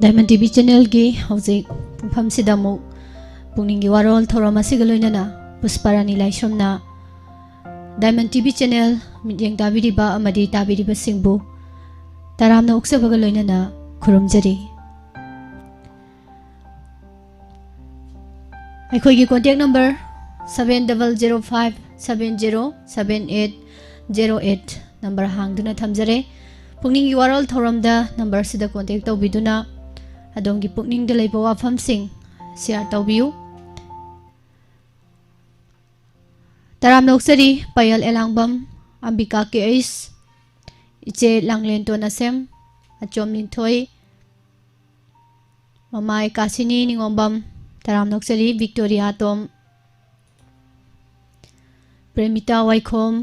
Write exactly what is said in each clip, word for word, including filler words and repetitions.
Diamond T V channelꯒꯤ ꯍꯧꯖꯤꯛ ꯃꯐꯝꯁꯤꯗ ꯑꯃꯨꯛ ꯄꯨꯛꯅꯤꯡꯒꯤ ꯋꯥꯔꯣꯜ ꯊꯧꯔꯝ ꯑꯁꯤꯒ ꯂꯣꯏꯅꯅ ꯄꯨꯁꯄꯥꯔꯥꯅꯤ ꯂꯥꯏꯁ꯭ꯔꯝꯅ Diamond T V channel ꯃꯤꯠꯌꯦꯡ ꯇꯥꯕꯤꯔꯤꯕ ꯑꯃꯗꯤ ꯇꯥꯕꯤꯔꯤꯕꯁꯤꯡꯕꯨ ꯇꯔꯥꯝꯅ ꯑꯣꯛꯆꯕꯒ ꯂꯣꯏꯅꯅ ꯈꯨꯔꯨꯝꯖꯔꯤ꯫ ꯑꯩꯈꯣꯏꯒꯤ contact number seven double zero five seven zero seven eight zero eight number ꯍꯥꯡꯗꯨꯅ ꯊꯝꯖꯔꯦ꯫ ꯄꯨꯛꯅꯤꯡꯒꯤ ꯋꯥꯔꯣꯜ ꯊꯧꯔꯝꯗ numberꯁꯤꯗ contact ꯇꯧꯕꯤꯗꯨꯅ ꯑꯗꯣꯝꯒꯤ ꯄꯨꯛꯅꯤꯡꯗ ꯂꯩꯕ ꯋꯥꯐꯝꯁꯤꯡ share ꯇꯧꯕꯤꯌꯨ꯫ ꯇꯔꯥꯝꯅ ꯑꯣꯛꯆꯔꯤ ꯄꯥꯌꯜ ꯑꯦꯂꯥꯡꯕꯝ, ꯑꯝꯕꯤꯀꯥ ꯀꯦ ꯑꯩꯁ, ꯏꯆꯦ ꯂꯥꯡꯂꯦꯟꯇꯣꯟ ꯑꯁꯦꯝ, ꯑꯆꯣꯝ ꯂꯤꯟꯊꯣꯏ, ꯃꯃꯥ ꯑꯦꯀꯥꯁꯤꯅꯤ ꯅꯤꯉꯣꯝꯕꯝ, ꯇꯔꯥꯝꯅ ꯑꯣꯛꯆꯔꯤ ꯕꯤꯛꯇꯣꯔꯤꯌꯥ ꯇꯣꯝ, ꯄ꯭ꯔꯦꯃꯤꯇꯥ ꯋꯥꯏꯈꯣꯝ,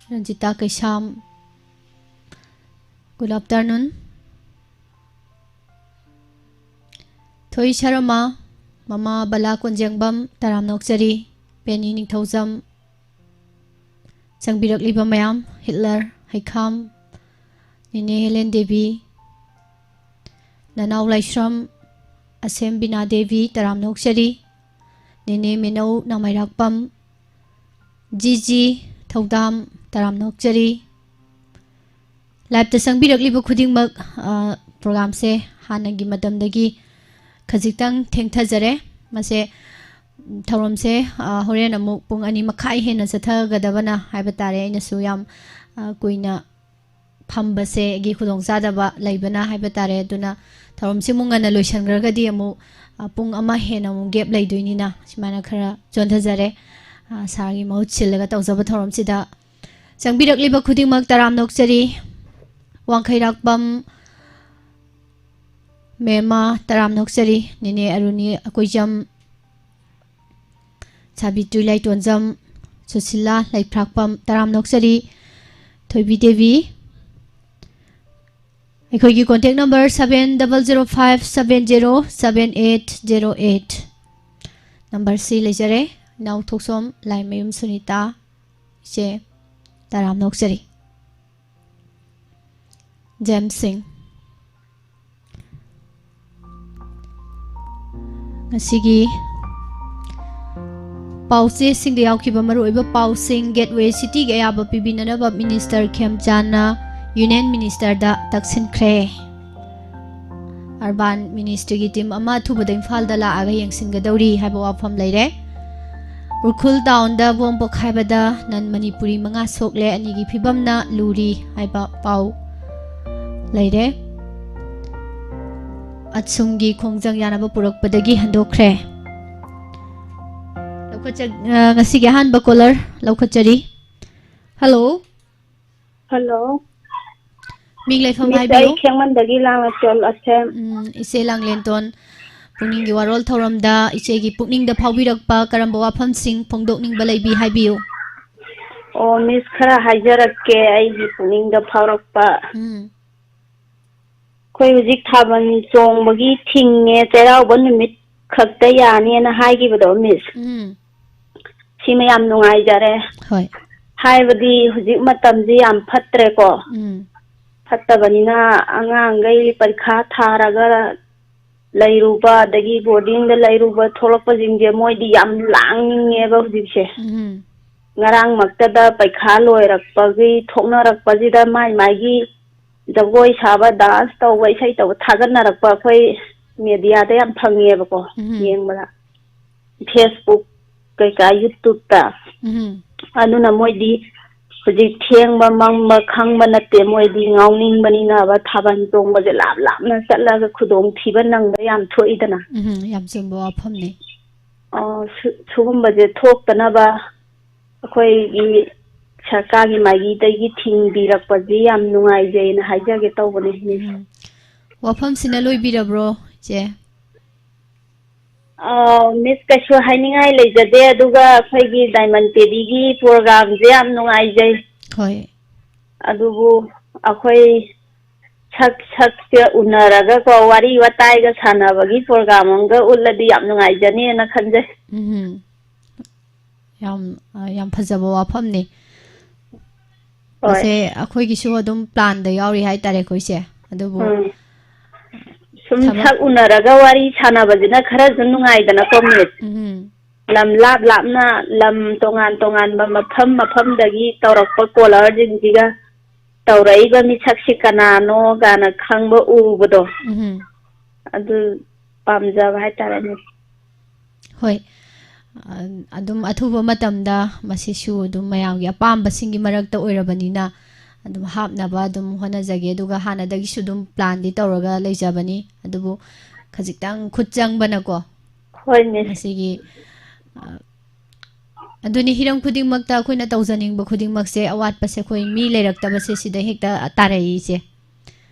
ꯔꯟꯖꯤꯇꯥ ꯀꯩꯁꯥꯝ, good afternoon꯫ ꯊꯣꯏ ꯁꯔꯃ, ꯃꯃꯥ ꯕꯂꯥ ꯀꯣꯟꯖꯦꯡꯕꯝ, ꯇꯔꯥꯝꯅ ꯑꯣꯛꯆꯔꯤ ꯄꯦꯅꯤ ꯅꯤꯡꯊꯧꯖꯝ, ꯆꯪꯕꯤꯔꯛꯂꯤꯕ ꯃꯌꯥꯝ, ꯍꯤꯠꯂꯔ ꯍꯩꯈꯥꯝ, ꯅꯦꯅꯦ ꯍꯦꯂꯦꯟ ꯗꯦꯕꯤ, ꯅꯅꯥꯎ ꯂꯥꯏꯁ꯭ꯔꯝ, ꯑꯁꯦꯝ ꯕꯤꯅꯥ ꯗꯦꯕꯤ, ꯇꯔꯥꯝꯅ ꯑꯣꯛꯆꯔꯤ꯫ ꯅꯦꯅꯦ ꯃꯦꯅꯧ ꯅꯥꯃꯩꯔꯥꯛꯄꯝ, ꯖꯤ ꯖꯤ ꯊꯧꯗꯥꯝ, ꯇꯔꯥꯝꯅ ꯑꯣꯛꯆꯔꯤ꯫ Liveꯇ ꯆꯪꯕꯤꯔꯛꯂꯤꯕ ꯈꯨꯗꯤꯡꯃꯛ, ꯑ, programꯁꯦ ꯍꯥꯟꯅꯒꯤ ꯃꯇꯝꯗꯒꯤ ꯈꯖꯤꯛꯇꯪ ꯊꯦꯡꯊꯖꯔꯦ꯫ ꯃꯁꯦ, ꯎꯝ, ꯊꯧꯔꯝꯁꯦ, ꯑ, ꯍꯣꯔꯦꯟ ꯑꯃꯨꯛ ꯄꯨꯡ ꯑꯅꯤ ꯃꯈꯥꯏ ꯍꯦꯟꯅ ꯆꯠꯊꯒꯗꯕꯅ ꯍꯥꯏꯕ ꯇꯥꯔꯦ꯫ ꯑꯩꯅꯁꯨ ꯌꯥꯝ, ꯑ, ꯀꯨꯏꯅ ꯐꯝꯕꯁꯦ ꯑꯩꯒꯤ ꯈꯨꯗꯣꯡꯆꯥꯗꯕ ꯂꯩꯕꯅ ꯍꯥꯏꯕ ꯇꯥꯔꯦ꯫ ꯑꯗꯨꯅ ꯊꯧꯔꯝꯁꯤ ꯑꯃꯨꯛ ꯉꯟꯅ ꯂꯣꯏꯁꯤꯟꯈ꯭ꯔꯒꯗꯤ ꯑꯃꯨꯛ, ꯑ, ꯄꯨꯡ ꯑꯃ ꯍꯦꯟꯅ ꯑꯃꯨꯛ gap ꯂꯩꯗꯣꯏꯅꯤꯅ ꯁꯨꯃꯥꯏꯅ ꯈꯔ ꯆꯣꯟꯊꯖꯔꯦ꯫ ꯑ, sirꯒꯤ ꯃꯍꯨꯠ ꯁꯤꯜꯂꯒ ꯇꯧꯖꯕ ꯊꯧꯔꯝꯁꯤꯗ ꯆꯪꯕꯤꯔꯛꯂꯤꯕ ꯈꯨꯗꯤꯡꯃꯛ ꯇꯔꯥꯝꯅ ꯑꯣꯛꯆꯔꯤ꯫ ꯋꯥꯡꯈꯩꯔꯥꯛꯄꯝ ꯃꯦꯃꯥ, ꯇꯔꯥꯝꯅ ꯑꯣꯛꯆꯔꯤ꯫ ꯅꯦꯅꯦ ꯑꯔꯨꯅꯤ ꯑꯀꯣꯏꯖꯝ, ꯁꯥꯕꯤꯇ꯭ꯔꯤ ꯂꯥꯏꯇꯣꯟꯖꯝ, ꯁꯨꯁꯤꯂꯥ ꯂꯩꯐ꯭ꯔꯥꯛꯄꯝ, ꯇꯔꯥꯝꯅ ꯑꯣꯛꯆꯔꯤ꯫ ꯊꯣꯏꯕꯤ ꯗꯦꯕꯤ꯫ ꯑꯩꯈꯣꯏꯒꯤ contact number seven double zero five seven zero seven eight zero eight numberꯁꯤ ꯂꯩꯖꯔꯦ꯫ ꯏꯅꯥꯎ ꯊꯣꯛꯆꯣꯝ, ꯂꯥꯏꯃꯌꯨꯝ ꯁꯨꯅꯤꯇꯥ, ꯏꯆꯦ, ꯇꯔꯥꯝꯅ ꯑꯣꯛꯆꯔꯤ꯫ ꯖꯦꯝꯁ ꯁꯤꯡ꯫ ꯑꯁꯤꯒꯤ ꯄꯥꯎꯆꯦꯁꯤꯡꯗ ꯌꯥꯎꯈꯤꯕ ꯃꯔꯨꯑꯣꯏꯕ ꯄꯥꯎꯁꯤꯡ꯫ Gateway Cityꯒꯤ ꯑꯌꯥꯕ ꯄꯤꯕꯤꯅꯅꯕ Minister ꯈꯦꯝꯆꯥꯟꯅ Union Ministerꯗ ꯇꯛꯁꯤꯟꯈ꯭ꯔꯦ꯫ Urban Ministryꯒꯤ team ꯑꯃ ꯑꯊꯨꯕꯗ ꯏꯝꯐꯥꯜꯗ ꯂꯥꯛꯑꯒ ꯌꯦꯡꯁꯤꯟꯒꯗꯧꯔꯤ ꯍꯥꯏꯕ ꯋꯥꯐꯝ ꯂꯩꯔꯦ꯫ ꯎꯈ꯭ꯔꯨꯜ townꯗ bomb ꯄꯣꯈꯥꯏꯕꯗ non Manipuri ꯃꯉꯥ ꯁꯣꯛꯂꯦ, ꯑꯅꯤꯒꯤ ꯐꯤꯕꯝꯅ ꯂꯨꯔꯤ ꯍꯥꯏꯕ ꯄꯥꯎ ꯂꯩꯔꯦ꯫ ꯑꯁꯨꯝꯒꯤ ꯈꯣꯡꯖꯪ ꯌꯥꯅꯕ ꯄꯨꯔꯛꯄꯗꯒꯤ ꯍꯟꯗꯣꯛꯈ꯭ꯔꯦ꯫ ꯂꯧꯈꯠꯆ-, ꯑ, ꯉꯁꯤꯒꯤ ꯑꯍꯥꯟꯕ caller ꯂꯧꯈꯠꯆꯔꯤ꯫ Hello꯫ Hello꯫ ꯃꯤꯡ ꯂꯩꯐꯝ Miss, ꯍꯥꯏꯕꯤꯌꯨ꯫ ꯑꯩ ꯈꯦꯡꯃꯟꯗꯒꯤ ꯂꯥꯡꯂꯦꯟꯇꯣꯟ ꯑꯁꯦꯝ꯫ ꯎꯝ, ꯏꯆꯦ ꯂꯥꯡꯂꯦꯟꯇꯣꯟ, ꯄꯨꯛꯅꯤꯡꯒꯤ ꯋꯥꯔꯣꯜ ꯊꯧꯔꯝꯗ ꯏꯆꯦꯒꯤ ꯄꯨꯛꯅꯤꯡꯗ ꯐꯥꯎꯕꯤꯔꯛꯄ ꯀꯔꯝꯕ ꯋꯥꯐꯝꯁꯤꯡ ꯐꯣꯡꯗꯣꯛꯅꯤꯡꯕ ꯂꯩꯕꯤ ꯍꯥꯏꯕꯤꯌꯨ꯫ ꯑꯣ, Miss, ꯈꯔ ꯍꯥꯏꯖꯔꯛꯀꯦ ꯑꯩꯒꯤ ꯄꯨꯛꯅꯤꯡꯗ ꯐꯥꯎꯔꯛꯄ꯫ ꯎꯝ꯫ ꯑꯩꯈꯣꯏ ꯍꯧꯖꯤꯛ ꯊꯥꯕꯜ ꯆꯣꯡꯕꯒꯤ ꯊꯤꯡꯉꯦ, ꯆꯩꯔꯥꯎꯕ ꯅꯨꯃꯤꯠ ꯈꯛꯇ ꯌꯥꯅꯤꯅ ꯍꯥꯏꯈꯤꯕꯗꯣ, Miss꯫ ꯎꯝ꯫ ꯁꯤꯃ ꯌꯥꯝ ꯅꯨꯡꯉꯥꯏꯖꯔꯦ꯫ ꯍꯣꯏ꯫ ꯍꯥꯏꯕꯗꯤ ꯍꯧꯖꯤꯛ ꯃꯇꯝꯁꯤ ꯌꯥꯝ ꯐꯠꯇ꯭ꯔꯦꯀꯣ꯫ ꯎꯝ꯫ ꯐꯠꯇꯕꯅꯤꯅ ꯑꯉꯥꯡꯈꯩ ꯄꯔꯤꯈꯥ ꯊꯥꯔꯒ ꯂꯩꯔꯨꯕ, ꯑꯗꯒꯤ boardingꯗ ꯂꯩꯔꯨꯕ ꯊꯣꯛꯂꯛꯄꯁꯤꯡꯁꯦ ꯃꯣꯏꯗꯤ ꯌꯥꯝ ꯂꯥꯡꯅꯤꯡꯉꯦꯕ ꯍꯧꯖꯤꯛꯁꯦ꯫ ꯎꯝ꯫ ꯉꯔꯥꯡꯃꯛꯇꯗ ꯄꯩꯈꯥ ꯂꯣꯏꯔꯛꯄꯒꯤ ꯊꯣꯛꯅꯔꯛꯄꯁꯤꯗ ꯃꯥꯏ ꯃꯥꯏꯒꯤ ꯖꯒꯣꯏ ꯁꯥꯕ, dance ꯇꯧꯕ, ꯏꯁꯩ ꯇꯧꯕ ꯊꯥꯒꯠꯅꯔꯛꯄ ꯑꯩꯈꯣꯏ mediaꯗ ꯌꯥꯝ ꯐꯪꯉꯦꯕꯀꯣ, ꯎꯝ꯫ ꯌꯦꯡꯕꯗ꯫ Facebook ꯀꯩꯀꯥ, YouTubeꯇ꯫ ꯎꯝ꯫ ꯑꯗꯨꯅ ꯃꯣꯏꯗꯤ ꯍꯧꯖꯤꯛ ꯊꯦꯡꯕ ꯃꯝꯕ ꯈꯪꯕ ꯅꯠꯇꯦ, ꯃꯣꯏꯗꯤ ꯉꯥꯎꯅꯤꯡꯕꯅꯤꯅꯕ ꯊꯥꯕꯜ ꯆꯣꯡꯕꯁꯦ ꯂꯥꯞ ꯂꯥꯞꯅ ꯆꯠꯂꯒ ꯈꯨꯗꯣꯡꯊꯤꯕ ꯅꯪꯕ ꯌꯥꯝ ꯊꯣꯛꯏꯗꯅ꯫ ꯎꯝ, ꯌꯥꯝ ꯆꯨꯝꯕ ꯋꯥꯐꯝꯅꯤ꯫ ꯑ, ꯁꯨ-, ꯁꯨꯒꯨꯝꯕꯁꯦ ꯊꯣꯛꯇꯅꯕ ꯑꯩꯈꯣꯏꯒꯤ ꯁꯔꯀꯥꯔꯒꯤ ꯃꯥꯏꯀꯩꯗꯒꯤ ꯊꯤꯡꯕꯤꯔꯛꯄꯁꯤ ꯌꯥꯝ ꯅꯨꯡꯉꯥꯏꯖꯩꯅ ꯍꯥꯏꯖꯒꯦ ꯇꯧꯕꯅꯦ, Miss꯫ ꯎꯝ꯫ ꯋꯥꯐꯝꯁꯤꯅ ꯂꯣꯏꯕꯤꯔꯕ꯭ꯔꯣ, ꯏꯆꯦ? ꯑꯥ, Miss, ꯀꯩꯁꯨ ꯍꯥꯏꯅꯤꯡꯉꯥꯏ ꯂꯩꯖꯗꯦ, ꯑꯗꯨꯒ ꯑꯩꯈꯣꯏꯒꯤ Diamond Paddyꯒꯤ programꯁꯦ ꯌꯥꯝ ꯅꯨꯡꯉꯥꯏꯖꯩ꯫ ꯍꯣꯏ꯫ ꯑꯗꯨꯕꯨ ꯑꯩꯈꯣꯏ ꯁꯛ ꯁꯛꯁꯦ ꯎꯅꯔꯒꯀꯣ, ꯋꯥꯔꯤ ꯋꯥꯇꯥꯏꯒ ꯁꯥꯟꯅꯕꯒꯤ program ꯑꯃꯒ ꯎꯠꯂꯗꯤ ꯌꯥꯝ ꯅꯨꯡꯉꯥꯏꯖꯅꯦꯅ ꯈꯟꯖꯩ꯫ ꯎꯝ꯫ ꯌꯥꯝ, ꯑ, ꯌꯥꯝ ꯐꯖꯕ ꯋꯥꯐꯝꯅꯤ꯫ ꯍꯣꯏ꯫ ꯃꯁꯦ ꯑꯩꯈꯣꯏꯒꯤꯁꯨ ꯑꯗꯨꯝ planꯗ ꯌꯥꯎꯔꯤ ꯍꯥꯏꯇꯥꯔꯦ ꯑꯩꯈꯣꯏꯁꯦ꯫ ꯑꯗꯨꯕꯨ ꯎꯝ꯫ ꯁꯨꯝ ꯊꯕꯛ ꯁꯛ ꯎꯅꯔꯒ ꯋꯥꯔꯤ ꯁꯥꯟꯅꯕꯁꯤꯅ ꯈꯔꯁꯨ ꯅꯨꯡꯉꯥꯏꯗꯅꯀꯣ, ꯃꯤꯁ꯫ ꯎꯝ꯫ ꯂꯝ ꯂꯥꯞ ꯂꯥꯞꯅ, ꯂꯝ ꯇꯣꯉꯥꯟ ꯇꯣꯉꯥꯟꯕ ꯃꯐꯝ ꯃꯐꯝꯗꯒꯤ ꯇꯧꯔꯛꯄ ꯀꯣꯂꯔꯁꯤꯡꯁꯤꯒ ꯇꯧꯔꯛꯏꯕ ꯃꯤꯁꯛꯁꯤ ꯀꯅꯥꯅꯣ ꯀꯥꯏꯅ ꯈꯪꯕ ꯎꯕꯗꯣ, ꯎꯝ꯫ ꯑꯗꯨ ꯄꯥꯝꯖꯕ ꯍꯥꯏꯇꯥꯔꯦꯅꯦ꯫ ꯍꯣꯏ꯫ ꯑ-, ꯑꯗꯨꯝ ꯑꯊꯨꯕ ꯃꯇꯝꯗ ꯃꯁꯤꯁꯨ ꯑꯗꯨꯝ ꯃꯌꯥꯝꯒꯤ ꯑꯄꯥꯝꯕꯁꯤꯡꯒꯤ ꯃꯔꯛꯇ ꯑꯣꯏꯔꯕꯅꯤꯅ ꯑꯗꯨꯝ ꯍꯥꯞꯅꯕ ꯑꯗꯨꯝ ꯍꯣꯠꯅꯖꯒꯦ꯫ ꯑꯗꯨꯒ ꯍꯥꯟꯅꯗꯒꯤꯁꯨ ꯑꯗꯨꯝ ꯄ꯭ꯂꯥꯟꯗꯤ ꯇꯧꯔꯒ ꯂꯩꯖꯕꯅꯤ꯫ ꯑꯗꯨꯕꯨ ꯈꯖꯤꯛꯇꯪ ꯈꯨꯠ ꯆꯪꯕꯅꯀꯣ꯫ ꯍꯣꯏ, ꯃꯤꯁ꯫ ꯃꯁꯤꯒꯤ, ꯑ, ꯑꯗꯨꯅꯤ, ꯍꯤꯔꯝ ꯈꯨꯗꯤꯡꯃꯛꯇ ꯑꯩꯈꯣꯏꯅ ꯇꯧꯖꯅꯤꯡꯕ ꯈꯨꯗꯤꯡꯃꯛꯁꯦ, ꯑꯋꯥꯠꯄꯁꯦ ꯑꯩꯈꯣꯏ ꯃꯤ ꯂꯩꯔꯛꯇꯕꯁꯦ ꯁꯤꯗ ꯍꯦꯛꯇ ꯇꯥꯔꯛꯏꯁꯦ꯫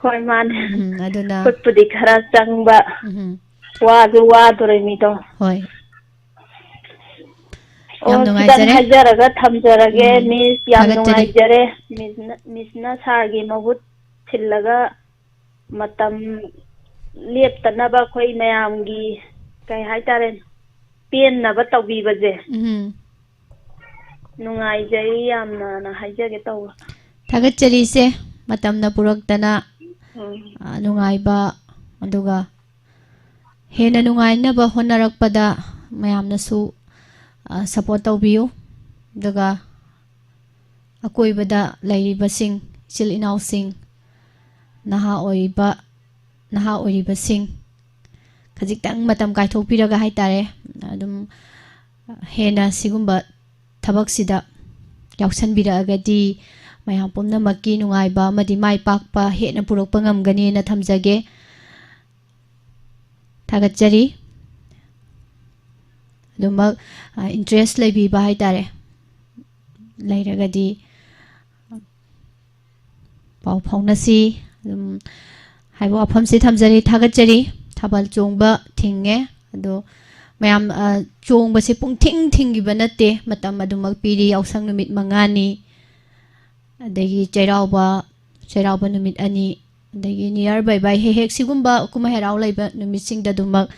ꯍꯣꯏ, ꯃꯥꯅꯦ꯫ ꯎꯝ, ꯑꯗꯨꯅ ꯈꯨꯠꯄꯨꯗꯤ ꯈꯔ ꯆꯪꯕ, ꯎꯝ꯫ ꯋꯥꯁꯨ ꯋꯥꯗꯣꯔꯦ ꯃꯤꯗꯣ꯫ ꯍꯣꯏ꯫ ꯌꯥꯝ ꯑꯣ, ꯈꯤꯇꯪ ꯅꯨꯡꯉꯥꯏꯖꯔꯦ꯫ ꯍꯥꯏꯖꯔꯒ ꯊꯝꯖꯔꯒꯦ, ꯎꯝ꯫ ꯃꯤꯁ, ꯌꯥꯝ ꯊꯥꯒꯠꯆꯔꯤ꯫ ꯅꯨꯡꯉꯥꯏꯖꯔꯦ꯫ ꯃꯤꯁꯅ, ꯃꯤꯁꯅ ꯁꯥꯔꯒꯤ ꯃꯍꯨꯠ ꯁꯤꯜꯂꯒ ꯃꯇꯝ ꯂꯦꯞꯇꯅꯕ ꯑꯩꯈꯣꯏ ꯃꯌꯥꯝꯒꯤ, ꯀꯩ ꯍꯥꯏꯇꯥꯔꯦ, ꯄꯦꯟꯅꯕ ꯇꯧꯕꯤꯕꯁꯦ ꯎꯝ꯫ ꯅꯨꯡꯉꯥꯏꯖꯩ ꯌꯥꯝꯅꯅ ꯍꯥꯏꯖꯒꯦ ꯇꯧꯕ꯫ ꯊꯥꯒꯠꯆꯔꯤ ꯏꯆꯦ, ꯃꯇꯝꯅ ꯄꯨꯔꯛꯇꯅ, ꯎꯝ꯫ ꯑ, ꯅꯨꯡꯉꯥꯏꯕ, ꯑꯗꯨꯒ ꯍꯦꯟꯅ ꯅꯨꯡꯉꯥꯏꯅꯕ ꯍꯣꯠꯅꯔꯛꯄꯗ ꯃꯌꯥꯝꯅꯁꯨ, ꯑ, ꯁꯞꯄꯣꯔꯠ ꯇꯧꯕꯤꯌꯨ꯫ ꯑꯗꯨꯒ ꯑꯀꯣꯏꯕꯗ ꯂꯩꯔꯤꯕꯁꯤꯡ, ꯏꯆꯤꯜ ꯏꯅꯥꯎꯁꯤꯡ, ꯅꯍꯥ ꯑꯣꯏꯔꯤꯕ, ꯅꯍꯥ ꯑꯣꯏꯔꯤꯕꯁꯤꯡ, ꯈꯖꯤꯛꯇꯪ ꯃꯇꯝ ꯀꯥꯏꯊꯣꯛꯄꯤꯔꯒ ꯍꯥꯏꯇꯥꯔꯦ, ꯑꯗꯨꯝ ꯍꯦꯟꯅ ꯁꯤꯒꯨꯝꯕ ꯊꯕꯛꯁꯤꯗ ꯌꯥꯎꯁꯟꯕꯤꯔꯛꯑꯒꯗꯤ ꯃꯌꯥꯝ ꯄꯨꯝꯅꯃꯛꯀꯤ ꯅꯨꯡꯉꯥꯏꯕ ꯑꯃꯗꯤ ꯃꯥꯏ ꯄꯥꯛꯄ ꯍꯦꯟꯅ ꯄꯨꯔꯛꯄ ꯉꯝꯒꯅꯤꯅ ꯊꯝꯖꯒꯦ꯫ ꯊꯥꯒꯠꯆꯔꯤ꯫ ꯑꯗꯨꯃꯛ, ꯑ, ꯏꯟꯇꯔꯦꯁ ꯂꯩꯕꯤꯕ ꯍꯥꯏꯇꯥꯔꯦ, ꯂꯩꯔꯒꯗꯤ ꯄꯥꯎ ꯐꯥꯎꯅꯁꯤ꯫ ꯑꯗꯨꯝ ꯍꯥꯏꯕ ꯋꯥꯐꯝꯁꯤ ꯊꯝꯖꯔꯤ, ꯊꯥꯒꯠꯆꯔꯤ꯫ ꯊꯥꯕꯜ ꯆꯣꯡꯕ ꯊꯤꯡꯉꯦ꯫ ꯑꯗꯣ ꯃꯌꯥꯝ, ꯑ, ꯆꯣꯡꯕꯁꯦ ꯄꯨꯡꯊꯤꯡ ꯊꯤꯡꯈꯤꯕ ꯅꯠꯇꯦ, ꯃꯇꯝ ꯑꯗꯨꯃꯛ ꯄꯤꯔꯤ, ꯌꯥꯎꯁꯪ ꯅꯨꯃꯤꯠ ꯃꯉꯥꯅꯤ꯫ ꯑꯗꯒꯤ ꯆꯩꯔꯥꯎꯕ, ꯆꯩꯔꯥꯎꯕ ꯅꯨꯃꯤꯠ ꯑꯅꯤ, ꯑꯗꯒꯤ New Year, ꯕꯥꯏ ꯕꯥꯏ, ꯍꯦꯛ ꯍꯦꯛ ꯁꯤꯒꯨꯝꯕ ꯀꯨꯝꯍꯩ ꯍꯔꯥꯎ ꯂꯩꯕ ꯅꯨꯃꯤꯠꯁꯤꯡꯗ ꯑꯗꯨꯃꯛ,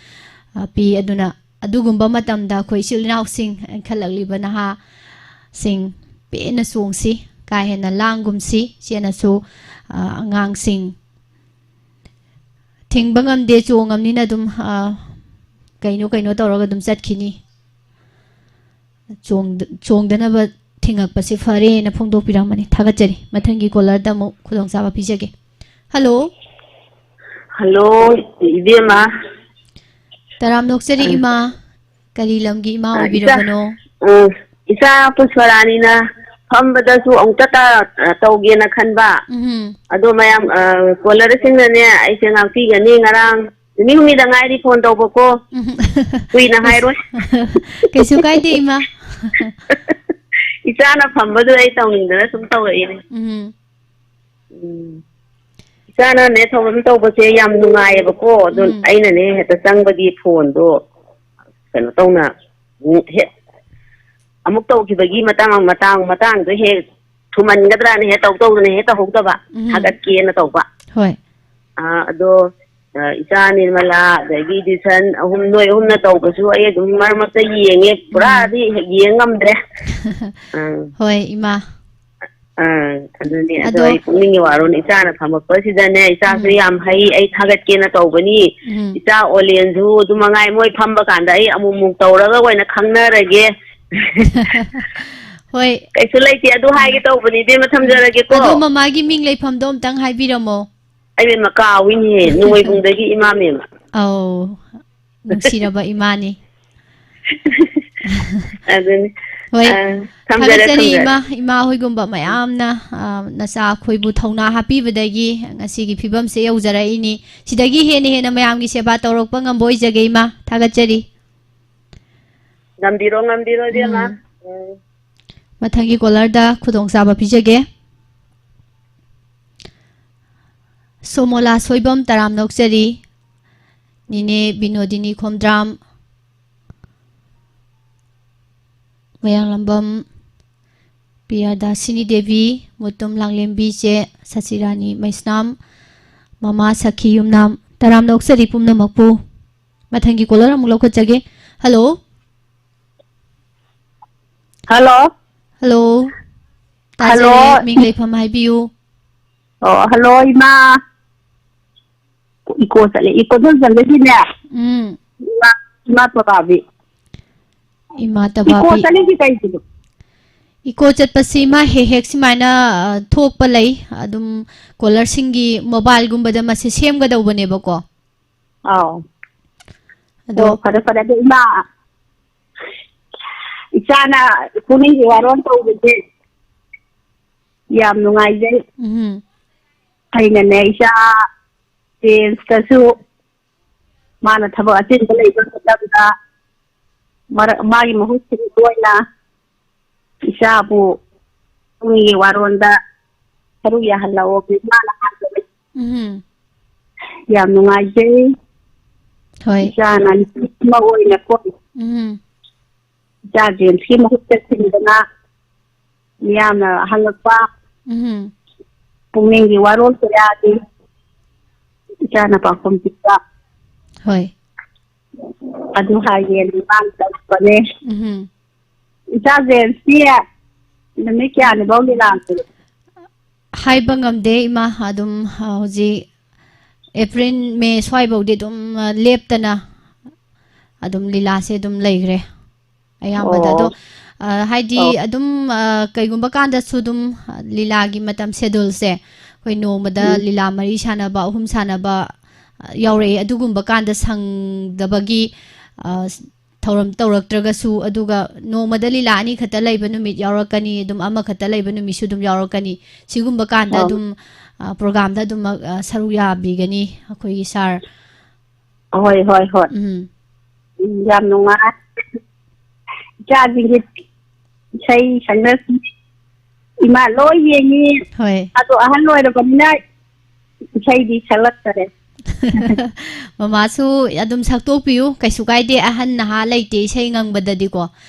ꯑ, ꯄꯤ꯫ ꯑꯗꯨꯅ ꯑꯗꯨꯒꯨꯝꯕ ꯃꯇꯝꯗ ꯑꯩꯈꯣꯏ ꯏꯆꯤꯜ ꯏꯅꯥꯎꯁꯤꯡ, ꯏꯟꯈꯠꯂꯛꯂꯤꯕ ꯅꯍꯥꯁꯤꯡ ꯄꯦꯟꯅ ꯆꯣꯡꯁꯤ, ꯀꯥ ꯍꯦꯟꯅ ꯂꯥꯡꯒꯨꯝꯁꯤ꯫ ꯏꯆꯦꯅꯁꯨ, ꯑ, ꯑꯉꯥꯡꯁꯤꯡ ꯊꯤꯡꯕ ꯉꯝꯗꯦ, ꯆꯣꯡꯉꯝꯅꯤꯅ ꯑꯗꯨꯝ, ꯑ, ꯀꯩꯅꯣ ꯀꯩꯅꯣ ꯇꯧꯔꯒ ꯑꯗꯨꯝ ꯆꯠꯈꯤꯅꯤ꯫ ꯆꯣꯡꯗ-, ꯆꯣꯡꯗꯅꯕ ꯊꯤꯡꯉꯛꯄꯁꯦ ꯐꯔꯦꯅ ꯐꯣꯡꯗꯣꯛꯄꯤꯔꯝꯕꯅꯤ꯫ ꯊꯥꯒꯠꯆꯔꯤ꯫ ꯃꯊꯪꯒꯤ caller ꯗ ꯑꯃꯨꯛ ꯈꯨꯗꯣꯡꯆꯥꯕ ꯄꯤꯖꯒꯦ꯫ ꯍꯜꯂꯣ꯫ ꯍꯜꯂꯣ, ꯏꯕꯦꯝꯃ꯫ ꯇꯔꯥꯝ ꯅꯣꯛꯆꯔꯤ, ꯑ꯫ ꯏꯃꯥ꯫ ꯀꯔꯤ ꯂꯝꯒꯤ ꯏꯃꯥ ꯑ, ꯏꯆꯥ, ꯑꯣꯏꯕꯤꯔꯕꯅꯣ? ꯑ, ꯏꯆꯥ ꯄꯨꯁꯄꯔꯥꯅꯤꯅ ꯐꯝꯕꯗꯁꯨ ꯑꯃꯨꯛꯇ ꯇ-, ꯑ, ꯇꯧꯒꯦꯅ ꯈꯟꯕ꯫ ꯎꯝ꯫ ꯑꯗꯣ ꯃꯌꯥꯝ, ꯑ, caller ꯁꯤꯡꯅꯅꯦ, ꯑꯩꯁꯦ ꯉꯥꯛꯄꯤꯒꯅꯤ꯫ ꯉꯔꯥꯡ ꯅꯨꯃꯤꯠ ꯍꯨꯝꯅꯤꯗ ꯉꯥꯏꯔꯤ phone ꯇꯧꯕꯀꯣ꯫ ꯎꯝ꯫ ꯀꯨꯏꯅ ꯀꯩꯁꯨ, ꯍꯥꯏꯔꯣꯏ꯫ ꯀꯩꯁꯨ ꯀꯥꯏꯗꯦ, ꯏꯃꯥ꯫ ꯏꯆꯥꯅ ꯐꯝꯕꯗꯨꯗ ꯑꯩ ꯇꯧꯅꯤꯡꯗꯅ ꯁꯨꯝ ꯇꯧꯔꯛꯏꯅꯦ꯫ ꯎꯝ꯫ ꯎꯝ꯫ ꯏꯆꯥꯅꯅꯦ ꯊꯧꯔꯝ ꯇꯧꯕꯁꯦ ꯌꯥꯝ ꯅꯨꯡꯉꯥꯏꯌꯦꯕꯀꯣ꯫ ꯑꯗꯨ ꯎꯝ꯫ ꯑꯩꯅꯅꯦ ꯍꯦꯛꯇ ꯆꯪꯕꯒꯤ phoneꯗꯣ ꯀꯩꯅꯣ ꯇꯧꯅ, ꯎꯝ, ꯍꯦꯛ ꯑꯃꯨꯛ ꯇꯧꯈꯤꯕꯒꯤ ꯃꯇꯥꯡ, ꯃꯇꯥꯡ, ꯃꯇꯥꯡꯗꯣ ꯍꯦꯛ ꯊꯨꯃꯟꯒꯗ꯭ꯔꯥꯅ ꯍꯦꯛ ꯇꯧ ꯇꯧꯗꯅ ꯍꯦꯛ ꯇꯧꯍꯧꯗꯕ, ꯎꯝ꯫ ꯊꯥꯒꯠꯀꯦꯅ ꯇꯧꯕ꯫ ꯍꯣꯏ꯫ ꯑꯥ, ꯑꯗꯣ, ꯑ, ꯏꯆꯥ ꯅꯤꯔꯃꯂꯥ, ꯑꯗꯒꯤ ꯗꯤꯁꯟ ꯑꯍꯨꯝ, ꯅꯣꯏ ꯑꯍꯨꯝꯅ ꯇꯧꯕꯁꯨ ꯑꯩ ꯑꯗꯨꯝ ꯃꯔꯛ ꯃꯔꯛꯇ ꯌꯦꯡꯉꯦ, ꯎꯝ꯫ ꯄꯨꯔꯥꯗꯤ ꯍꯦꯛ ꯌꯦꯡ ꯉꯝꯗ꯭ꯔꯦ꯫ ꯑꯥ꯫ ꯍꯣꯏ, ꯏꯃꯥ꯫ ꯑꯥ, ꯑꯗꯨꯅꯦ꯫ ꯑꯗꯣ ꯑꯗꯣ ꯑꯩ ꯄꯨꯛꯅꯤꯡꯒꯤ ꯋꯥꯔꯣꯜ, ꯏꯆꯥꯅ ꯐꯝꯃꯛꯄꯁꯤꯗꯅꯦ, ꯏꯆꯥꯁꯨ ꯎꯝ꯫ ꯌꯥꯝ ꯍꯩ, ꯑꯩ ꯊꯥꯒꯠꯀꯦꯅ ꯇꯧꯕꯅꯤ꯫ ꯎꯝ꯫ ꯏꯆꯥ ꯑꯣꯂꯦꯟꯁꯨ ꯑꯗꯨ ꯃꯉꯥꯏ, ꯃꯣꯏ ꯐꯝꯕ ꯀꯥꯟꯗ ꯑꯩ ꯑꯃꯨꯛ ꯑꯃꯨꯛ ꯇꯧꯔꯒ ꯑꯣꯏꯅ ꯈꯪꯅꯔꯒꯦ꯫ ꯍꯣꯏ꯫ ꯀꯩꯁꯨ ꯂꯩꯇꯦ, ꯑꯗꯨ ꯍꯥꯏꯒꯦ ꯎꯝ꯫ ꯇꯧꯕꯅꯤ, ꯏꯕꯦꯝꯃ, ꯎꯝ꯫ ꯊꯝꯖꯔꯒꯦꯀꯣ꯫ ꯑꯗꯣ ꯃꯃꯥꯒꯤ ꯃꯤꯡ ꯂꯩꯐꯝꯗꯣ ꯑꯝꯇꯪ ꯍꯥꯏꯕꯤꯔꯝꯃꯣ꯫ ꯑꯩ ꯏꯕꯦꯝꯃ ꯀꯥꯎꯏꯅꯦꯍꯦ, ꯅꯣꯡꯃꯩꯕꯨꯡꯗꯒꯤ ꯏꯃꯥ ꯃꯦꯝꯃ꯫ ꯑꯧ, ꯅꯨꯡꯁꯤꯔꯕ ꯏꯃꯥꯅꯤ꯫ ꯑꯗꯨꯅꯤ꯫ ꯍꯣꯏ, ꯑ, ꯊꯝꯖꯔꯦ, ꯊꯥꯒꯠꯆꯔꯤ ꯊꯝꯖꯔꯦ꯫ ꯏꯃꯥ, ꯏꯃꯥ ꯍꯣꯏꯒꯨꯝꯕ ꯃꯌꯥꯝꯅ, ꯑ, ꯅꯆꯥ ꯑꯩꯈꯣꯏꯕꯨ ꯊꯧꯅꯥ ꯍꯥꯞꯄꯤꯕꯗꯒꯤ ꯉꯁꯤꯒꯤ ꯐꯤꯕꯝꯁꯦ ꯌꯧꯖꯔꯛꯏꯅꯤ꯫ ꯁꯤꯗꯒꯤ ꯍꯦꯟꯅ ꯍꯦꯟꯅ ꯃꯌꯥꯝꯒꯤ ꯁꯦꯕꯥ ꯇꯧꯔꯛꯄ ꯉꯝꯕ ꯑꯣꯏꯖꯒꯦ ꯏꯃꯥ, ꯊꯥꯒꯠꯆꯔꯤ꯫ ꯉꯝꯕꯤꯔꯣ, ꯉꯝꯕꯤꯔꯣ, ꯏꯕꯦꯝꯃ꯫ ꯎꯝ꯫ ꯎꯝ꯫ ꯃꯊꯪꯒꯤ caller ꯗ ꯈꯨꯗꯣꯡꯆꯥꯕ ꯄꯤꯖꯒꯦ꯫ ꯁꯣꯃꯣꯂꯥ ꯁꯣꯏꯕꯝ, ꯇꯔꯥꯝꯅ ꯑꯣꯛꯆꯔꯤ꯫ ꯅꯤꯅꯦ ꯕꯤꯅꯣꯗꯤꯅꯤ ꯈꯣꯝꯗ꯭ꯔꯥꯝ, ꯃꯌꯥꯡꯂꯝꯕꯝ ꯄ꯭ꯔꯤꯌꯥꯗꯥꯁꯤꯅꯤ ꯗꯦꯕꯤ, ꯃꯨꯇꯨꯝ ꯂꯥꯡꯂꯦꯝꯕꯤ ꯆꯦ, ꯁꯁꯤꯔꯥꯅꯤ ꯃꯩꯁꯅꯥꯝ, ꯃꯃꯥ ꯁꯈꯤ ꯌꯨꯝꯅꯥꯝ, ꯇꯔꯥꯝꯅ ꯑꯣꯛꯆꯔꯤ ꯄꯨꯝꯅꯃꯛꯄꯨ꯫ ꯃꯊꯪꯒꯤ caller ꯑꯃꯨꯛ ꯂꯧꯈꯠꯆꯒꯦ꯫ ꯍꯜꯂꯣ꯫ ꯍꯜꯂꯣ꯫ ꯍꯜꯂꯣ꯫ ꯇꯥꯖꯔꯦ, ꯍꯜꯂꯣ꯫ ꯃꯤꯡ ꯂꯩꯐꯝ ꯍꯥꯏꯕꯤꯌꯨ꯫ ꯑꯣ, ꯍꯜꯂꯣ, ꯏꯃꯥ꯫ ꯏꯀꯣ ꯆꯠꯂꯦ꯫ ꯏꯀꯣ ꯑꯗꯨꯝ ꯆꯠꯂꯗꯤꯅꯦ꯫ ꯎꯝ꯫ ꯏꯃꯥ, ꯏꯃꯥ ꯇꯕꯥꯕꯤ꯫ ꯏꯃꯥ ꯏꯀꯣ ꯇꯕꯥꯕꯤ꯫ ꯆꯠꯂꯤꯁꯤ ꯀꯩꯒꯤꯅꯣ? ꯏꯀꯣ ꯆꯠꯄꯁꯤ ꯏꯃꯥ ꯍꯦꯛ ꯍꯦꯛ ꯁꯨꯃꯥꯏꯅ, ꯑ, ꯊꯣꯛꯄ ꯂꯩ꯫ ꯑꯗꯨꯝ ꯀꯣꯂꯔꯁꯤꯡꯒꯤ ꯃꯣꯕꯥꯏꯜꯒꯨꯝꯕꯗ ꯃꯁꯤ ꯁꯦꯝꯒꯗꯧꯕꯅꯦꯕꯀꯣ꯫ ꯑꯥꯎ꯫ ꯑꯗꯣ ꯑꯣ, ꯐꯔꯦ, ꯐꯔꯦ꯫ ꯑꯗꯣ ꯏꯃꯥ, ꯏꯆꯥꯅ ꯄꯨꯛꯅꯤꯡꯒꯤ ꯋꯥꯔꯣꯜ ꯇꯧꯕꯁꯦ ꯌꯥꯝ ꯅꯨꯡꯉꯥꯏꯖꯩ꯫ ꯎꯝ꯫ ꯑꯩꯅꯅꯦ, ꯏꯆꯥ ꯖꯦꯝꯁꯇꯁꯨ ꯃꯥꯅ ꯊꯕꯛ ꯑꯆꯤꯟꯕ ꯂꯩꯕ ꯃꯇꯝꯗ ꯃꯔꯛ, ꯃꯥꯒꯤ ꯃꯍꯨꯠ ꯁꯤꯟꯕ ꯑꯣꯏꯅ ꯏꯆꯥꯕꯨ ꯄꯨꯛꯅꯤꯡꯒꯤ ꯋꯥꯔꯣꯜꯗ ꯁꯔꯨꯛ ꯌꯥꯍꯜꯂꯛꯑꯣ ꯃꯥꯅ ꯍꯥꯏꯕꯅꯤ꯫ ꯎꯝ꯫ ꯌꯥꯝ ꯅꯨꯡꯉꯥꯏꯖꯩ꯫ ꯍꯣꯏ꯫ ꯏꯆꯥꯅ ꯅꯨꯄꯤ ꯑꯃ ꯑꯣꯏꯅꯀꯣ꯫ ꯎꯝ꯫ ꯏꯆꯥ ꯖꯦꯝꯁꯀꯤ ꯃꯍꯨꯠꯇ ꯁꯤꯟꯗꯅ ꯃꯤꯌꯥꯝꯅ ꯍꯪꯉꯛꯄ ꯎꯝ꯫ ꯄꯨꯛꯅꯤꯡꯒꯤ ꯋꯥꯔꯣꯜ ꯀꯌꯥꯒꯤ ꯏꯆꯥꯅ ꯄꯥꯎꯈꯨꯝ ꯄꯤꯕ꯫ ꯍꯣꯏ꯫ ꯑꯗꯨ ꯍꯥꯏꯒꯦꯅ ꯃꯥꯅ ꯇꯧꯔꯛꯄꯅꯦ꯫ ꯎꯝ꯫ ꯏꯆꯥ ꯖꯦꯝꯁꯇꯤ ꯅꯨꯃꯤꯠ ꯀꯌꯥꯅꯤꯐꯥꯎ ꯂꯤꯂꯥ? ꯍꯥꯏꯕ ꯉꯝꯗꯦ, ꯏꯃꯥ꯫ ꯑꯗꯨꯝ, ꯑ, ꯍꯧꯖꯤꯛ ꯑꯦꯄ꯭ꯔꯤꯜ, ꯃꯦ ꯁ꯭ꯋꯥꯏꯐꯥꯎꯗꯤ ꯑꯗꯨꯝ, ꯑ, ꯂꯦꯞꯇꯅ ꯑꯗꯨꯝ ꯂꯤꯂꯥꯁꯦ ꯑꯗꯨꯝ ꯂꯩꯈ꯭ꯔꯦ ꯑꯌꯥꯝꯕꯗ꯫ ꯑꯗꯣ, ꯑꯣ꯫ ꯑ, ꯍꯥꯏꯗꯤ ꯑꯣ꯫ ꯑꯗꯨꯝ, ꯑ, ꯀꯩꯒꯨꯝꯕ ꯀꯥꯟꯗꯁꯨ ꯑꯗꯨꯝ, ꯑ, ꯂꯤꯂꯥꯒꯤ ꯃꯇꯝ ꯁꯦꯗꯨꯜꯁꯦ ꯑꯩꯈꯣꯏ ꯅꯣꯡꯃꯗ ꯎꯝ꯫ ꯂꯤꯂꯥ ꯃꯔꯤ ꯁꯥꯟꯅꯕ, ꯑꯍꯨꯝ ꯁꯥꯟꯅꯕ, ꯑ, ꯌꯥꯎꯔꯛꯑꯦ꯫ ꯑꯗꯨꯒꯨꯝꯕ ꯀꯥꯟꯗ ꯁꯪꯗꯕꯒꯤ, ꯑ, ꯊꯧꯔꯝ ꯇꯧꯔꯛꯇ꯭ꯔꯒꯁꯨ, ꯑꯗꯨꯒ ꯅꯣꯡꯃꯗ ꯂꯤꯂꯥ ꯑꯅꯤ ꯈꯛꯇ ꯂꯩꯕ ꯅꯨꯃꯤꯠ ꯌꯥꯎꯔꯛꯀꯅꯤ, ꯑꯗꯨꯝ ꯑꯃꯈꯛꯇ ꯂꯩꯕ ꯅꯨꯃꯤꯠꯁꯨ ꯑꯗꯨꯝ ꯌꯥꯎꯔꯛꯀꯅꯤ꯫ ꯁꯤꯒꯨꯝꯕ ꯀꯥꯟꯗ ꯑꯣ꯫ ꯑꯗꯨꯝ, ꯑ, ꯄ꯭ꯔꯣꯒꯥꯝꯗ ꯑꯗꯨꯝꯃꯛ, ꯑ, ꯁꯔꯨꯛ ꯌꯥꯕꯤꯒꯅꯤ ꯑꯩꯈꯣꯏꯒꯤ ꯁꯥꯔ꯫ ꯍꯣꯏ, ꯍꯣꯏ, ꯍꯣꯏ꯫ ꯎꯝ꯫ ꯎꯝ, ꯌꯥꯝ ꯅꯨꯡꯉꯥꯏ꯫ ꯏꯆꯥꯁꯤꯡꯁꯦ ꯏꯁꯩ ꯁꯛꯅ ꯏꯃꯥ ꯂꯣꯏ ꯌꯦꯡꯉꯤ꯫ ꯍꯣꯏ꯫ ꯑꯗꯣ ꯑꯍꯜ ꯑꯣꯏꯔꯕꯅꯤꯅ ꯏꯁꯩꯗꯤ ꯁꯛꯂꯛꯇꯔꯦ꯫ ꯃꯃꯥꯁꯨ ꯑꯗꯨꯝ ꯁꯛꯇꯣꯛꯄꯤꯌꯨ, ꯀꯩꯁꯨ ꯀꯥꯏꯗꯦ꯫ ꯑꯍꯟ ꯅꯍꯥ ꯂꯩꯇꯦ ꯏꯁꯩ ꯉꯪꯕꯗꯗꯤꯀꯣ꯫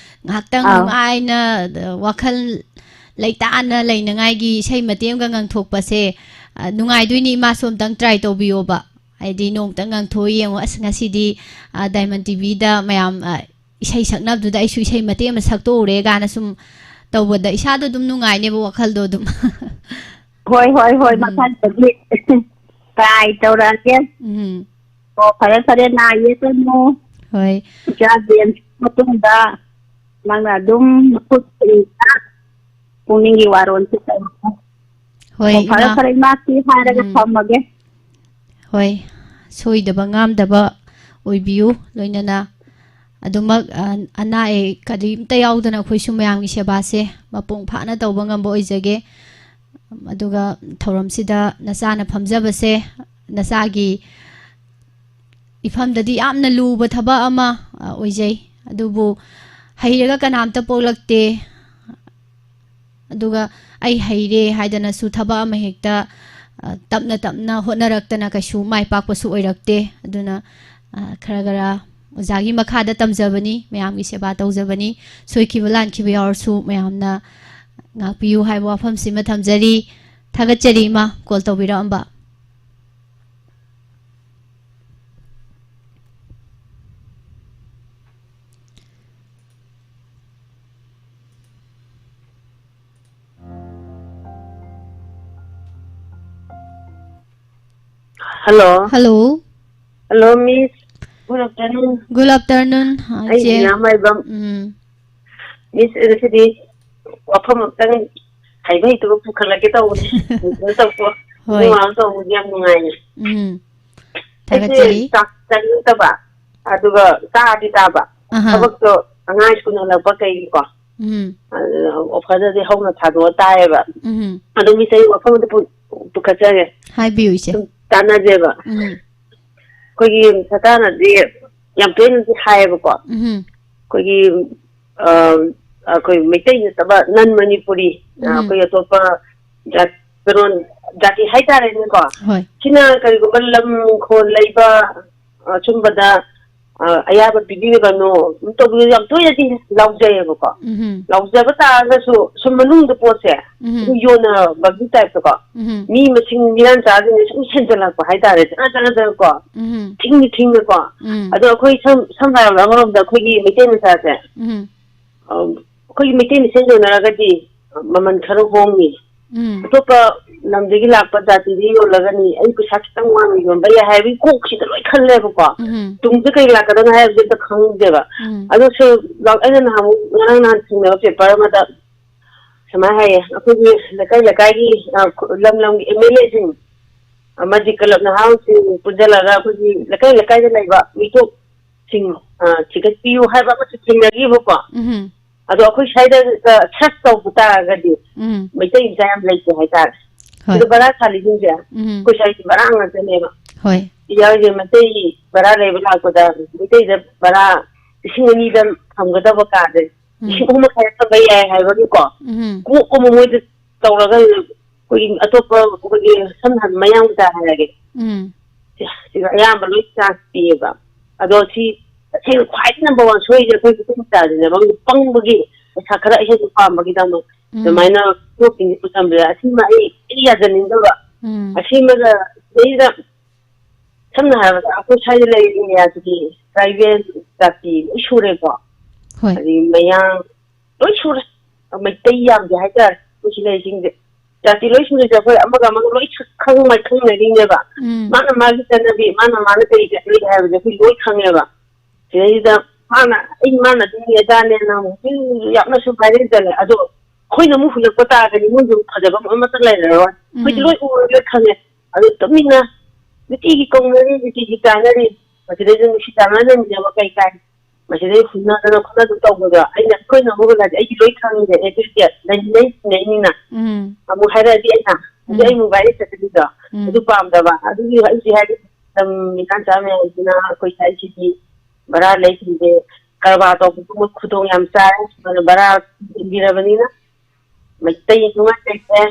ꯉꯥꯏꯍꯥꯛꯇꯪ ꯑꯥꯎ꯫ ꯅꯨꯡꯉꯥꯏꯅ, ꯑ, ꯋꯥꯈꯜ ꯂꯩꯇꯥꯅ ꯂꯩꯅꯉꯥꯏꯒꯤ ꯏꯁꯩ ꯃꯇꯦꯛ ꯑꯃꯒ ꯉꯪꯊꯣꯛꯄꯁꯦ, ꯑ, ꯅꯨꯡꯉꯥꯏꯗꯣꯏꯅꯤ꯫ ꯏꯃꯥꯁꯨ ꯑꯝꯇꯪ try ꯇꯧꯕꯤꯌꯣꯕ꯫ ꯍꯥꯏꯗꯤ ꯅꯣꯡꯃꯇꯪ ꯉꯪꯊꯣꯛꯑ ꯌꯦꯡꯉꯣ, "ꯑꯁ, ꯉꯁꯤꯗꯤ, ꯑ, Diamond ꯇꯤꯚꯤꯗ ꯃꯌꯥꯝ, ꯑ, ꯏꯁꯩ ꯁꯛꯅꯕꯗꯨꯗ ꯑꯩꯁꯨ ꯏꯁꯩ ꯃꯇꯦꯛ ꯑꯃ ꯁꯛꯇꯣꯛꯎꯔꯦ" ꯀꯥꯏꯅ ꯁꯨꯝ ꯇꯧꯕꯗ ꯏꯁꯥꯗꯣ ꯑꯗꯨꯝ ꯅꯨꯡꯉꯥꯏꯅꯦꯕ, ꯋꯥꯈꯜꯗꯣ ꯑꯗꯨꯝ꯫ ꯍꯣꯏ, ꯍꯣꯏ, ꯍꯣꯏ, ꯎꯝ꯫ ꯃꯊꯪꯗꯗꯤ꯫ ꯇ꯭ꯔꯥꯏ ꯇꯧꯔꯛꯑꯒꯦ꯫ ꯎꯝ꯫ ꯑꯣ, ꯐꯔꯦ, ꯐꯔꯦ, ꯅꯥ ꯌꯦꯛꯀꯅꯨ꯫ ꯍꯣꯏ꯫ ꯏꯆꯥ ꯖꯦꯝꯁ ꯃꯇꯨꯡꯗ ꯅꯪꯅ ꯑꯗꯨꯝ ꯃꯈꯨꯠ ꯀꯨꯏꯅ ꯄꯨꯛꯅꯤꯡꯒꯤ ꯋꯥꯔꯣꯜꯁꯦ ꯇꯧꯔꯛꯑꯣ꯫ ꯍꯣꯏ, ꯑꯣ, ꯐꯔꯦ, ꯏꯃꯥ꯫ ꯐꯔꯦ, ꯏꯃꯥ, ꯁꯤ ꯍꯥꯏꯔꯒ ꯎꯝ꯫ ꯊꯝꯃꯒꯦ꯫ ꯍꯣꯏ, ꯁꯣꯏꯗꯕ ꯉꯥꯝꯗꯕ ꯑꯣꯏꯕꯤꯌꯨ꯫ ꯂꯣꯏꯅꯅ ꯑꯗꯨꯃꯛ, ꯑ, ꯑꯅꯥ ꯑꯌꯦꯛ ꯀꯔꯤꯝꯇ ꯌꯥꯎꯗꯅ ꯑꯩꯈꯣꯏꯁꯨ ꯃꯌꯥꯝꯒꯤ ꯁꯦꯕꯥꯁꯦ ꯃꯄꯨꯡ ꯐꯥꯅ ꯇꯧꯕ ꯉꯝꯕ ꯑꯣꯏꯖꯒꯦ꯫ ꯑꯗꯨꯒ ꯊꯧꯔꯝꯁꯤꯗ ꯅꯆꯥꯅ ꯐꯝꯖꯕꯁꯦ, ꯅꯆꯥꯒꯤ ꯏꯐꯝꯗꯗꯤ ꯌꯥꯝꯅ ꯂꯨꯕ ꯊꯕꯛ ꯑꯃ, ꯑ, ꯑꯣꯏꯖꯩ꯫ ꯑꯗꯨꯕꯨ ꯍꯩꯔꯒ ꯀꯅꯥꯝꯇ ꯄꯣꯛꯂꯛꯇꯦ꯫ ꯑꯗꯨꯒ ꯑꯩ ꯍꯩꯔꯦ ꯍꯥꯏꯗꯅꯁꯨ ꯊꯕꯛ ꯑꯃ ꯍꯦꯛꯇ, ꯑ, ꯇꯞꯅ ꯇꯞꯅ ꯍꯣꯠꯅꯔꯛꯇꯅ ꯀꯩꯁꯨ ꯃꯥꯏ ꯄꯥꯛꯄꯁꯨ ꯑꯣꯏꯔꯛꯇꯦ꯫ ꯑꯗꯨꯅ, ꯑ, ꯈꯔ ꯈꯔ ꯑꯣꯖꯥꯒꯤ ꯃꯈꯥꯗ ꯇꯝꯖꯕꯅꯤ, ꯃꯌꯥꯝꯒꯤ ꯁꯦꯕꯥ ꯇꯧꯖꯕꯅꯤ꯫ ꯁꯣꯏꯈꯤꯕ ꯂꯥꯟꯈꯤꯕ ꯌꯥꯎꯔꯁꯨ ꯃꯌꯥꯝꯅ ꯉꯥꯛꯄꯤꯌꯨ ꯍꯥꯏꯕ ꯋꯥꯐꯝꯁꯤꯃ ꯊꯝꯖꯔꯤ꯫ ꯊꯥꯒꯠꯆꯔꯤ, ꯏꯃꯥ, call ꯇꯧꯕꯤꯔꯛꯑꯝꯕ꯫ Hello. Hello. Hello, Miss. Good afternoon. Good afternoon, ꯑ, ꯑꯩ ꯏꯆꯦ꯫ ꯏꯅꯥꯃꯥꯏꯕꯝ꯫ ꯎꯝ꯫ Miss, ꯉꯁꯤꯗꯤ ꯋꯥꯐꯝ ꯑꯝꯇꯪ ꯍꯩꯕ ꯍꯩꯇꯕ ꯄꯨꯈꯠꯂꯛꯀꯦ ꯇꯧꯕꯅꯤ꯫ ꯀꯩꯅꯣ ꯇꯧꯀꯣ꯫ ꯍꯣꯏ꯫ ꯃꯤꯋꯥ ꯑꯃ ꯇꯧꯕꯁꯦ ꯌꯥꯝ ꯅꯨꯡꯉꯥꯏꯌꯦ꯫ ꯎꯝ꯫ ꯑꯩꯁꯦ ꯊꯥꯒꯠꯆꯔꯤ꯫ ꯆꯥꯛ ꯆꯥꯅꯤꯡꯗꯕ, ꯑꯗꯨꯒ ꯆꯥꯗꯤ ꯆꯥꯕ꯫ ꯑꯍꯥ꯫ ꯊꯕꯛꯇꯣ ꯑꯉꯥꯡ ꯁ꯭ꯀꯨꯜ ꯍꯜꯂꯛꯄ ꯀꯩꯒꯤꯀꯣ꯫ ꯎꯝ꯫ ꯑꯗꯨꯅ ꯑꯣꯐꯔꯗꯗꯤ ꯍꯧꯅ ꯊꯥꯗꯣꯛꯑ ꯇꯥꯏꯌꯦꯕ꯫ ꯎꯝ꯫ ꯑꯗꯣ ꯃꯤꯁ, ꯑꯩ ꯋꯥꯐꯝ ꯑꯝꯇ ꯄꯨ-, ꯄꯨꯈꯠꯆꯒꯦ꯫ ꯍꯥꯏꯕꯤꯌꯨ, ꯏꯆꯦ꯫ ꯁꯨꯝ ꯇꯥꯟꯅꯖꯦꯕ꯫ ꯎꯝ꯫ ꯑꯩꯈꯣꯏꯒꯤ ꯁꯔꯀꯥꯔꯅꯗꯤ ꯌꯥꯝ ꯇꯣꯏꯅꯗꯤ ꯍꯥꯏꯌꯦꯕꯀꯣ꯫ ꯎꯝ꯫ ꯑꯩꯈꯣꯏꯒꯤ, ꯑ, ꯑꯩꯈꯣꯏ ꯃꯩꯇꯩ ꯅꯠꯇꯕ ꯅꯟ ꯃꯅꯤꯄꯨꯔꯤ, ꯑ, ꯎꯝ꯫ ꯑꯩꯈꯣꯏ ꯑꯇꯣꯞꯄ ꯖꯥꯠ-, ꯀꯩꯅꯣ, ꯖꯥꯇꯤ ꯍꯥꯏꯇꯥꯔꯦꯅꯦꯀꯣ꯫ ꯍꯣꯏ꯫ ꯁꯤꯅ ꯀꯔꯤꯒꯨꯝꯕ ꯂꯝ ꯏꯪꯈꯣꯜ ꯂꯩꯕ, ꯑ, ꯁꯨꯝꯕꯗ, ꯑ, ꯑꯌꯥꯕ ꯄꯤꯕꯤꯒꯅꯨ, ꯑꯗꯨꯝ ꯇꯧꯕꯤꯌꯨ, ꯌꯥꯝ ꯇꯣꯏꯅꯗꯤ ꯂꯥꯎꯖꯩꯌꯦꯕꯀꯣ꯫ ꯎꯝ꯫ ꯂꯥꯎꯖꯕ ꯇꯥꯔꯒꯁꯨ ꯁꯨꯝ ꯃꯅꯨꯡꯗ ꯄꯣꯠꯁꯦ ꯎꯝ꯫ ꯑꯗꯨꯝ ꯌꯣꯟꯅꯕꯒꯤ ꯇꯥꯏꯞꯇꯀꯣ꯫ ꯎꯝ꯫ ꯃꯤ ꯃꯁꯤꯡ ꯃꯤꯌꯥꯟ ꯆꯥꯁꯤꯡꯁꯦ ꯁꯨꯝ ꯍꯦꯟꯖꯜꯂꯛꯄ ꯍꯥꯏꯇꯥꯔꯦ, ꯖꯔ ꯖꯔ ꯖꯔꯀꯣ꯫ ꯎꯝ꯫ ꯊꯤꯡꯅ ꯊꯤꯡꯅꯀꯣ꯫ ꯎꯝ꯫ ꯑꯗꯣ ꯑꯩꯈꯣꯏ ꯁꯝ-, ꯁꯝꯅ ꯍꯥꯏꯔꯕꯗ ꯑꯃꯔꯣꯝꯗ ꯑꯩꯈꯣꯏꯒꯤ ꯃꯩꯇꯩ ꯃꯆꯥꯁꯦ, ꯎꯝ꯫ ꯑ, ꯑꯩꯈꯣꯏꯒꯤ ꯃꯩꯇꯩ ꯃꯁꯦꯟ ꯌꯣꯟꯅꯔꯒꯗꯤ ꯃꯃꯜ ꯈꯔ ꯍꯣꯡꯉꯤ꯫ ꯎꯝ꯫ ꯑꯇꯣꯞꯄ ꯂꯝꯗꯒꯤ ꯂꯥꯛꯄ ꯖꯥꯇꯤꯗꯤ ꯌꯣꯜꯂꯒꯅꯤ, ꯑꯩ ꯄꯩꯁꯥ ꯈꯤꯇꯪ ꯋꯥꯡꯅ ꯌꯣꯟꯕ ꯌꯥꯏ ꯍꯥꯏꯕꯒꯤ ꯀꯣꯛꯁꯤꯗ ꯂꯣꯏ ꯈꯜꯂꯦꯕꯀꯣ꯫ ꯎꯝ꯫ ꯇꯨꯡꯗ ꯀꯩ ꯂꯥꯛꯀꯗꯕꯅꯣ ꯍꯥꯏꯕꯁꯦ ꯑꯝꯇ ꯈꯪꯗꯦꯕ꯫ ꯎꯝ꯫ ꯑꯗꯣ ꯁꯦ, ꯑꯩꯅ ꯅꯍꯥꯟꯃꯨꯛ, ꯉꯔꯥꯡ ꯅꯍꯥꯟ ꯊꯦꯡꯅꯕ ꯄꯦꯄꯔ ꯑꯃꯗ ꯁꯨꯃꯥꯏꯅ ꯍꯥꯏꯌꯦ, ꯑꯩꯈꯣꯏꯒꯤ ꯂꯩꯀꯥꯏ ꯂꯩꯀꯥꯏꯒꯤ, ꯑ, ꯈꯨ-, ꯂꯝ ꯂꯝꯒꯤ ꯑꯦꯝ ꯑꯦꯜ ꯑꯦꯁꯤꯡ ꯑꯃꯗꯤ ꯀ꯭ꯂꯕ ꯅꯍꯥꯔꯣꯜꯁꯤꯡ ꯄꯨꯟꯁꯤꯜꯂꯒ ꯑꯩꯈꯣꯏꯒꯤ ꯂꯩꯀꯥꯏ ꯂꯩꯀꯥꯏꯗ ꯂꯩꯕ ꯃꯤꯇꯣꯞꯁꯤꯡ, ꯑ, ꯆꯤꯡꯈꯠꯄꯤꯌꯨ ꯍꯥꯏꯕ ꯑꯃꯁꯨ ꯊꯦꯡꯅꯈꯤꯕꯀꯣ꯫ ꯎꯝ꯫ ꯑꯗꯣ ꯑꯩꯈꯣꯏ ꯁ꯭ꯋꯥꯏꯗ, ꯑ, ꯁꯔꯆ ꯇꯧꯕ ꯇꯥꯔꯒꯗꯤ ꯎꯝ꯫ ꯃꯩꯇꯩ ꯃꯆꯥ ꯌꯥꯝ ꯂꯩꯇꯦ ꯍꯥꯏꯇꯥꯔꯦ꯫ ꯍꯣꯏ꯫ ꯁꯤꯗ ꯚꯔꯥ ꯁꯥꯜꯂꯤꯁꯤꯡꯁꯦ ꯎꯝ꯫ ꯑꯩꯈꯣꯏ ꯁ꯭ꯋꯥꯏꯒꯤ ꯚꯔꯥ ꯉꯥꯛꯇꯅꯦꯕ꯫ ꯍꯣꯏ꯫ ꯌꯥꯎꯔꯤꯁꯦ ꯃꯩꯇꯩ ꯚꯔꯥ ꯂꯩꯕ ꯂꯥꯛꯄꯗ ꯃꯩꯇꯩꯗ ꯚꯔꯥ ꯂꯤꯁꯤꯡ ꯑꯅꯤꯗ ꯊꯝꯒꯗꯕ ꯀꯥꯁꯦ ꯎꯝ꯫ ꯂꯤꯁꯤꯡ ꯑꯍꯨꯝ ꯃꯈꯥꯏꯗ ꯊꯝꯕ ꯌꯥꯏ ꯍꯥꯏꯕꯒꯤꯀꯣ꯫ ꯎꯝ꯫ ꯀꯣꯛ ꯑꯃ ꯃꯣꯏꯗ ꯇꯧꯔꯒ ꯑꯩꯈꯣꯏꯒꯤ ꯑꯇꯣꯞꯄ ꯑꯩꯈꯣꯏꯒꯤ ꯁꯝꯅ ꯍꯥꯏꯔꯕꯗ ꯃꯌꯥꯡ ꯃꯆꯥ ꯍꯥꯏꯔꯒꯦ꯫ ꯎꯝ꯫ ꯁꯤꯗ ꯑꯌꯥꯝꯕ ꯂꯣꯏ ꯆꯥꯟꯁ ꯄꯤꯌꯦꯕ꯫ ꯑꯗꯣ ꯁꯤ ꯇꯁꯦꯡꯅ ꯈ꯭ꯋꯥꯏꯗꯒꯤ ꯅꯝꯕꯔ ꯋꯥꯟ ꯁꯣꯏꯔꯤꯁꯦ ꯑꯩꯈꯣꯏ ꯃꯩꯇꯩ ꯃꯆꯥꯁꯤꯅꯦꯕ꯫ ꯄꯪꯕꯒꯤ ꯄꯩꯁꯥ ꯈꯔ ꯑꯍꯦꯟꯕ ꯄꯥꯝꯕꯒꯤꯗꯃꯛ ꯎꯝ꯫ ꯑꯗꯨꯃꯥꯏꯅ ꯀꯣꯛꯁꯤꯡꯁꯦ ꯄꯨꯁꯟꯕꯗ ꯑꯁꯤꯃ ꯑꯩ ꯑꯩ ꯌꯥꯖꯅꯤꯡꯗꯕ꯫ ꯎꯝ꯫ ꯑꯁꯤꯃꯒ ꯁꯤꯗꯩꯁꯤꯗ ꯁꯝꯅ ꯍꯥꯏꯔꯕꯗ ꯑꯩꯈꯣꯏ ꯁ꯭ꯋꯥꯏꯗ ꯂꯩꯔꯤꯕ ꯑꯦꯔꯤꯌꯥꯁꯤꯗꯤ ꯇ꯭ꯔꯥꯏꯕꯦꯜ ꯖꯥꯇꯤ ꯂꯣꯏ ꯁꯨꯔꯦꯀꯣ꯫ ꯍꯣꯏ꯫ ꯑꯗꯒꯤ ꯃꯌꯥꯡ ꯂꯣꯏ ꯁꯨꯔꯦ꯫ ꯃꯩꯇꯩ ꯌꯥꯝꯗꯦ ꯍꯥꯏꯇꯥꯔꯦ ꯑꯩꯈꯣꯏ ꯁꯤ ꯂꯩꯔꯤꯁꯤꯡꯁꯦ꯫ ꯖꯥꯇꯤ ꯂꯣꯏ ꯁꯨꯔꯤꯁꯦ ꯑꯩꯈꯣꯏ ꯑꯃꯒ ꯑꯃꯒ ꯂꯣꯏ ꯁꯛ-, ꯈꯪ ꯃꯥꯏ ꯈꯪꯅꯔꯤꯅꯦꯕ꯫ ꯎꯝ꯫ ꯃꯥꯅ ꯃꯥꯒꯤ ꯆꯠꯅꯕꯤ, ꯃꯥꯅ ꯃꯥꯅ ꯀꯔꯤ ꯆꯠꯅꯔꯤ ꯍꯥꯏꯕꯁꯦ ꯑꯩꯈꯣꯏ ꯂꯣꯏ ꯈꯪꯉꯦꯕ꯫ ꯁꯤꯗꯩꯁꯤꯗ ꯃꯥꯅ, "ꯑꯩ ꯃꯥꯅ ꯑꯗꯨꯅꯤ ꯑꯗꯥꯅꯦꯅ" ꯑꯃꯨꯛ ꯌꯥꯝꯅꯁꯨ ꯚꯥꯏꯔꯦꯜ ꯆꯠꯂꯦ꯫ ꯑꯗꯣ ꯑꯩꯈꯣꯏꯅ ꯑꯃꯨꯛ ꯍꯨꯜꯂꯛꯄ ꯇꯥꯔꯒꯗꯤ ꯃꯣꯏꯁꯨ ꯑꯃꯨꯛ ꯐꯖꯕ ꯑꯃꯠꯇ ꯂꯩꯔꯔꯣꯏ꯫ ꯑꯩꯈꯣꯏꯗꯤ ꯎꯝ꯫ ꯂꯣꯏ ꯎꯔꯦ, ꯂꯣꯏ ꯈꯪꯉꯦ꯫ ꯑꯗꯨ ꯇꯨꯃꯤꯟꯅ ꯅꯨꯡꯇꯤꯒꯤ ꯀꯧꯅꯔꯤ, ꯅꯨꯡꯇꯤꯒꯤ ꯆꯥꯅꯔꯤ꯫ ꯃꯁꯤꯗꯩꯗ ꯅꯨꯡꯁꯤ ꯆꯥꯟꯅꯅ ꯂꯩꯃꯤꯟꯅꯕ ꯀꯩ ꯀꯥꯏ? ꯃꯁꯤꯗꯩ ꯍꯨꯟꯅꯗꯅ ꯈꯣꯠꯅꯗꯅ ꯇꯧꯕꯗꯣ ꯑꯩꯅ, ꯑꯩꯈꯣꯏꯅ ꯑꯃꯨꯛ ꯍꯨꯜꯂꯗꯤ ꯑꯩꯗꯤ ꯂꯣꯏ ꯈꯪꯉꯤꯅꯦ꯫ ꯑꯦ, ꯑꯗꯨꯗꯤ ꯂꯩꯃꯤꯟꯅꯩ, ꯇꯤꯟꯅꯩꯅꯤꯅ꯫ ꯎꯝ꯫ ꯑꯃꯨꯛ ꯍꯥꯏꯔꯛꯑꯗꯤ ꯑꯩꯅ, ꯑꯗꯨ ꯎꯝ꯫ ꯑꯩ ꯑꯃꯨꯛ ꯚꯥꯏꯔꯦꯜ ꯆꯠꯀꯅꯤꯗꯣ꯫ ꯎꯝ꯫ ꯑꯗꯨ ꯄꯥꯝꯗꯕ꯫ ꯑꯗꯨꯒꯤ ꯑꯩꯁꯦ ꯍꯥꯏꯗꯤ ꯂꯝ ꯃꯤꯇꯥꯟ ꯆꯥ ꯃꯌꯥꯝꯁꯤꯅ ꯑꯩꯈꯣꯏ ꯁ꯭ꯋꯥꯏꯁꯤꯗꯤ ꯚꯔꯥ ꯂꯩꯁꯤꯡꯁꯦ ꯀꯔꯕꯥꯔ ꯇꯧꯕꯗꯨ ꯃꯣꯏ ꯈꯨꯗꯣꯡ ꯌꯥꯝ ꯆꯥꯔꯦ꯫ ꯑꯗꯨꯅ ꯚꯔꯥ ꯊꯤꯟꯕꯤꯔꯕꯅꯤꯅ ꯃꯩꯇꯩ ꯅꯨꯡꯉꯥꯏ ꯂꯩꯇꯦ꯫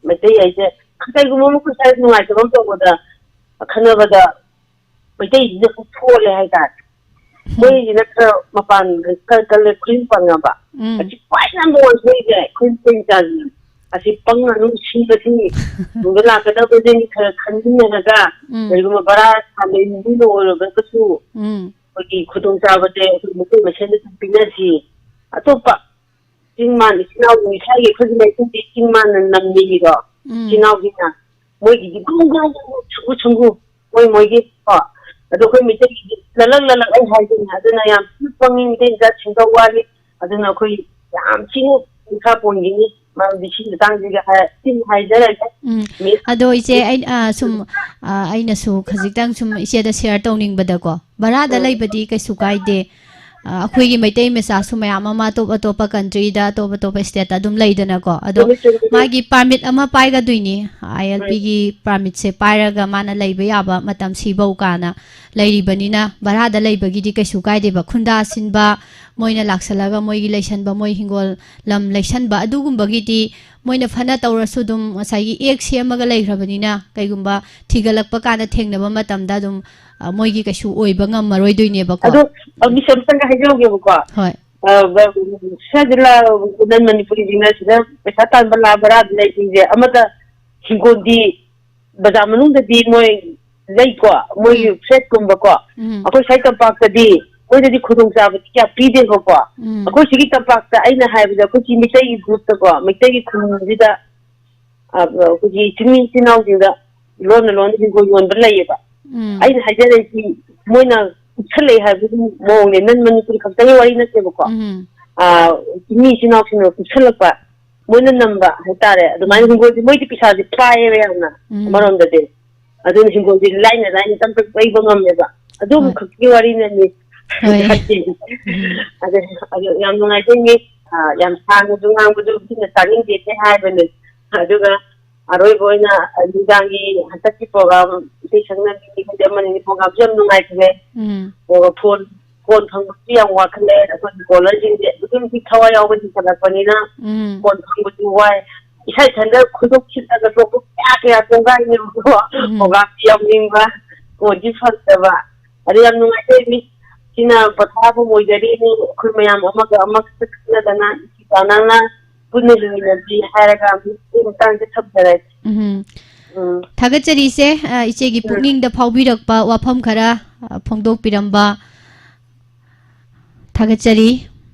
ꯃꯩꯇꯩ ꯍꯥꯏꯁꯦ ꯀꯩꯒꯨꯝꯕ ꯑꯃ ꯑꯩꯈꯣꯏ ꯁ꯭ꯋꯥꯏꯗ ꯅꯨꯡꯉꯥꯏꯇꯕ ꯑꯃ ꯇꯧꯕꯗ, ꯈꯠꯅꯕꯗ ꯃꯩꯇꯩꯁꯤꯅ ꯈꯔ ꯁꯣꯜꯂꯦ ꯍꯥꯏꯇꯥꯔꯦ꯫ ꯎꯝ꯫ ꯃꯣꯏꯁꯤꯅ ꯈꯔ ꯃꯄꯥꯟ ꯈꯔ ꯀꯜꯂꯦ, ꯈꯨꯂꯤꯡ ꯄꯪꯉꯕ꯫ ꯎꯝ꯫ ꯑꯁꯤ ꯈ꯭ꯋꯥꯏ ꯌꯥꯝ ꯅꯨꯡꯉꯥꯏ ꯁꯣꯏꯔꯤꯁꯦ ꯑꯩꯈꯣꯏ ꯃꯩꯇꯩ ꯃꯆꯥꯁꯤꯅ꯫ ꯑꯁꯤ ꯄꯪꯉꯅꯨ, ꯁꯤꯡꯉꯁꯤ꯫ ꯇꯨꯡꯗ ꯂꯥꯛꯀꯗꯕꯁꯤꯡ ꯈꯔ ꯈꯟꯃꯤꯟꯅꯔꯒ ꯎꯝ꯫ ꯀꯔꯤꯒꯨꯝꯕ ꯚꯔꯥ ꯁꯥꯕ ꯏꯃꯨꯡꯗ ꯑꯣꯏꯔꯒꯁꯨ ꯎꯝ꯫ ꯑꯩꯈꯣꯏꯒꯤ ꯈꯨꯗꯣꯡꯆꯥꯕꯁꯦ ꯑꯩꯈꯣꯏ ꯃꯩꯇꯩ ꯃꯁꯦꯟꯗ ꯑꯗꯨꯝ ꯄꯤꯅꯁꯤ꯫ ꯑꯇꯣꯞꯄ ꯆꯤꯡ ꯃꯥꯟ ꯏꯆꯤꯟ ꯏꯅꯥꯎ ꯏꯁꯥꯒꯤ ꯑꯩꯈꯣꯏꯒꯤ ꯂꯩꯀꯥꯏꯒꯤ ꯆꯤꯡ ꯃꯥꯟꯅ ꯅꯝꯃꯤꯒꯤꯗꯣ, ꯎꯝ꯫ ꯏꯆꯤꯟ ꯏꯅꯥꯎꯁꯤꯡꯅ ꯃꯣꯏꯒꯤꯗꯤ ꯒ꯭ꯔꯨꯝ ꯒ꯭ꯔꯨꯝ ꯒ꯭ꯔꯨꯝ ꯁꯪꯒꯨ ꯁꯪꯒꯨ ꯃꯣꯏ ꯃꯣꯏꯒꯤ ꯀꯣ꯫ ꯑꯗꯣ ꯑꯩꯈꯣꯏ ꯃꯩꯇꯩꯒꯤꯗꯤ ꯂꯂꯛ ꯂꯂꯛ ꯑꯩ ꯍꯥꯏꯗꯣꯏꯅꯦ꯫ ꯑꯗꯨꯅ ꯌꯥꯝ ꯊꯤꯅ ꯄꯪꯉꯤ, ꯃꯩꯇꯩ ꯃꯆꯥ ꯁꯦꯝꯗꯣꯛ ꯋꯥꯠꯂꯤ꯫ ꯑꯗꯨꯅ ꯑꯩꯈꯣꯏ ꯌꯥꯝ ꯊꯤꯅ ꯃꯈꯥ ꯄꯣꯟꯈꯤꯅꯤ꯫ ꯃꯔꯝꯗꯤ ꯁꯤ ꯃꯇꯥꯡꯁꯤꯒ ꯍꯥꯏ-, ꯁꯤꯃ ꯍꯥꯏꯖꯔꯒꯦ꯫ ꯎꯝ꯫ ꯃꯤꯁ꯫ ꯑꯗꯣ ꯏꯆꯦ, ꯑꯩ, ꯑ, ꯁꯨꯝ, ꯑ, ꯑꯩꯅꯁꯨ ꯈꯖꯤꯛꯇꯪ ꯁꯨꯝ ꯏꯆꯦꯗ ꯁꯤꯌꯔ ꯇꯧꯅꯤꯡꯕꯗꯀꯣ, ꯚꯔꯥꯗ ꯎꯝ꯫ ꯂꯩꯕꯗꯤ ꯀꯩꯁꯨ ꯀꯥꯏꯗꯦ꯫ ꯑ, ꯑꯩꯈꯣꯏꯒꯤ ꯃꯩꯇꯩ ꯃꯆꯥꯁꯨ ꯃꯌꯥꯝ ꯑꯃ ꯑꯇꯣꯞ ꯑꯇꯣꯞꯄ ꯀꯟꯇ꯭ꯔꯤꯗ, ꯑꯇꯣꯞ ꯑꯇꯣꯞꯄ ꯁ꯭ꯇꯦꯠꯇ ꯑꯗꯨꯝ ꯂꯩꯗꯅꯀꯣ꯫ ꯑꯗꯣ ꯆꯨꯝꯃꯤ, ꯆꯨꯝꯃꯤ, ꯆꯨꯝꯃꯤ꯫ ꯃꯥꯒꯤ ꯄꯥꯔꯃꯤꯠ ꯑꯃ ꯄꯥꯏꯒꯗꯣꯏꯅꯤ, ꯎꯝ꯫ ꯑꯥꯏ ꯑꯦꯜ ꯄꯤꯒꯤ ꯄꯥꯔꯃꯤꯠꯁꯦ ꯄꯥꯏꯔꯒ ꯃꯥꯅ ꯂꯩꯕ ꯌꯥꯕ ꯃꯇꯝ ꯁꯤꯐꯧ ꯀꯥꯅ ꯂꯩꯔꯤꯕꯅꯤꯅ, ꯚꯔꯥꯗ ꯂꯩꯕꯒꯤꯗꯤ ꯀꯩꯁꯨ ꯀꯥꯏꯗꯦꯕ꯫ ꯈꯨꯟꯗꯥ ꯁꯤꯟꯕ, ꯃꯣꯏꯅ ꯂꯥꯛꯁꯜꯂꯒ ꯃꯣꯏꯒꯤ ꯂꯩꯁꯟꯕ, ꯃꯣꯏ ꯍꯤꯡꯒꯣꯜ ꯂꯝ ꯂꯩꯁꯟꯕ, ꯑꯗꯨꯒꯨꯝꯕꯒꯤꯗꯤ ꯃꯣꯏꯅ ꯐꯅ ꯇꯧꯔꯁꯨ ꯑꯗꯨꯝ ꯉꯁꯥꯏꯒꯤ ꯑꯦꯛ ꯁꯦꯝꯃꯒ ꯂꯩꯈ꯭ꯔꯕꯅꯤꯅ, ꯀꯩꯒꯨꯝꯕ ꯊꯤꯒꯠꯂꯛꯄ ꯀꯥꯟꯗ ꯊꯦꯡꯅꯕ ꯃꯇꯝꯗ ꯑꯗꯨꯝ, ꯑ, ꯃꯣꯏꯒꯤ ꯀꯩꯁꯨ ꯑꯣꯏꯕ ꯉꯝꯃꯔꯣꯏꯗꯣꯏꯅꯦꯕꯀꯣ꯫ ꯑꯗꯣ, ꯑ, ꯃꯤꯁ, ꯑꯝꯇꯪꯒ ꯍꯥꯏꯖꯍꯧꯒꯦꯕꯀꯣ꯫ ꯍꯣꯏ꯫ ꯑ, ꯕ-, ꯁ꯭ꯋꯥꯏꯗ ꯂꯥ-, ꯅꯟ ꯃꯅꯤꯄꯨꯔꯤꯁꯤꯡꯅ ꯁꯤꯗ ꯄꯩꯁꯥ ꯇꯥꯟꯕ ꯂꯥ ꯚꯔꯥꯗ ꯂꯩꯁꯤꯡꯁꯦ ꯑꯃꯗ ꯍꯤꯡꯒꯣꯜꯗꯤ ꯕꯖꯥꯔ ꯃꯅꯨꯡꯗꯗꯤ ꯃꯣꯏ ꯂꯩꯀꯣ, ꯃꯣꯏꯒꯤ ꯎꯝ꯫ ꯐ꯭ꯂꯦꯠꯀꯨꯝꯕꯀꯣ꯫ ꯎꯝ꯫ ꯑꯩꯈꯣꯏ ꯁ꯭ꯋꯥꯏ ꯇꯝꯄꯥꯛꯇꯗꯤ ꯃꯣꯏꯗꯗꯤ ꯈꯨꯗꯣꯡꯆꯥꯕꯗꯤ ꯀꯌꯥ ꯄꯤꯗꯦꯕꯀꯣ꯫ ꯎꯝ꯫ ꯑꯩꯈꯣꯏ ꯁꯤꯒꯤ ꯇꯝꯄꯥꯛꯇ ꯑꯩꯅ ꯍꯥꯏꯕꯗ ꯑꯩꯈꯣꯏꯒꯤ ꯃꯤꯇꯩꯒꯤ ꯒ꯭ꯔꯨꯞꯇꯀꯣ, ꯃꯤꯇꯩꯒꯤ ꯈꯨꯟꯁꯤꯗ, ꯑ, ꯑꯩꯈꯣꯏꯒꯤ ꯆꯤꯡꯃꯤ ꯏꯆꯤꯟ ꯏꯅꯥꯎꯁꯤꯡꯗ ꯂꯣꯟꯅ ꯂꯣꯟꯅ ꯍꯤꯡꯒꯣꯜ ꯌꯣꯟꯕ ꯂꯩꯌꯦꯕ꯫ ꯎꯝ꯫ ꯑꯩꯅ ꯍꯥꯏꯖꯔꯛꯏꯁꯤ ꯃꯣꯏꯅ ꯀꯨꯞꯁꯜꯂꯛꯑꯦ ꯍꯥꯏꯕꯒꯤ ꯃꯑꯣꯡꯅꯦ, ꯅꯟ ꯃꯅꯤꯄꯨꯔꯤ ꯈꯛꯇꯒꯤ ꯋꯥꯔꯤ ꯅꯠꯇꯦꯕꯀꯣ꯫ ꯎꯝ꯫ ꯑ, ꯆꯤꯡꯃꯤ ꯏꯆꯤꯟ ꯏꯅꯥꯎꯁꯤꯡꯅ ꯀꯨꯞꯁꯜꯂꯛꯄ, ꯃꯣꯏꯅ ꯅꯝꯕ ꯍꯥꯏꯇꯥꯔꯦ꯫ ꯑꯗꯨꯃꯥꯏꯅ ꯎꯝ꯫ ꯍꯤꯡꯒꯣꯜꯁꯦ ꯃꯣꯏꯗꯤ ꯄꯩꯁꯥꯁꯦ ꯄꯥꯏꯌꯦꯕ ꯌꯥꯝꯅ, ꯎꯝ꯫ ꯑꯃꯔꯣꯝꯗꯗꯤ꯫ ꯑꯗꯨꯅ ꯍꯤꯡꯒꯣꯜꯁꯦ ꯂꯥꯏꯅ ꯂꯥꯏꯅ ꯇꯞ ꯇꯞ ꯂꯩꯕ ꯉꯝꯃꯦꯕ꯫ ꯑꯗꯨ ꯍꯣꯏ꯫ ꯈꯛꯀꯤ ꯋꯥꯔꯤꯅꯅꯤ꯫ ꯍꯣꯏ꯫ ꯅꯠꯇꯦ꯫ ꯎꯝ꯫ ꯑꯗꯨ, ꯑꯗꯨ ꯌꯥꯝ ꯅꯨꯡꯉꯥꯏꯖꯩ ꯃꯤꯁ꯫ ꯑ, ꯌꯥꯝ ꯁꯥꯡꯅꯁꯨ ꯉꯥꯡꯕꯗꯨ ꯃꯤꯅ ꯇꯥꯅꯤꯡꯗꯦꯗꯤ ꯍꯥꯏꯕꯅꯦ꯫ ꯑꯗꯨꯒ ꯑꯔꯣꯏꯕ ꯑꯣꯏꯅ ꯅꯨꯃꯤꯗꯥꯡꯒꯤ ꯍꯟꯗꯛꯀꯤ ꯄ꯭ꯔꯣꯒ꯭ꯔꯥꯝ ꯏꯁꯩ ꯁꯛꯅꯕꯤ ꯈꯪꯗꯦ ꯑꯃꯅꯤ ꯄ꯭ꯔꯣꯒ꯭ꯔꯥꯝꯁꯨ ꯌꯥꯝ ꯅꯨꯡꯉꯥꯏꯈ꯭ꯔꯦ꯫ ꯎꯝ꯫ ꯑꯗꯨꯒ ꯐꯣꯟ, ꯐꯣꯟ ꯐꯪꯕꯁꯨ ꯌꯥꯝ ꯋꯥꯈꯠꯂꯦ꯫ ꯑꯩꯈꯣꯏꯒꯤ ꯀꯣꯂꯔꯁꯤꯡꯁꯦ ꯑꯗꯨꯛꯀꯤ ꯃꯇꯤꯛ ꯊꯋꯥꯏ ꯌꯥꯎꯕ ꯍꯦꯟꯒꯠꯂꯛꯄꯅꯤꯅ ꯎꯝ꯫ ꯐꯣꯟ ꯐꯪꯕꯁꯨ ꯋꯥꯏ꯫ ꯏꯁꯥ ꯏꯊꯟꯗ ꯈꯣꯏꯗꯣꯛ ꯊꯤꯜꯂꯒ ꯅꯣꯛꯄ ꯀꯌꯥ ꯀꯌꯥ ꯀꯣꯡꯒꯥꯏꯅꯦꯕꯀꯣ꯫ ꯎꯝ꯫ ꯄ꯭ꯔꯣꯒ꯭ꯔꯥꯝꯁꯨ ꯌꯥꯎꯅꯤꯡꯕ, ꯐꯣꯟꯁꯨ ꯐꯪꯗꯕ꯫ ꯑꯗꯨ ꯌꯥꯝ ꯅꯨꯡꯉꯥꯏꯖꯩ ꯃꯤꯁ꯫ ꯁꯤꯅ ꯄꯣꯊꯥꯐꯝ ꯑꯣꯏꯖꯔꯤ꯫ ꯑꯩꯈꯣꯏ ꯃꯌꯥꯝ ꯑꯃꯒ ꯑꯃꯒ ꯈꯪꯅꯗꯅ ꯏꯆꯤ ꯆꯥꯟꯅꯅ ꯄꯨꯟꯅ ꯍꯤꯡꯃꯤꯟꯅꯁꯤ ꯍꯥꯏꯔꯒ ꯃꯤꯁꯀꯤ ꯃꯇꯥꯡꯗ ꯊꯝꯖꯔꯒꯦ꯫ ꯎꯝ꯫ ꯎꯝ꯫ ꯊꯥꯒꯠꯆꯔꯤ ꯏꯆꯦ, ꯑ, ꯏꯆꯦꯒꯤ ꯎꯝ꯫ ꯄꯨꯛꯅꯤꯡꯗ ꯐꯥꯎꯕꯤꯔꯛꯄ ꯋꯥꯐꯝ ꯈꯔ, ꯑ, ꯐꯣꯡꯗꯣꯛꯄꯤꯔꯝꯕ ꯊꯥꯒꯠꯆꯔꯤ꯫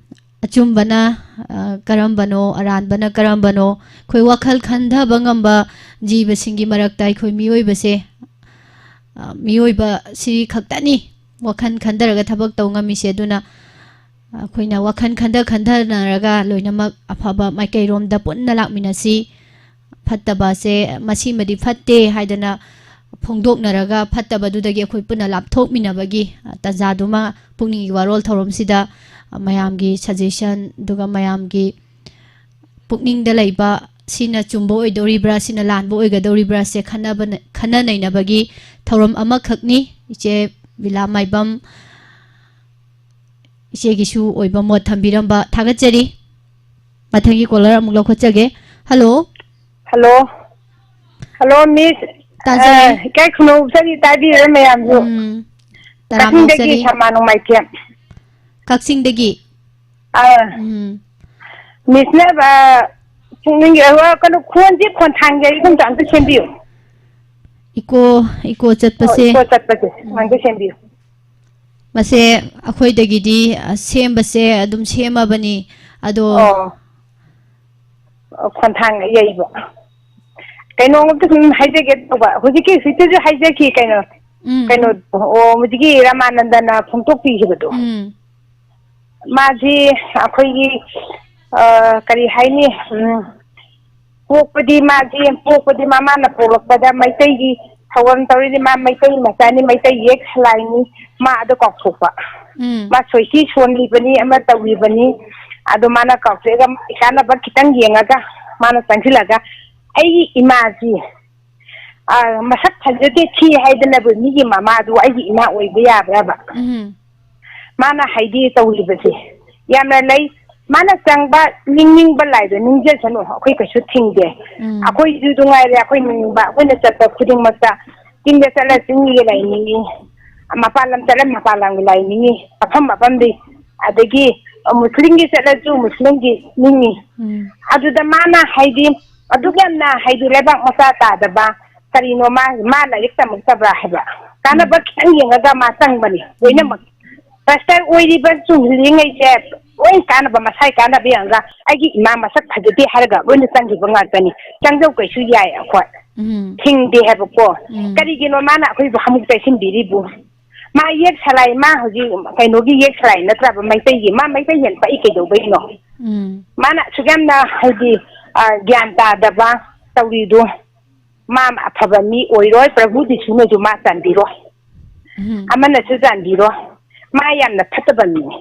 ꯑꯆꯨꯝꯕꯅ, ꯑ, ꯀꯔꯝꯕꯅꯣ, ꯑꯔꯥꯟꯕꯅ ꯀꯔꯝꯕꯅꯣ, ꯑꯩꯈꯣꯏ ꯋꯥꯈꯜ ꯈꯟꯊꯕ ꯉꯝꯕ ꯖꯤꯕꯁꯤꯡꯒꯤ ꯃꯔꯛꯇ ꯑꯩꯈꯣꯏ ꯃꯤꯑꯣꯏꯕꯁꯦ, ꯑ, ꯃꯤꯑꯣꯏꯕ ꯁꯤ ꯈꯛꯇꯅꯤ ꯋꯥꯈꯜ ꯈꯟꯊꯔꯒ ꯊꯕꯛ ꯇꯧ ꯉꯝꯃꯤꯁꯦ꯫ ꯑꯗꯨꯅ ꯑꯩꯈꯣꯏꯅ ꯋꯥꯈꯜ ꯈꯟꯊ ꯈꯟꯊꯅꯔꯒ ꯂꯣꯏꯅꯃꯛ ꯑꯐꯕ ꯃꯥꯏꯀꯩꯔꯣꯝꯗ ꯄꯨꯟꯅ ꯂꯥꯛꯃꯤꯟꯅꯁꯤ꯫ ꯐꯠꯇꯕꯁꯦ ꯃꯁꯤꯃꯗꯤ ꯐꯠꯇꯦ ꯍꯥꯏꯗꯅ ꯐꯣꯡꯗꯣꯛꯅꯔꯒ ꯐꯠꯇꯕꯗꯨꯗꯒꯤ ꯑꯩꯈꯣꯏ ꯄꯨꯟꯅ ꯂꯥꯞꯊꯣꯛꯃꯤꯟꯅꯕꯒꯤ ꯇꯥꯟꯖꯥꯗꯨꯃ ꯄꯨꯛꯅꯤꯡꯒꯤ ꯋꯥꯔꯣꯜ ꯊꯧꯔꯝꯁꯤꯗ ꯃꯌꯥꯝꯒꯤ suggestion, ꯑꯗꯨꯒ ꯃꯌꯥꯝꯒꯤ ꯄꯨꯛꯅꯤꯡꯗ ꯂꯩꯕ ꯁꯤꯅ ꯆꯨꯝꯕ ꯑꯣꯏꯗꯧꯔꯤꯕ꯭ꯔꯥ, ꯁꯤꯅ ꯂꯥꯟꯕ ꯑꯣꯏꯒꯗꯧꯔꯤꯕ꯭ꯔꯥꯁꯦ ꯈꯟꯅꯕ-, ꯈꯟꯅ ꯅꯩꯅꯕꯒꯤ ꯊꯧꯔꯝ ꯑꯃꯈꯛꯅꯤ꯫ ꯏꯆꯦ ꯕꯤꯂꯥ ꯃꯥꯏꯕꯝ, ꯏꯆꯦꯒꯤꯁꯨ ꯑꯣꯏꯕ ꯃꯣꯠ ꯊꯝꯕꯤꯔꯝꯕ ꯊꯥꯒꯠꯆꯔꯤ꯫ ꯃꯊꯪꯒꯤ caller ꯑꯃꯨꯛ ꯂꯧꯈꯠꯆꯒꯦ꯫ Hello꯫ Hello꯫ Hello, Miss꯫ ꯇꯥꯖꯔꯤ꯫ ꯑ, ꯏꯀꯥꯏ ꯈꯨꯅꯧ ꯆꯪꯉꯤ ꯇꯥꯕꯤꯔꯤꯕ ꯃꯌꯥꯝꯁꯨ꯫ ꯎꯝ꯫ ꯇꯔꯥꯝꯅ ꯀꯛꯆꯤꯡꯗꯒꯤ ꯑꯣꯛꯆꯔꯤ꯫ ꯁꯃꯥ ꯅꯣꯡꯃꯥꯏꯊꯦꯝ꯫ ꯀꯛꯆꯤꯡꯗꯒꯤ꯫ ꯑꯥ꯫ ꯎꯝ꯫ Miss ꯅ, ꯑ, ꯄꯨꯛꯅꯤꯡꯒꯤ, ꯑ, ꯀꯩꯅꯣ, ꯈꯣꯟꯁꯦ ꯈꯣꯟꯊꯥꯡꯁꯦ ꯑꯩ ꯑꯗꯨꯝ ꯑꯝꯇ ꯁꯦꯝꯕꯤꯌꯨ꯫ Echo, echo ꯑꯣ, ꯆꯠꯄꯁꯦ꯫ Echo ꯆꯠꯄꯁꯦ꯫ ꯎꯝ꯫ ꯑꯝꯇ ꯁꯦꯝꯕꯤꯌꯨ꯫ ꯃꯁꯦ ꯑꯩꯈꯣꯏꯗꯒꯤꯗꯤ, ꯑ, ꯁꯦꯝꯕꯁꯦ ꯑꯗꯨꯝ ꯁꯦꯝꯃꯕꯅꯤ꯫ ꯑꯗꯣ ꯑꯣ꯫ ꯑ, ꯈꯣꯟꯊꯥꯡ ꯌꯩꯕ꯫ ꯀꯩꯅꯣꯝꯇ ꯁꯨꯝ ꯍꯥꯏꯖꯒꯦ ꯇꯧꯕ꯫ ꯍꯧꯖꯤꯛꯀꯤ ꯍꯧꯖꯤꯛꯇꯁꯨ ꯍꯥꯏꯖꯈꯤ ꯀꯩꯅꯣ, ꯎꯝ꯫ ꯀꯩꯅꯣ, ꯑꯣ, ꯍꯧꯖꯤꯛꯀꯤ ꯔꯃꯥꯅꯟꯗꯅ ꯐꯣꯡꯗꯣꯛꯄꯤꯈꯤꯕꯗꯣ꯫ ꯎꯝ꯫ ꯃꯥꯁꯤ ꯑꯩꯈꯣꯏꯒꯤ, ꯑ, ꯀꯔꯤ ꯍꯥꯏꯅꯤ, ꯎꯝ, ꯄꯣꯛꯄꯗꯤ ꯃꯥꯁꯤ, ꯄꯣꯛꯄꯗꯤ ꯃꯃꯥꯅ ꯄꯣꯛꯂꯛꯄꯗ ꯃꯩꯇꯩꯒꯤ ꯊꯧꯔꯝ ꯇꯧꯔꯤꯅꯤ꯫ ꯃꯥ ꯃꯩꯇꯩ ꯃꯆꯥꯅꯤ, ꯃꯩꯇꯩ ꯌꯦꯛ ꯂꯥꯏꯅꯤ꯫ ꯃꯥ ꯑꯗꯨ ꯀꯥꯎꯊꯣꯛꯄ꯫ ꯎꯝ꯫ ꯃꯥ ꯁꯣꯏꯁꯤ ꯁꯣꯟꯈꯤꯕꯅꯤ, ꯑꯃ ꯇꯧꯈꯤꯕꯅꯤ꯫ ꯑꯗꯣ ꯃꯥꯅ ꯀꯥꯎꯊꯣꯛꯑꯒ ꯃꯥꯒꯤ ꯀꯥꯟꯅꯕ ꯈꯤꯇꯪ ꯌꯦꯡꯉꯒ ꯃꯥꯅ ꯆꯪꯁꯤꯜꯂꯒ, "ꯑꯩꯒꯤ ꯏꯃꯥꯁꯤ, ꯑ, ꯃꯁꯛ ꯐꯖꯗꯦ, ꯊꯤ ꯍꯥꯏꯗꯅꯕꯨ ꯃꯤꯒꯤ ꯃꯃꯥꯗꯨ ꯑꯩꯒꯤ ꯏꯃꯥ ꯑꯣꯏꯕ ꯌꯥꯕ꯭ꯔꯕ?" ꯎꯝ꯫ ꯃꯥꯅ ꯍꯥꯏꯗꯤ ꯇꯧꯔꯤꯕꯁꯦ ꯌꯥꯝꯅ ꯂꯩ꯫ ꯃꯥꯅ ꯆꯪꯕ, ꯅꯤꯡꯅꯤꯡꯕ ꯂꯥꯏꯗꯣ ꯅꯤꯡꯖꯁꯅꯨ, ꯑꯩꯈꯣꯏ ꯀꯩꯁꯨ ꯊꯤꯡꯗꯦ꯫ ꯎꯝ꯫ ꯑꯩꯈꯣꯏꯁꯨ ꯅꯨꯡꯉꯥꯏꯔꯦ, ꯑꯩꯈꯣꯏ ꯅꯤꯡꯅꯤꯡꯕ, ꯑꯩꯈꯣꯏꯅ ꯆꯠꯄ ꯈꯨꯗꯤꯡꯃꯛꯇ ꯆꯤꯡꯗ ꯆꯠꯂ ꯆꯤꯡꯒꯤ ꯂꯥꯏ ꯅꯤꯡꯉꯤ, ꯃꯄꯥꯟ ꯂꯝ ꯆꯠꯂ ꯃꯄꯥꯟ ꯂꯝꯒꯤ ꯂꯥꯏ ꯅꯤꯡꯉꯤ, ꯃꯐꯝ ꯃꯐꯝꯗꯤ, ꯑꯗꯒꯤ ꯃꯨꯁꯂꯤꯝꯒꯤ ꯆꯠꯂꯁꯨ ꯃꯨꯁꯂꯤꯝꯒꯤ ꯅꯤꯡꯉꯤ꯫ ꯎꯝ꯫ ꯑꯗꯨꯗ ꯃꯥꯅ ꯍꯥꯏꯗꯤ ꯑꯗꯨꯛ ꯌꯥꯝꯅ ꯍꯥꯏꯗꯤ ꯂꯩꯕꯥꯛ ꯃꯆꯥ ꯇꯥꯗꯕ ꯀꯔꯤꯅꯣ ꯃꯥ, ꯃꯥ ꯂꯥꯏꯔꯤꯛ ꯇꯝꯃꯛꯇꯕ꯭ꯔꯥ ꯍꯥꯏꯕ ꯀꯥꯟꯅꯕ ꯎꯝ꯫ ꯈꯤꯇꯪ ꯌꯦꯡꯉꯒ ꯃꯥ ꯆꯪꯕꯅꯤ ꯎꯝ꯫ ꯂꯣꯏꯅꯃꯛ꯫ Pastor ꯑꯣꯏꯔꯤꯕ ꯆꯨꯝꯂꯤꯉꯩꯁꯦ ꯂꯣꯏ ꯀꯥꯟꯅꯕ, ꯃꯁꯥꯏ ꯀꯥꯟꯅꯕ ꯌꯦꯡꯉꯒ ꯑꯩꯒꯤ ꯏꯃꯥ ꯃꯁꯛ ꯐꯖꯗꯦ ꯍꯥꯏꯔꯒ ꯂꯣꯏꯅ ꯆꯪꯈꯤꯕ ꯉꯥꯛꯇꯅꯤ꯫ ꯆꯪꯖꯧ ꯀꯩꯁꯨ ꯌꯥꯏ ꯑꯩꯈꯣꯏ꯫ ꯎꯝ꯫ ꯊꯤꯡꯗꯦ ꯍꯥꯏꯕꯀꯣ꯫ ꯎꯝ꯫ ꯀꯔꯤꯒꯤꯅꯣ ꯃꯥꯅ ꯑꯩꯈꯣꯏꯕꯨ ꯍꯥꯃꯨꯛ ꯇꯩꯁꯤꯟꯕꯤꯔꯤꯕꯨ? ꯃꯥ ꯌꯦꯛ ꯁꯂꯥꯏ, ꯃꯥ ꯍꯧꯖꯤꯛ ꯀꯩꯅꯣꯒꯤ ꯌꯦꯛ ꯁꯂꯥꯏ ꯅꯠꯇ꯭ꯔꯕ, ꯃꯩꯇꯩꯒꯤ? ꯃꯥ ꯃꯩꯇꯩ ꯍꯦꯟ ꯄꯛꯏ ꯀꯩꯗꯧꯕꯩꯅꯣ? ꯎꯝ꯫ ꯃꯥꯅ ꯑꯁꯨꯛ ꯌꯥꯝꯅ ꯍꯥꯏꯗꯤ, ꯑ, ꯒ꯭ꯌꯥꯟ ꯇꯥꯗꯕ ꯇꯧꯔꯤꯗꯨ, ꯃꯥ ꯑꯐꯕ ꯃꯤ ꯑꯣꯏꯔꯣꯏ, ꯄ꯭ꯔꯚꯨ ꯖꯤꯁꯨꯅꯁꯨ ꯃꯥ ꯆꯥꯟꯕꯤꯔꯣꯏ꯫ ꯎꯝ꯫ ꯑꯃꯅꯁꯨ ꯆꯥꯟꯕꯤꯔꯣꯏ꯫ ꯃꯥ ꯌꯥꯝꯅ ꯐꯠꯇꯕ ꯃꯤꯅꯤ꯫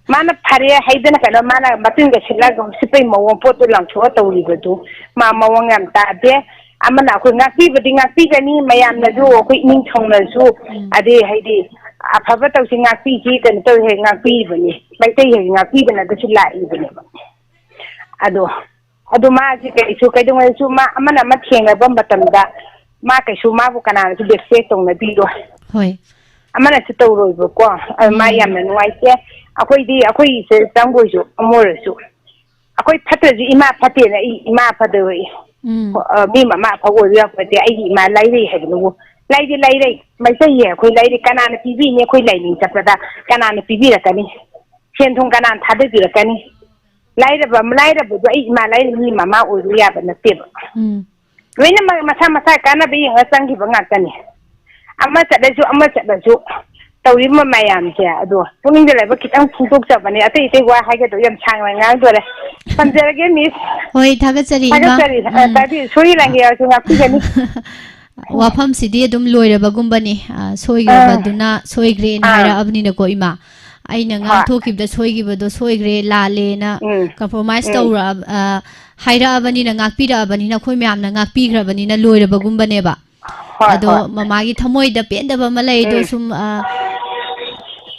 ꯃꯥꯅ ꯐꯔꯦ ꯍꯥꯏꯗꯅ ꯀꯩꯅꯣ, ꯃꯥꯅ ꯃꯇꯨꯡꯗ ꯁꯤꯠꯂꯒ ꯁꯤꯠꯄꯩ ꯃꯑꯣꯡ, ꯄꯣꯠꯇꯨ ꯂꯪꯊꯣꯛꯑ ꯇꯧꯔꯤꯕꯗꯨ ꯃꯥ ꯃꯑꯣꯡ ꯌꯥꯝ ꯇꯥꯗꯦ꯫ ꯑꯃꯅ ꯑꯩꯈꯣꯏ ꯉꯥꯛꯄꯤꯕꯗꯤ ꯉꯥꯛꯄꯤꯒꯅꯤ, ꯃꯌꯥꯝꯅꯁꯨ ꯑꯩꯈꯣꯏ ꯏꯅꯤꯡ ꯊꯧꯅꯁꯨ, ꯎꯝ꯫ ꯑꯗꯩ ꯍꯥꯏꯗꯤ ꯑꯐꯕ ꯇꯧꯁꯤ, ꯉꯥꯛꯄꯤꯁꯤ, ꯀꯩꯅꯣ ꯇꯧꯁꯤ ꯍꯥꯏ ꯉꯥꯛꯄꯤꯕꯅꯤ, ꯃꯩꯇꯩ ꯍꯥꯏ ꯉꯥꯛꯄꯤꯗꯅ ꯑꯗꯨꯁꯨ ꯂꯥꯛꯏꯕꯅꯦꯕ꯫ ꯑꯗꯣ, ꯑꯗꯨ ꯃꯥꯁꯤ ꯀꯩꯁꯨ ꯀꯩꯗꯧꯉꯩꯁꯨ ꯃꯥ ꯑꯃꯅ ꯑꯃ ꯊꯦꯡꯅꯕ ꯃꯇꯝꯗ ꯃꯥ ꯀꯩꯁꯨ, ꯃꯥꯕꯨ ꯀꯅꯥꯅꯁꯨ ꯔꯦꯁꯄꯦꯛ ꯇꯧꯅꯕꯤꯔꯣꯏ꯫ ꯍꯣꯏ꯫ ꯑꯃꯅꯁꯨ ꯇꯧꯔꯣꯏꯕꯀꯣ꯫ ꯑꯗꯨ ꯃꯥ ꯎꯝ꯫ ꯌꯥꯝꯅ ꯅꯨꯡꯉꯥꯏꯇꯦ꯫ ꯑꯩꯈꯣꯏꯗꯤ, ꯑꯩꯈꯣꯏ ꯏꯆꯦ ꯆꯪꯕꯣꯏꯁꯨ ꯑꯃ ꯑꯣꯏꯔꯁꯨ, ꯑꯩꯈꯣꯏ ꯐꯠꯇ꯭ꯔꯁꯨ ꯏꯃꯥ ꯐꯠꯇꯦꯅ ꯑꯩ ꯏꯃꯥ ꯐꯠꯇꯕ, ꯎꯝ꯫ ꯑ, ꯃꯤ ꯃꯃꯥ ꯑꯐꯕ ꯑꯣꯏꯕ ꯌꯥꯄꯣꯠꯇꯦ꯫ ꯑꯩꯒꯤ ꯏꯃꯥ ꯂꯥꯏꯔꯩ ꯍꯥꯏꯕꯅꯕꯨ, ꯂꯥꯏꯗꯤ ꯂꯥꯏꯔꯩ, ꯃꯩꯇꯩꯌꯦ ꯑꯩꯈꯣꯏ ꯂꯥꯏꯔꯩ꯫ ꯀꯅꯥꯅ ꯄꯤꯕꯤꯅꯤ? ꯑꯩꯈꯣꯏ ꯂꯥꯏꯅꯤꯡ ꯆꯠꯄꯗ ꯀꯅꯥꯅ ꯄꯤꯕꯤꯔꯛꯀꯅꯤ? ꯁꯦꯟ ꯊꯨꯝ ꯀꯅꯥꯅ ꯊꯥꯗꯕꯤꯔꯛꯀꯅꯤ? ꯂꯥꯏꯔꯕ, ꯂꯥꯏꯔꯕꯗꯣ ꯑꯩ ꯏꯃꯥ ꯂꯥꯏꯔꯕ ꯃꯤ ꯃꯃꯥ ꯑꯣꯏꯕ ꯌꯥꯕ ꯅꯠꯇꯦꯕ꯫ ꯎꯝ꯫ ꯂꯣꯏꯅꯃꯛ ꯃꯁꯥ ꯃꯁꯥ ꯀꯥꯟꯅꯕ ꯌꯦꯡꯉ ꯆꯪꯈꯤꯕ ꯉꯥꯛꯇꯅꯤ꯫ ꯑꯃ ꯆꯠꯂꯁꯨ, ꯑꯃ ꯆꯠꯂꯁꯨ ꯇꯧꯔꯤꯕ ꯃꯌꯥꯝꯁꯦ, ꯑꯗꯣ ꯄꯨꯛꯅꯤꯡꯗ ꯂꯩꯕ ꯈꯤꯇꯪ ꯐꯣꯡꯗꯣꯛꯆꯕꯅꯦ꯫ ꯑꯇꯩ ꯑꯇꯩ ꯋꯥ ꯍꯥꯏꯒꯗꯧ ꯌꯥꯝ ꯁꯥꯡꯅ ꯉꯥꯡꯗꯣꯔꯦ꯫ ꯊꯝꯖꯔꯒꯦ, ꯃꯤꯁ꯫ ꯍꯣꯏ, ꯊꯥꯒꯠꯆꯔꯤ, ꯏꯃꯥ꯫ ꯊꯥꯒꯠꯆꯔꯤ꯫ ꯑ, ꯎꯝ꯫ ꯇꯥꯕꯤ-, ꯁꯣꯏ ꯂꯥꯟꯒꯦ ꯌꯥꯎꯔꯁꯨ ꯉꯥꯛꯄꯤꯒꯅꯤ꯫ ꯋꯥꯐꯝꯁꯤꯗꯤ ꯑꯗꯨꯝ ꯂꯣꯏꯔꯕꯒꯨꯝꯕꯅꯤ꯫ ꯑ, ꯑꯥ꯫ ꯁꯣꯏꯈ꯭ꯔꯕꯗꯨꯅ ꯁꯣꯏꯈ꯭ꯔꯦꯅ ꯑꯥ꯫ ꯍꯥꯏꯔꯛꯑꯕꯅꯤꯅꯀꯣ, ꯏꯃꯥ꯫ ꯑꯩꯅ ꯍꯣꯏ꯫ ꯉꯥꯡꯊꯣꯛꯈꯤꯕꯗꯣ ꯁꯣꯏꯈꯤꯕꯗꯣ ꯁꯣꯏꯈ꯭ꯔꯦ, ꯂꯥꯜꯂꯦꯅ ꯎꯝ꯫ ꯀꯝꯄ꯭ꯔꯣꯃꯥꯏꯁ ꯎꯝ꯫ ꯇꯧꯔꯛꯑꯕ-, ꯑ, ꯍꯥꯏꯔꯛꯑꯕꯅꯤꯅ, ꯉꯥꯛꯄꯤꯔꯛꯑꯕꯅꯤꯅ, ꯑꯩꯈꯣꯏ ꯃꯌꯥꯝꯅ ꯉꯥꯛꯄꯤꯈ꯭ꯔꯕꯅꯤꯅ ꯂꯣꯏꯔꯕꯒꯨꯝꯕꯅꯦꯕ꯫ ꯍꯣꯏ, ꯑꯗꯣ ꯍꯣꯏ꯫ ꯃꯃꯥꯒꯤ ꯊꯃꯣꯏꯗ ꯄꯦꯟꯗꯕ ꯑꯃ ꯂꯩ, ꯑꯗꯣ ꯎꯝ꯫ ꯁꯨꯝ, ꯑ,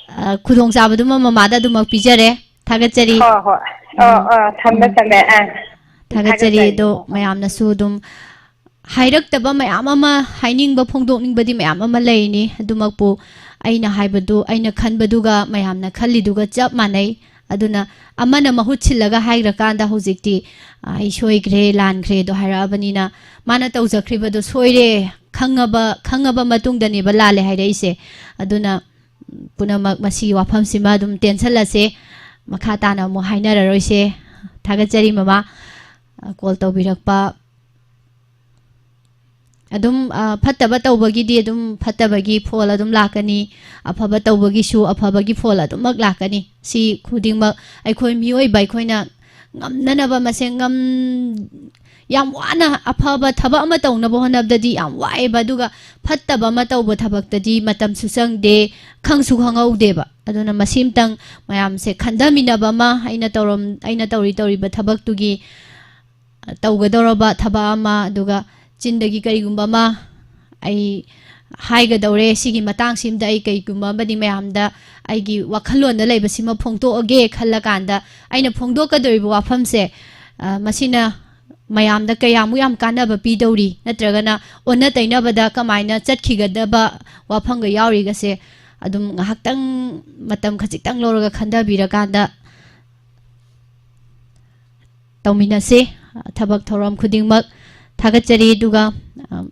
ꯑ, ꯈꯨꯗꯣꯡꯆꯥꯕꯗꯨꯃ ꯃꯃꯥꯗ ꯑꯗꯨꯃꯛ ꯄꯤꯖꯔꯦ꯫ ꯊꯥꯒꯠꯆꯔꯤ꯫ ꯍꯣꯏ, ꯍꯣꯏ꯫ ꯑ, ꯎꯝ, ꯑ, ꯊꯝꯃꯦ, ꯎꯝ꯫ ꯊꯝꯃꯦ꯫ ꯑ, ꯊꯥꯒꯠꯆꯔꯤ꯫ ꯊꯥꯒꯠꯆꯔꯤ꯫ ꯑꯗꯣ ꯃꯌꯥꯝꯅꯁꯨ ꯑꯗꯨꯝ ꯍꯥꯏꯔꯛꯇꯕ ꯃꯌꯥꯝ ꯑꯃ, ꯍꯥꯏꯅꯤꯡꯕ ꯐꯣꯡꯗꯣꯛꯅꯤꯡꯕꯗꯤ ꯃꯌꯥꯝ ꯑꯃ ꯂꯩꯔꯤꯅꯤ꯫ ꯑꯗꯨꯃꯛꯄꯨ ꯑꯩꯅ ꯍꯥꯏꯕꯗꯨ, ꯑꯩꯅ ꯈꯟꯕꯗꯨꯒ ꯃꯌꯥꯝꯅ ꯈꯜꯂꯤꯗꯨꯒ ꯆꯞ ꯃꯥꯟꯅꯩ꯫ ꯑꯗꯨꯅ ꯑꯃꯅ ꯃꯍꯨꯠ ꯁꯤꯜꯂꯒ ꯍꯥꯏꯈ꯭ꯔꯀꯥꯟꯗ ꯍꯧꯖꯤꯛꯇꯤ, "ꯑ, ꯑꯩ ꯁꯣꯏꯈ꯭ꯔꯦ, ꯂꯥꯟꯈ꯭ꯔꯦ" ꯑꯗꯣ ꯍꯥꯏꯔꯛꯑꯕꯅꯤꯅ, ꯃꯥꯅ ꯇꯧꯖꯈ꯭ꯔꯤꯕꯗꯣ ꯁꯣꯏꯔꯦ ꯈꯪꯉꯕ, ꯈꯪꯉꯕ ꯃꯇꯨꯡꯗꯅꯦꯕ ꯂꯥꯜꯂꯦ ꯍꯥꯏꯔꯛꯏꯁꯦ꯫ ꯑꯗꯨꯅ ꯄꯨꯝꯅꯃꯛ ꯃꯁꯤꯒꯤ ꯋꯥꯐꯝꯁꯤꯃ ꯑꯗꯨꯝ ꯇꯦꯟꯁꯜꯂꯁꯦ꯫ ꯃꯈꯥ ꯇꯥꯅ ꯑꯃꯨꯛ ꯍꯥꯏꯅꯔꯔꯣꯏꯁꯦ꯫ ꯊꯥꯒꯠꯆꯔꯤ ꯃꯃꯥ, ꯑ, ꯀꯣꯜ ꯇꯧꯕꯤꯔꯛꯄ꯫ ꯑꯗꯨꯝ, ꯑ, ꯐꯠꯇꯕ ꯇꯧꯕꯒꯤꯗꯤ ꯑꯗꯨꯝ ꯐꯠꯇꯕꯒꯤ ꯐꯣꯜ ꯑꯗꯨꯝ ꯂꯥꯛꯀꯅꯤ, ꯑꯐꯕ ꯇꯧꯕꯒꯤꯁꯨ ꯑꯐꯕꯒꯤ ꯐꯣꯜ ꯑꯗꯨꯃꯛ ꯂꯥꯛꯀꯅꯤ꯫ ꯁꯤ ꯈꯨꯗꯤꯡꯃꯛ ꯑꯩꯈꯣꯏ ꯃꯤꯑꯣꯏꯕ ꯑꯩꯈꯣꯏꯅ ꯉꯝꯅꯅꯕ ꯃꯁꯦꯟ ꯉꯝ-, ꯌꯥꯝ ꯋꯥꯅ ꯑꯐꯕ ꯊꯕꯛ ꯑꯃ ꯇꯧꯅꯕ ꯍꯣꯠꯅꯕꯗꯗꯤ ꯌꯥꯝ ꯋꯥꯏꯑꯦꯕ, ꯑꯗꯨꯒ ꯐꯠꯇꯕ ꯑꯃ ꯇꯧꯕ ꯊꯕꯛꯇꯗꯤ ꯃꯇꯝꯁꯨ ꯆꯪꯗꯦ, ꯈꯪꯁꯨ ꯈꯪꯍꯧꯗꯦꯕ꯫ ꯑꯗꯨꯅ ꯃꯁꯤꯝꯇꯪ ꯃꯌꯥꯝꯁꯦ ꯈꯟꯊꯃꯤꯟꯅꯕ ꯑꯃ, ꯑꯩꯅ ꯇꯧꯔꯝ-, ꯑꯩꯅ ꯇꯧꯔꯤ ꯇꯧꯔꯤꯕ ꯊꯕꯛꯇꯨꯒꯤ ꯇꯧꯒꯗꯧꯔꯕ ꯊꯕꯛ ꯑꯃ, ꯑꯗꯨꯒ ꯆꯤꯟꯗꯒꯤ ꯀꯔꯤꯒꯨꯝꯕ ꯑꯃ ꯑꯩ ꯍꯥꯏꯒꯗꯧꯔꯦ, ꯁꯤꯒꯤ ꯃꯇꯥꯡꯁꯤꯃꯗ ꯑꯩ ꯀꯩꯒꯨꯝꯕ ꯑꯃꯗꯤ ꯃꯌꯥꯝꯗ ꯑꯩꯒꯤ ꯋꯥꯈꯜꯂꯣꯟꯗ ꯂꯩꯕꯁꯤꯃ ꯐꯣꯡꯗꯣꯛꯑꯒꯦ ꯈꯜꯂꯀꯥꯟꯗ, ꯑꯩꯅ ꯐꯣꯡꯗꯣꯛꯀꯗꯧꯔꯤꯕ ꯋꯥꯐꯝꯁꯦ, ꯑ, ꯃꯁꯤꯅ ꯃꯌꯥꯝꯗ ꯀꯌꯥꯃꯨꯛ ꯌꯥꯝ ꯀꯥꯟꯅꯕ ꯄꯤꯗꯧꯔꯤ, ꯅꯠꯇ꯭ꯔꯒꯅ ꯑꯣꯟꯅ ꯇꯩꯅꯕꯗ ꯀꯃꯥꯏꯅ ꯆꯠꯈꯤꯒꯗꯕ ꯋꯥꯐꯝꯒ ꯌꯥꯎꯔꯤꯒꯁꯦ, ꯑꯗꯨꯝ ꯉꯥꯏꯍꯥꯛꯇꯪ ꯃꯇꯝ ꯈꯖꯤꯛꯇꯪ ꯂꯧꯔꯒ ꯈꯟꯊꯕꯤꯔꯀꯥꯟꯗ ꯇꯧꯃꯤꯟꯅꯁꯦ꯫ ꯊꯕꯛ ꯊꯧꯔꯝ ꯈꯨꯗꯤꯡꯃꯛ ꯊꯥꯒꯠꯆꯔꯤ꯫ ꯑꯗꯨꯒ, ꯑ,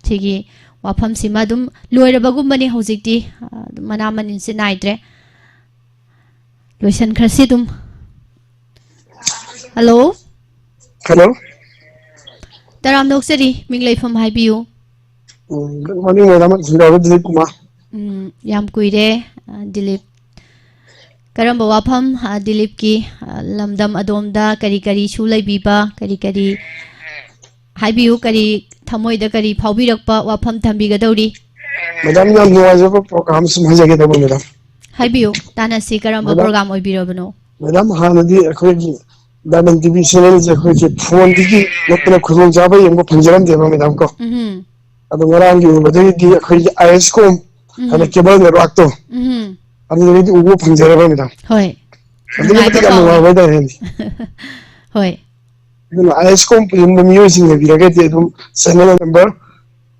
ꯁꯤꯒꯤ ꯋꯥꯐꯝꯁꯤꯃ ꯑꯗꯨꯝ ꯂꯣꯏꯔꯕꯒꯨꯝꯕꯅꯤ ꯍꯧꯖꯤꯛꯇꯤ꯫ ꯑ, ꯑꯗꯨꯝ ꯃꯅꯥ ꯃꯅꯤꯟꯁꯦ ꯅꯥꯏꯗ꯭ꯔꯦ꯫ ꯂꯣꯏꯁꯟꯈ꯭ꯔꯁꯤ ꯑꯗꯨꯝ꯫ ꯍꯜꯂꯣ꯫ ꯍꯜꯂꯣ꯫ ꯇꯔꯥꯝꯅ ꯑꯣꯛꯆꯔꯤ, ꯃꯤꯡ ꯂꯩꯐꯝ ꯍꯥꯏꯕꯤꯌꯨ꯫ ꯎꯝ, good morning, madam. ꯁꯤꯡꯗꯥꯕ Dilip Kumar. ꯎꯝ, ꯌꯥꯝ ꯀꯨꯏꯔꯦ, ꯑ, ꯗꯤꯂꯤꯞ꯫ ꯀꯔꯝꯕ ꯋꯥꯐꯝ, ꯑ, ꯗꯤꯂꯤꯞꯀꯤ, ꯑ, ꯂꯝꯗꯝ ꯑꯗꯣꯝꯗ ꯀꯔꯤ ꯀꯔꯤ ꯁꯨ ꯂꯩꯕꯤꯕ, ꯀꯔꯤ ꯀꯔꯤ ꯍꯥꯏꯕꯤꯌꯨ, ꯀꯔꯤ ꯊꯃꯣꯏꯗ ꯀꯔꯤ ꯐꯥꯎꯕꯤꯔꯛꯄ ꯋꯥꯐꯝ ꯊꯝꯕꯤꯒꯗꯧꯔꯤ? ꯃꯦꯗꯥꯝ, ꯌꯥꯝ ꯅꯨꯡꯉꯥꯏꯖꯕ ꯄ꯭ꯔꯣꯒ꯭ꯔꯥꯝ ꯁꯨꯝ ꯍꯥꯏꯖꯒꯦ ꯇꯧꯕ, ꯃꯦꯗꯥꯝ꯫ ꯍꯥꯏꯕꯤꯌꯨ, ꯇꯥꯟꯅꯁꯤ, ꯀꯔꯝꯕ ꯃꯦꯗꯥꯝ, ꯄ꯭ꯔꯣꯒ꯭ꯔꯥꯝ ꯑꯣꯏꯕꯤꯔꯕꯅꯣ? ꯃꯦꯗꯥꯝ, ꯍꯥꯟꯅꯗꯤ ꯑꯩꯈꯣꯏꯒꯤ ꯗꯥꯏꯃꯟ ꯇꯤ ꯚꯤ ꯆꯦꯅꯦꯜꯁꯦ ꯑꯩꯈꯣꯏꯁꯦ ꯐꯣꯟꯗꯒꯤ ꯅꯠꯇꯅ ꯈꯨꯗꯣꯡꯆꯥꯕ ꯌꯦꯡꯕ ꯐꯪꯖꯔꯝꯗꯦꯕ, ꯃꯦꯗꯥꯝ ꯀꯣ꯫ ꯎꯝꯍꯨꯝ꯫ ꯑꯗꯣ ꯉꯔꯥꯡꯒꯤ ꯎꯕꯗꯒꯤꯗꯤ ꯑꯩꯈꯣꯏꯒꯤ ꯑꯥꯏ ꯑꯦꯁ ꯀꯣꯝ ꯍꯥꯏꯅ ꯎꯝ꯫ ꯀꯦꯕꯜ ꯅꯦꯠꯋꯥꯛꯇꯣ, ꯎꯝ꯫ ꯑꯗꯨꯗꯒꯤꯗꯤ ꯎꯕ ꯐꯪꯖꯔꯕ, ꯃꯦꯗꯥꯝ꯫ ꯍꯣꯏ꯫ ꯑꯗꯨꯛꯀꯤ ꯃꯇꯤꯛ ꯅꯨꯡꯉꯥꯏꯕ ꯌꯥꯝ ꯄꯥꯎꯅꯤ꯫ ꯅꯨꯡꯉꯥꯏꯕ ꯍꯥꯏꯇꯥꯔꯦ, ꯃꯦꯝ꯫ ꯍꯣꯏ꯫ ꯑꯗꯨꯅ ꯑꯥꯏ ꯑꯦꯁ ꯀꯣꯝ ꯄꯨꯁꯤꯟꯕ ꯃꯤꯑꯣꯏꯁꯤꯡ ꯂꯩꯕꯤꯔꯒꯗꯤ ꯑꯗꯨꯝ ꯆꯦꯅꯦꯜ ꯅꯝꯕꯔ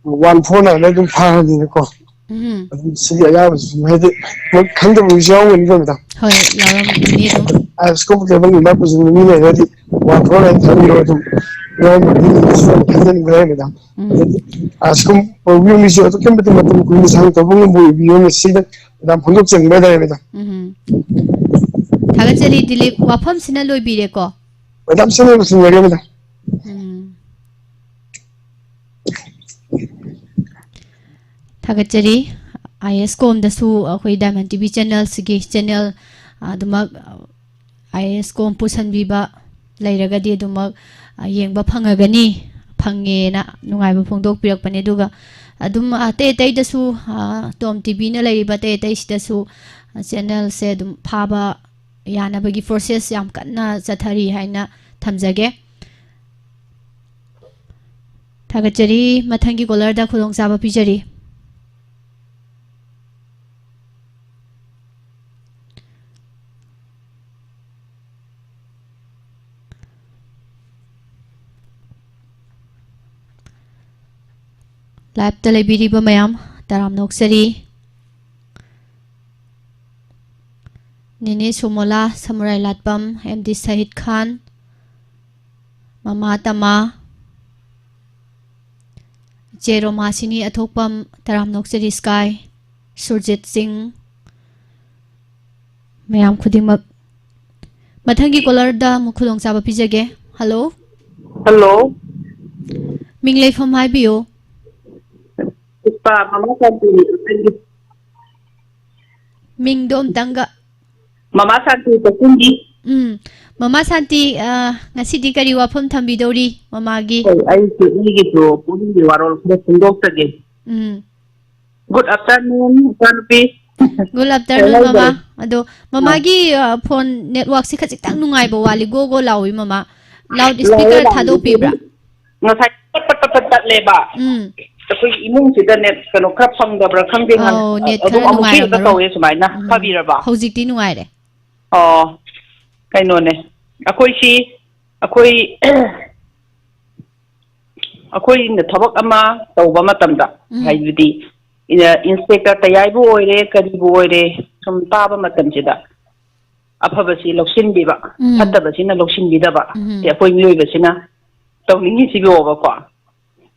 ꯋꯥꯟ ꯐꯣꯔ ꯅꯥꯏꯟꯗ ꯑꯗꯨꯝ ꯐꯥꯔꯅꯤꯅꯀꯣ꯫ ꯎꯝ꯫ ꯑꯗꯨꯝ ꯁꯤꯒꯤ ꯑꯌꯥꯕꯁꯤꯁꯨ ꯍꯥꯏꯗꯤ ꯃꯣꯏ ꯈꯪꯗꯕ ꯃꯤꯁꯨ ꯌꯥꯎꯔꯝꯒꯅꯤꯀꯣ, ꯃꯦꯗꯥꯝ꯫ ꯍꯣꯏ, ꯌꯥꯎꯔꯝꯒꯅꯤ ꯑꯗꯨꯝ꯫ ꯑꯥꯏ ꯑꯦꯁ ꯀꯣꯝ ꯀꯦꯕꯜ ꯅꯝꯕꯔ ꯄꯨꯁꯤꯟꯕ ꯃꯤ ꯂꯩꯔꯒꯗꯤ ꯋꯥꯟ ꯐꯣꯔ ꯅꯥꯏꯟ ꯊꯥꯕꯤꯔꯣ, ꯑꯗꯨꯝ ꯌꯥꯎꯔꯝꯒꯅꯤ ꯁꯤꯗ ꯈꯟꯖꯅꯤꯡꯕ ꯂꯩꯔꯦ, ꯃꯦꯗꯥꯝ꯫ ꯎꯝ꯫ ꯑꯗꯒꯤ ꯑꯥꯏ ꯑꯦꯁ ꯀꯣꯝ ꯄ꯭ꯔꯣꯕ꯭ꯂꯦꯝꯒꯤꯁꯨ ꯑꯗꯨꯛꯀꯤ ꯃꯇꯤꯛ ꯃꯇꯝ ꯀꯨꯏꯅ ꯁꯥꯡꯅ ꯇꯧꯕ ꯉꯝꯕ ꯑꯣꯏꯕꯤꯌꯣ, ꯃꯁꯤꯗ ꯃꯦꯗꯥꯝ ꯐꯣꯡꯗꯣꯛꯆꯅꯤꯡꯕ ꯍꯥꯏꯇꯥꯔꯦ, ꯃꯦꯗꯥꯝ꯫ ꯎꯝ꯫ ꯊꯥꯒꯠꯆꯔꯤ ꯗꯤꯂꯤꯞ, ꯋꯥꯐꯝꯁꯤꯅ ꯂꯣꯏꯕꯤꯔꯦꯀꯣ? ꯃꯦꯗꯥꯝ, ꯁꯤꯅ ꯂꯣꯏꯁꯤꯟꯖꯔꯦ, ꯃꯦꯗꯥꯝ꯫ ꯎꯝ꯫ ꯊꯥꯒꯠꯆꯔꯤ꯫ ꯑꯥꯏ ꯑꯦꯁ ꯀꯣꯝꯗꯁꯨ ꯑꯩꯈꯣꯏ Diamond T V channelꯁꯤꯒꯤ channel ꯑꯗꯨꯃꯛ ꯑꯥꯏ ꯑꯦꯁ ꯀꯣꯝ ꯄꯨꯁꯟꯕꯤꯕ ꯂꯩꯔꯒꯗꯤ ꯑꯗꯨꯃꯛ, ꯑ, ꯌꯦꯡꯕ ꯐꯪꯉꯒꯅꯤ, ꯐꯪꯉꯦꯅ ꯅꯨꯡꯉꯥꯏꯕ ꯐꯣꯡꯗꯣꯛꯄꯤꯔꯛꯄꯅꯦ꯫ ꯑꯗꯨꯒ ꯑꯗꯨꯝ ꯑꯇꯩ ꯑꯇꯩꯗꯁꯨ, ꯑ, ꯇꯣꯝ ꯇꯤ ꯚꯤꯅ ꯂꯩꯔꯤꯕ ꯑꯇꯩ ꯑꯇꯩꯁꯤꯗꯁꯨ, ꯑ, channelꯁꯦ ꯑꯗꯨꯝ ꯐꯥꯕ ꯌꯥꯅꯕꯒꯤ process ꯌꯥꯝ ꯀꯟꯅ ꯆꯠꯊꯔꯤ ꯍꯥꯏꯅ ꯊꯝꯖꯒꯦ꯫ ꯊꯥꯒꯠꯆꯔꯤ꯫ ꯃꯊꯪꯒꯤ callerꯗ ꯈꯨꯗꯣꯡꯆꯥꯕ ꯄꯤꯖꯔꯤ꯫ Liveꯇ ꯂꯩꯕꯤꯔꯤꯕ ꯃꯌꯥꯝ ꯇꯔꯥꯝꯅ ꯑꯣꯛꯆꯔꯤ꯫ ꯅꯦꯅꯦ ꯁꯣꯃꯣꯂꯥ, ꯁꯃꯨꯔꯥꯏ ꯂꯥꯠꯄꯝ, ꯑꯦꯝ ꯗꯤ ꯁꯍꯤꯗ ꯈꯥꯟ, ꯃꯃꯥ ꯇꯃꯥ, ꯏꯆꯦ ꯔꯣꯃꯥꯁꯤꯅꯤ ꯑꯊꯣꯛꯄꯝ, ꯇꯔꯥꯝꯅ ꯑꯣꯛꯆꯔꯤ ꯁ꯭ꯀꯥꯏ, ꯁꯨꯔꯖꯤꯠ ꯁꯤꯡ, ꯃꯌꯥꯝ ꯈꯨꯗꯤꯡꯃꯛ꯫ ꯃꯊꯪꯒꯤ callerꯗ ꯑꯃꯨꯛ ꯈꯨꯗꯣꯡꯆꯥꯕ ꯄꯤꯖꯒꯦ꯫ Hello꯫ Hello꯫ ꯃꯤꯡ ꯂꯩꯐꯝ ꯍꯥꯏꯕꯤꯌꯨ꯫ ꯄꯨꯁꯄꯥ, ꯃꯃꯥ ꯁꯥꯟꯇꯤ꯫ ꯃꯤꯡꯗꯣ ꯑꯝꯇꯪꯒ꯫ ꯃꯃꯥ ꯁꯥꯟꯇꯤ ꯀꯛꯆꯤꯡꯒꯤ꯫ ꯎꯝ꯫ ꯃꯃꯥ ꯁꯥꯟꯇꯤ, ꯑ, ꯉꯁꯤꯗꯤ ꯀꯔꯤ ꯋꯥꯐꯝ ꯊꯝꯕꯤꯗꯧꯔꯤ ꯃꯃꯥꯒꯤ? ꯍꯣꯏ, ꯑꯩꯁꯦ ꯏꯅꯦꯒꯤꯁꯨ ꯄꯨꯛꯅꯤꯡꯒꯤ ꯋꯥꯔꯣꯜ ꯈꯔ ꯐꯣꯡꯗꯣꯛꯆꯒꯦ꯫ ꯎꯝ꯫ Good afternoon, ꯏꯆꯥꯅꯨꯄꯤ꯫ Good afternoon, ꯃꯃꯥ꯫ ꯀꯩꯍꯥꯏꯗꯣꯏꯅꯣ? ꯑꯗꯣ, ꯑꯥ꯫ ꯃꯃꯥꯒꯤ, ꯑ, phone networkꯁꯦ ꯈꯖꯤꯛꯇꯪ ꯅꯨꯡꯉꯥꯏꯕ ꯋꯥꯠꯂꯤ, ꯒꯣ ꯒꯣ ꯂꯥꯎꯏ, ꯃꯃꯥ꯫ Loud ꯂꯥꯎꯋꯦ, speaker ꯂꯥꯎꯋꯦ, ꯊꯥꯗꯣꯛꯄꯤꯕ꯭ꯔꯥ? ꯏꯆꯦ꯫ ꯉꯁꯥꯏ ꯄꯠ ꯄꯠ ꯄꯠ ꯄꯠ ꯇꯠꯂꯦꯕ꯫ ꯎꯝ꯫ ꯑꯩꯈꯣꯏꯒꯤ ꯏꯃꯨꯡꯁꯤꯗ net ꯀꯩꯅꯣ ꯈꯔ ꯐꯪꯗꯕ꯭ꯔꯥ ꯈꯪꯗꯦ, ꯉꯟ-, ꯑꯧ, net ꯑꯗꯨꯝ ꯈꯔ ꯑꯃꯨꯛꯁꯨ ꯍꯦꯛꯇ ꯅꯨꯡꯉꯥꯏꯔꯝꯃꯔꯣꯏ꯫ ꯇꯧꯋꯦ ꯁꯨꯃꯥꯏꯅ꯫ ꯎꯝ꯫ ꯐꯕꯤꯔꯕ? ꯍꯧꯖꯤꯛꯇꯤ ꯅꯨꯡꯉꯥꯏꯔꯦ꯫ ꯑꯣ, ꯀꯩꯅꯣꯅꯦ, ꯑꯩꯈꯣꯏꯁꯤ, ꯑꯩꯈꯣꯏ, ꯑꯩꯈꯣꯏꯅ ꯊꯕꯛ ꯑꯃ ꯇꯧꯕ ꯃꯇꯝꯗ, ꯎꯝ꯫ ꯍꯥꯏꯕꯗꯤ, ꯏ-, inspector ꯇꯌꯥꯏꯕꯨ ꯑꯣꯏꯔꯦ, ꯀꯔꯤꯕꯨ ꯑꯣꯏꯔꯦ, ꯁꯨꯝ ꯇꯥꯕ ꯃꯇꯝꯁꯤꯗ ꯑꯐꯕꯁꯤ ꯂꯧꯁꯤꯟꯕꯤꯕ, ꯎꯝ꯫ ꯐꯠꯇꯕꯁꯤꯅ ꯂꯧꯁꯤꯟꯕꯤꯗꯕ, ꯎꯝ꯫ ꯁꯤ ꯑꯩꯈꯣꯏ ꯃꯤꯑꯣꯏꯕꯁꯤꯅ ꯇꯧꯅꯤꯡꯉꯤꯁꯤꯕꯣꯕꯀꯣ꯫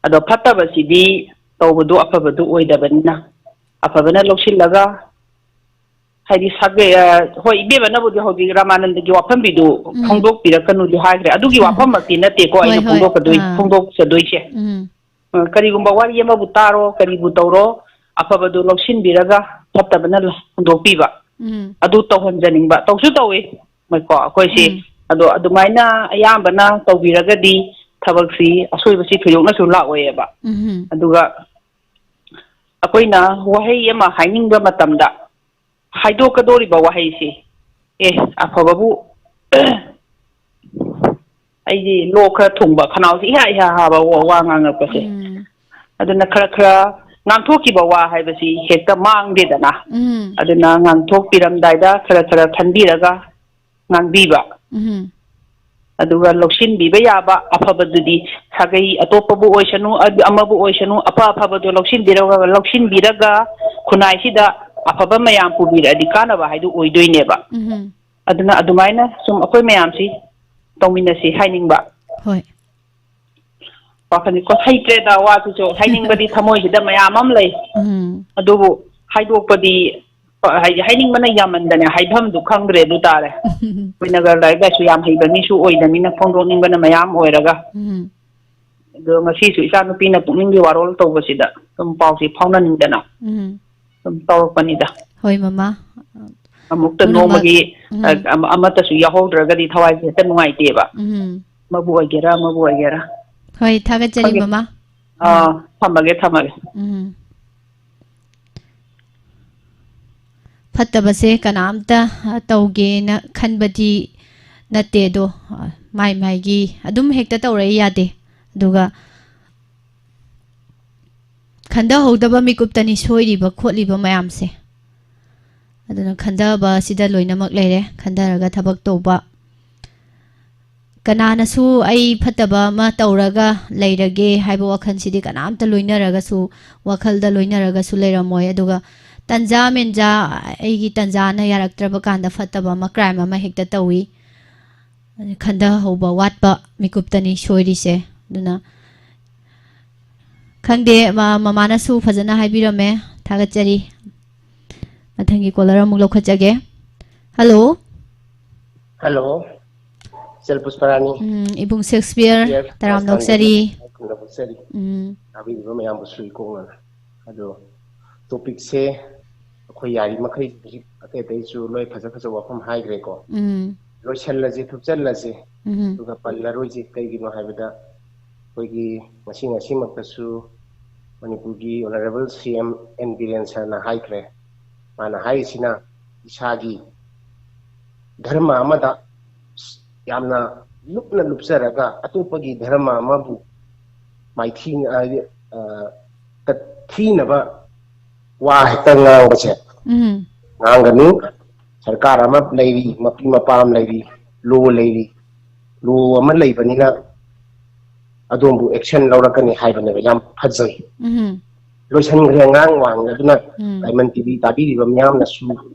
ꯑꯗꯣ ꯐꯠꯇꯕꯁꯤꯗꯤ ꯇꯧꯕꯗꯣ ꯑꯐꯕꯗꯨ ꯑꯣꯏꯗꯕꯅꯤꯅ, ꯑꯐꯕꯅ ꯂꯧꯁꯤꯜꯂꯒ ꯍꯥꯏꯗꯤ ꯁꯥꯒꯩ, ꯑ, ꯍꯣꯏ, ꯏꯕꯦꯝꯃꯅꯕꯨꯗꯤ ꯍꯧꯖꯤꯛ ꯔꯥꯃꯥꯅꯟꯗꯒꯤ ꯋꯥꯐꯝꯕꯤꯗꯨ ꯎꯝ꯫ ꯐꯣꯡꯗꯣꯛꯄꯤꯔꯛꯀꯅꯨꯗꯤ ꯍꯥꯏꯈ꯭ꯔꯦ꯫ ꯑꯗꯨꯒꯤ ꯋꯥꯐꯝꯃꯛꯇꯤ ꯅꯠꯇꯦꯀꯣ ꯍꯣꯏ, ꯑꯩꯅ ꯍꯣꯏ꯫ ꯐꯣꯡꯗꯣꯛꯀꯗꯣꯏ-, ꯑꯥ꯫ ꯐꯣꯡꯗꯣꯛꯆꯗꯣꯏꯁꯦ꯫ ꯎꯝ꯫ ꯑ, ꯀꯔꯤꯒꯨꯝꯕ ꯋꯥꯔꯤ ꯑꯃꯕꯨ ꯇꯥꯔꯣ, ꯀꯔꯤꯕꯨ ꯇꯧꯔꯣ, ꯑꯐꯕꯗꯨ ꯂꯧꯁꯤꯟꯕꯤꯔꯒ ꯐꯠꯇꯕꯅ ꯍꯨꯟꯗꯣꯛꯄꯤꯕ꯫ ꯎꯝ꯫ ꯑꯗꯨ ꯇꯧꯍꯟꯖꯅꯤꯡꯕ, ꯇꯧꯁꯨ ꯇꯧꯏ꯫ ꯃꯣꯏꯀꯣ, ꯑꯩꯈꯣꯏꯁꯤ꯫ ꯎꯝ꯫ ꯑꯗꯣ ꯑꯗꯨꯃꯥꯏꯅ ꯑꯌꯥꯝꯕꯅ ꯇꯧꯕꯤꯔꯒꯗꯤ ꯊꯕꯛꯁꯤ, ꯑꯁꯣꯏꯕꯁꯤ ꯊꯣꯏꯗꯣꯛꯅꯁꯨ ꯂꯥꯛꯑꯣꯏꯌꯦꯕ꯫ ꯎꯝ꯫ ꯑꯗꯨꯒ ꯑꯩꯈꯣꯏꯅ ꯋꯥꯍꯩ ꯑꯃ ꯍꯥꯏꯅꯤꯡꯕ ꯃꯇꯝꯗ, ꯍꯥꯏꯗꯣꯛꯀꯗꯧꯔꯤꯕ ꯋꯥꯍꯩꯁꯤ, ꯑꯦ, ꯑꯐꯕꯕꯨ, ꯑꯩꯗꯤ ꯂꯣꯛ ꯈꯔ ꯊꯨꯡꯕ, ꯈꯅꯥꯎꯁꯤ ꯏꯍꯥ ꯏꯍꯥ ꯍꯥꯕ ꯋꯥ, ꯋꯥ ꯉꯥꯡꯉꯛꯄꯁꯦ꯫ ꯎꯝ꯫ ꯑꯗꯨꯅ ꯈꯔ ꯈꯔ ꯉꯥꯡꯊꯣꯛꯈꯤꯕ ꯋꯥ ꯍꯥꯏꯕꯁꯤ ꯍꯦꯛꯇ ꯃꯥꯡꯗꯦꯗꯅ꯫ ꯎꯝ꯫ ꯑꯗꯨꯅ ꯉꯥꯡꯊꯣꯛꯄꯤꯔꯝꯗꯥꯏꯗ ꯈꯔ ꯈꯔ ꯈꯟꯕꯤꯔꯒ ꯉꯥꯡꯕꯤꯕ꯫ ꯎꯝ꯫ ꯑꯗꯨꯒ ꯂꯧꯁꯤꯟꯕꯤꯕ ꯌꯥꯕ ꯑꯐꯕꯗꯨꯗꯤ ꯁꯥꯒꯩ ꯑꯇꯣꯞꯄꯕꯨ ꯑꯣꯏꯁꯅꯨ, ꯑꯗꯨ ꯑꯃꯕꯨ ꯑꯣꯏꯁꯅꯨ, ꯑꯐ ꯑꯐꯕꯗꯣ ꯂꯧꯁꯤꯟꯕꯤꯔꯒ, ꯂꯧꯁꯤꯟꯕꯤꯔꯒ ꯈꯨꯟꯅꯥꯏꯁꯤꯗ ꯑꯐꯕ ꯃꯌꯥꯝ ꯄꯨꯕꯤꯔꯛꯑꯗꯤ ꯀꯥꯟꯅꯕ ꯍꯥꯏꯗꯨ ꯑꯣꯏꯗꯣꯏꯅꯦꯕ꯫ ꯎꯝ꯫ ꯑꯗꯨꯅ ꯑꯗꯨꯃꯥꯏꯅ ꯁꯨꯝ ꯑꯩꯈꯣꯏ ꯃꯌꯥꯝꯁꯤ ꯇꯧꯃꯤꯟꯅꯁꯤ ꯍꯥꯏꯅꯤꯡꯕ꯫ ꯍꯣꯏ꯫ ꯋꯥꯈꯜꯅꯤꯀꯣ, ꯍꯩꯇ꯭ꯔꯦꯗ ꯋꯥꯁꯤꯁꯨ, ꯍꯥꯏꯅꯤꯡꯕꯗꯤ ꯊꯃꯣꯏꯁꯤꯗ ꯃꯌꯥꯝ ꯑꯃ ꯂꯩ꯫ ꯎꯝ꯫ ꯑꯗꯨꯕꯨ ꯍꯥꯏꯗꯣꯛꯄꯗꯤ, ꯍꯥꯏꯗꯤ ꯍꯥꯏꯅꯤꯡꯕꯅ ꯌꯥꯝꯃꯟꯗꯅ ꯍꯥꯏꯐꯝꯗꯨ ꯈꯪꯗ꯭ꯔꯦ ꯑꯗꯨ ꯇꯥꯔꯦ꯫ ꯑꯩꯈꯣꯏꯅꯒ ꯂꯥꯏꯔꯤꯛ ꯂꯥꯏꯁꯨ ꯌꯥꯝ ꯍꯩꯕ ꯃꯤꯁꯨ ꯑꯣꯏꯗꯃꯤꯅ ꯐꯣꯡꯗꯣꯛꯅꯤꯡꯕꯅ ꯃꯌꯥꯝ ꯑꯣꯏꯔꯒ꯫ ꯎꯝ꯫ ꯑꯗꯣ ꯉꯁꯤꯁꯨ ꯏꯆꯥ ꯅꯨꯄꯤꯅ ꯄꯨꯛꯅꯤꯡꯒꯤ ꯋꯥꯔꯣꯜ ꯇꯧꯕꯁꯤꯗ ꯁꯨꯝ ꯄꯥꯎꯁꯤ ꯐꯥꯎꯅꯅꯤꯡꯗꯅ ꯎꯝ꯫ ꯁꯨꯝ ꯇꯧꯔꯛꯄꯅꯤꯗ꯫ ꯍꯣꯏ, ꯃꯃꯥ꯫ ꯑꯃꯨꯛꯇ ꯄꯨꯝꯅꯃꯛ ꯅꯣꯡꯃꯒꯤ, ꯎꯝ꯫ ꯑ-, ꯑꯃ-, ꯑꯃꯠꯇꯁꯨ ꯌꯥꯎꯍꯧꯗ꯭ꯔꯒꯗꯤ ꯊꯋꯥꯏꯁꯦ ꯍꯦꯛꯇ ꯅꯨꯡꯉꯥꯏꯇꯦꯕ꯫ ꯎꯝ꯫ ꯑꯃꯕꯨ ꯑꯣꯏꯒꯦꯔꯥ, ꯑꯃꯕꯨ ꯑꯣꯏꯒꯦꯔꯥ꯫ ꯍꯣꯏ, ꯊꯥꯒꯠꯆꯔꯤ, ꯈꯪꯗꯦ꯫ ꯃꯃꯥ꯫ ꯑꯥ, ꯎꯝ꯫ ꯊꯝꯃꯒꯦ, ꯊꯝꯃꯒꯦ꯫ ꯎꯝ꯫ ꯐꯠꯇꯕꯁꯦ ꯀꯅꯥꯝꯇ, ꯑ, ꯇꯧꯒꯦꯅ ꯈꯟꯕꯗꯤ ꯅꯠꯇꯦ, ꯑꯗꯣ, ꯑ, ꯃꯥꯏ ꯃꯥꯏꯒꯤ ꯑꯗꯨꯝ ꯍꯦꯛꯇ ꯇꯧꯔꯛꯏ ꯌꯥꯗꯦ꯫ ꯑꯗꯨꯒ ꯈꯟꯊꯍꯧꯗꯕ ꯃꯤꯀꯨꯞꯇꯅꯤ ꯁꯣꯏꯔꯤꯕ ꯈꯣꯠꯂꯤꯕ ꯃꯌꯥꯝꯁꯦ꯫ ꯑꯗꯨꯅ ꯈꯟꯊꯕ ꯑꯁꯤꯗ ꯂꯣꯏꯅꯃꯛ ꯂꯩꯔꯦ, ꯈꯟꯊꯔꯒ ꯊꯕꯛ ꯇꯧꯕ꯫ ꯀꯅꯥꯅꯁꯨ ꯑꯩ ꯐꯠꯇꯕ ꯑꯃ ꯇꯧꯔꯒ ꯂꯩꯔꯒꯦ ꯍꯥꯏꯕ ꯋꯥꯈꯜꯁꯤꯗꯤ ꯀꯅꯥꯝꯇ ꯂꯣꯏꯅꯔꯒꯁꯨ, ꯋꯥꯈꯜꯗ ꯂꯣꯏꯅꯔꯒꯁꯨ ꯂꯩꯔꯝꯃꯣꯏ꯫ ꯑꯗꯨꯒ ꯇꯟꯖꯥ ꯃꯦꯟꯖꯥ, ꯑꯩꯒꯤ ꯇꯟꯖꯥꯅ ꯌꯥꯔꯛꯇ꯭ꯔꯕ ꯀꯥꯟꯗ ꯐꯠꯇꯕ ꯑꯃ, ꯀ꯭ꯔꯥꯏꯝ ꯑꯃ ꯍꯦꯛꯇ ꯇꯧꯏ꯫ ꯈꯟꯊꯍꯧꯕ ꯋꯥꯠꯄ ꯃꯤꯀꯨꯞꯇꯅꯤ ꯁꯣꯏꯔꯤꯁꯦ꯫ ꯑꯗꯨꯅ ꯈꯪꯗꯦ, ꯃ-, ꯃꯃꯥꯅꯁꯨ ꯐꯖꯅ ꯍꯥꯏꯕꯤꯔꯝꯃꯦ, ꯊꯥꯒꯠꯆꯔꯤ꯫ ꯃꯊꯪꯒꯤ ꯀꯣꯂꯔ ꯑꯃꯨꯛ ꯂꯧꯈꯠꯆꯒꯦ꯫ ꯍꯜꯂꯣ꯫ ꯍꯜꯂꯣ꯫ ꯏꯆꯜ ꯄꯨꯁꯄꯔꯥꯅꯤ꯫ ꯎꯝ, ꯏꯕꯨꯡ ꯁꯦꯛꯁꯄꯤꯌꯔ, ꯁꯦꯛꯁꯄꯤꯌꯔ ꯇꯔꯥꯝ ꯇꯔꯥꯝ ꯂꯧꯆꯔꯤ꯫ ꯂꯧꯆꯔꯤ꯫ ꯎꯝ, ꯇꯥꯕꯤꯔꯤꯕ ꯃꯌꯥꯝꯕꯨꯁꯨ ꯏꯀꯣꯛꯅꯅ꯫ ꯑꯗꯣ ꯇꯣꯄꯤꯛꯁꯦ ꯑꯩꯈꯣꯏ ꯌꯥꯔꯤ ꯃꯈꯩ ꯍꯧꯖꯤꯛ ꯑꯇꯩ ꯑꯇꯩꯁꯨ ꯂꯣꯏ ꯐꯖ ꯐꯖꯕ ꯋꯥꯐꯝ ꯍꯥꯏꯈ꯭ꯔꯦꯀꯣ꯫ ꯎꯝ, ꯂꯣꯏꯁꯜꯂꯁꯤ, ꯊꯨꯞꯆꯜꯂꯁꯤ꯫ ꯎꯝ, ꯑꯗꯨꯒ ꯄꯜꯂꯔꯣꯏꯁꯤ꯫ ꯀꯩꯒꯤꯅꯣ ꯍꯥꯏꯕꯗ ꯑꯩꯈꯣꯏꯒꯤ ꯉꯁꯤ ꯉꯁꯤꯃꯛꯇꯁꯨ ꯃꯅꯤꯄꯨꯔꯒꯤ ꯑꯣꯅꯔꯦꯕꯜ ꯁꯤ ꯑꯦꯝ ꯑꯦꯟ ꯕꯤꯔꯦꯟ ꯁꯔꯅ ꯍꯥꯏꯈ꯭ꯔꯦ꯫ ꯃꯥꯅ ꯍꯥꯏꯔꯤꯁꯤꯅ ꯏꯁꯥꯒꯤ ꯙꯔꯃ ꯑꯃꯗ ꯌꯥꯝꯅ ꯂꯨꯞꯅ ꯂꯨꯞꯆꯔꯒ ꯑꯇꯣꯞꯄꯒꯤ ꯙꯔꯃ ꯑꯃꯕꯨ ꯃꯥꯏꯊꯤ-, ꯍꯥꯏꯗꯤ, ꯑ, ꯊꯤꯅꯕ ꯋꯥ ꯍꯦꯛꯇ ꯉꯥꯡꯕꯁꯦ ꯎꯝ, ꯉꯥꯡꯒꯅꯨ꯫ ꯁꯔꯀꯥꯔ ꯑꯃ ꯂꯩꯔꯤ, ꯃꯄꯤ ꯃꯄꯥ ꯑꯃ ꯂꯩꯔꯤ, ꯂꯣ ꯂꯩꯔꯤ, ꯂꯣ ꯑꯃ ꯂꯩꯕꯅꯤꯅ ꯑꯗꯣꯝꯕꯨ ꯑꯦꯛꯁꯟ ꯂꯧꯔꯛꯀꯅꯤ ꯍꯥꯏꯕꯅꯦꯕ꯫ ꯌꯥꯝ ꯐꯖꯩ꯫ ꯎꯝ, ꯂꯣꯏꯁꯟꯈ꯭ꯔꯦ ꯑꯉꯥꯡ ꯋꯥꯡꯅ꯫ ꯑꯗꯨꯅ ꯎꯝ, ꯗꯥꯏꯃꯟ ꯇꯤꯚꯤ ꯇꯥꯕꯤꯔꯤꯕ ꯃꯤꯌꯥꯝꯅꯁꯨ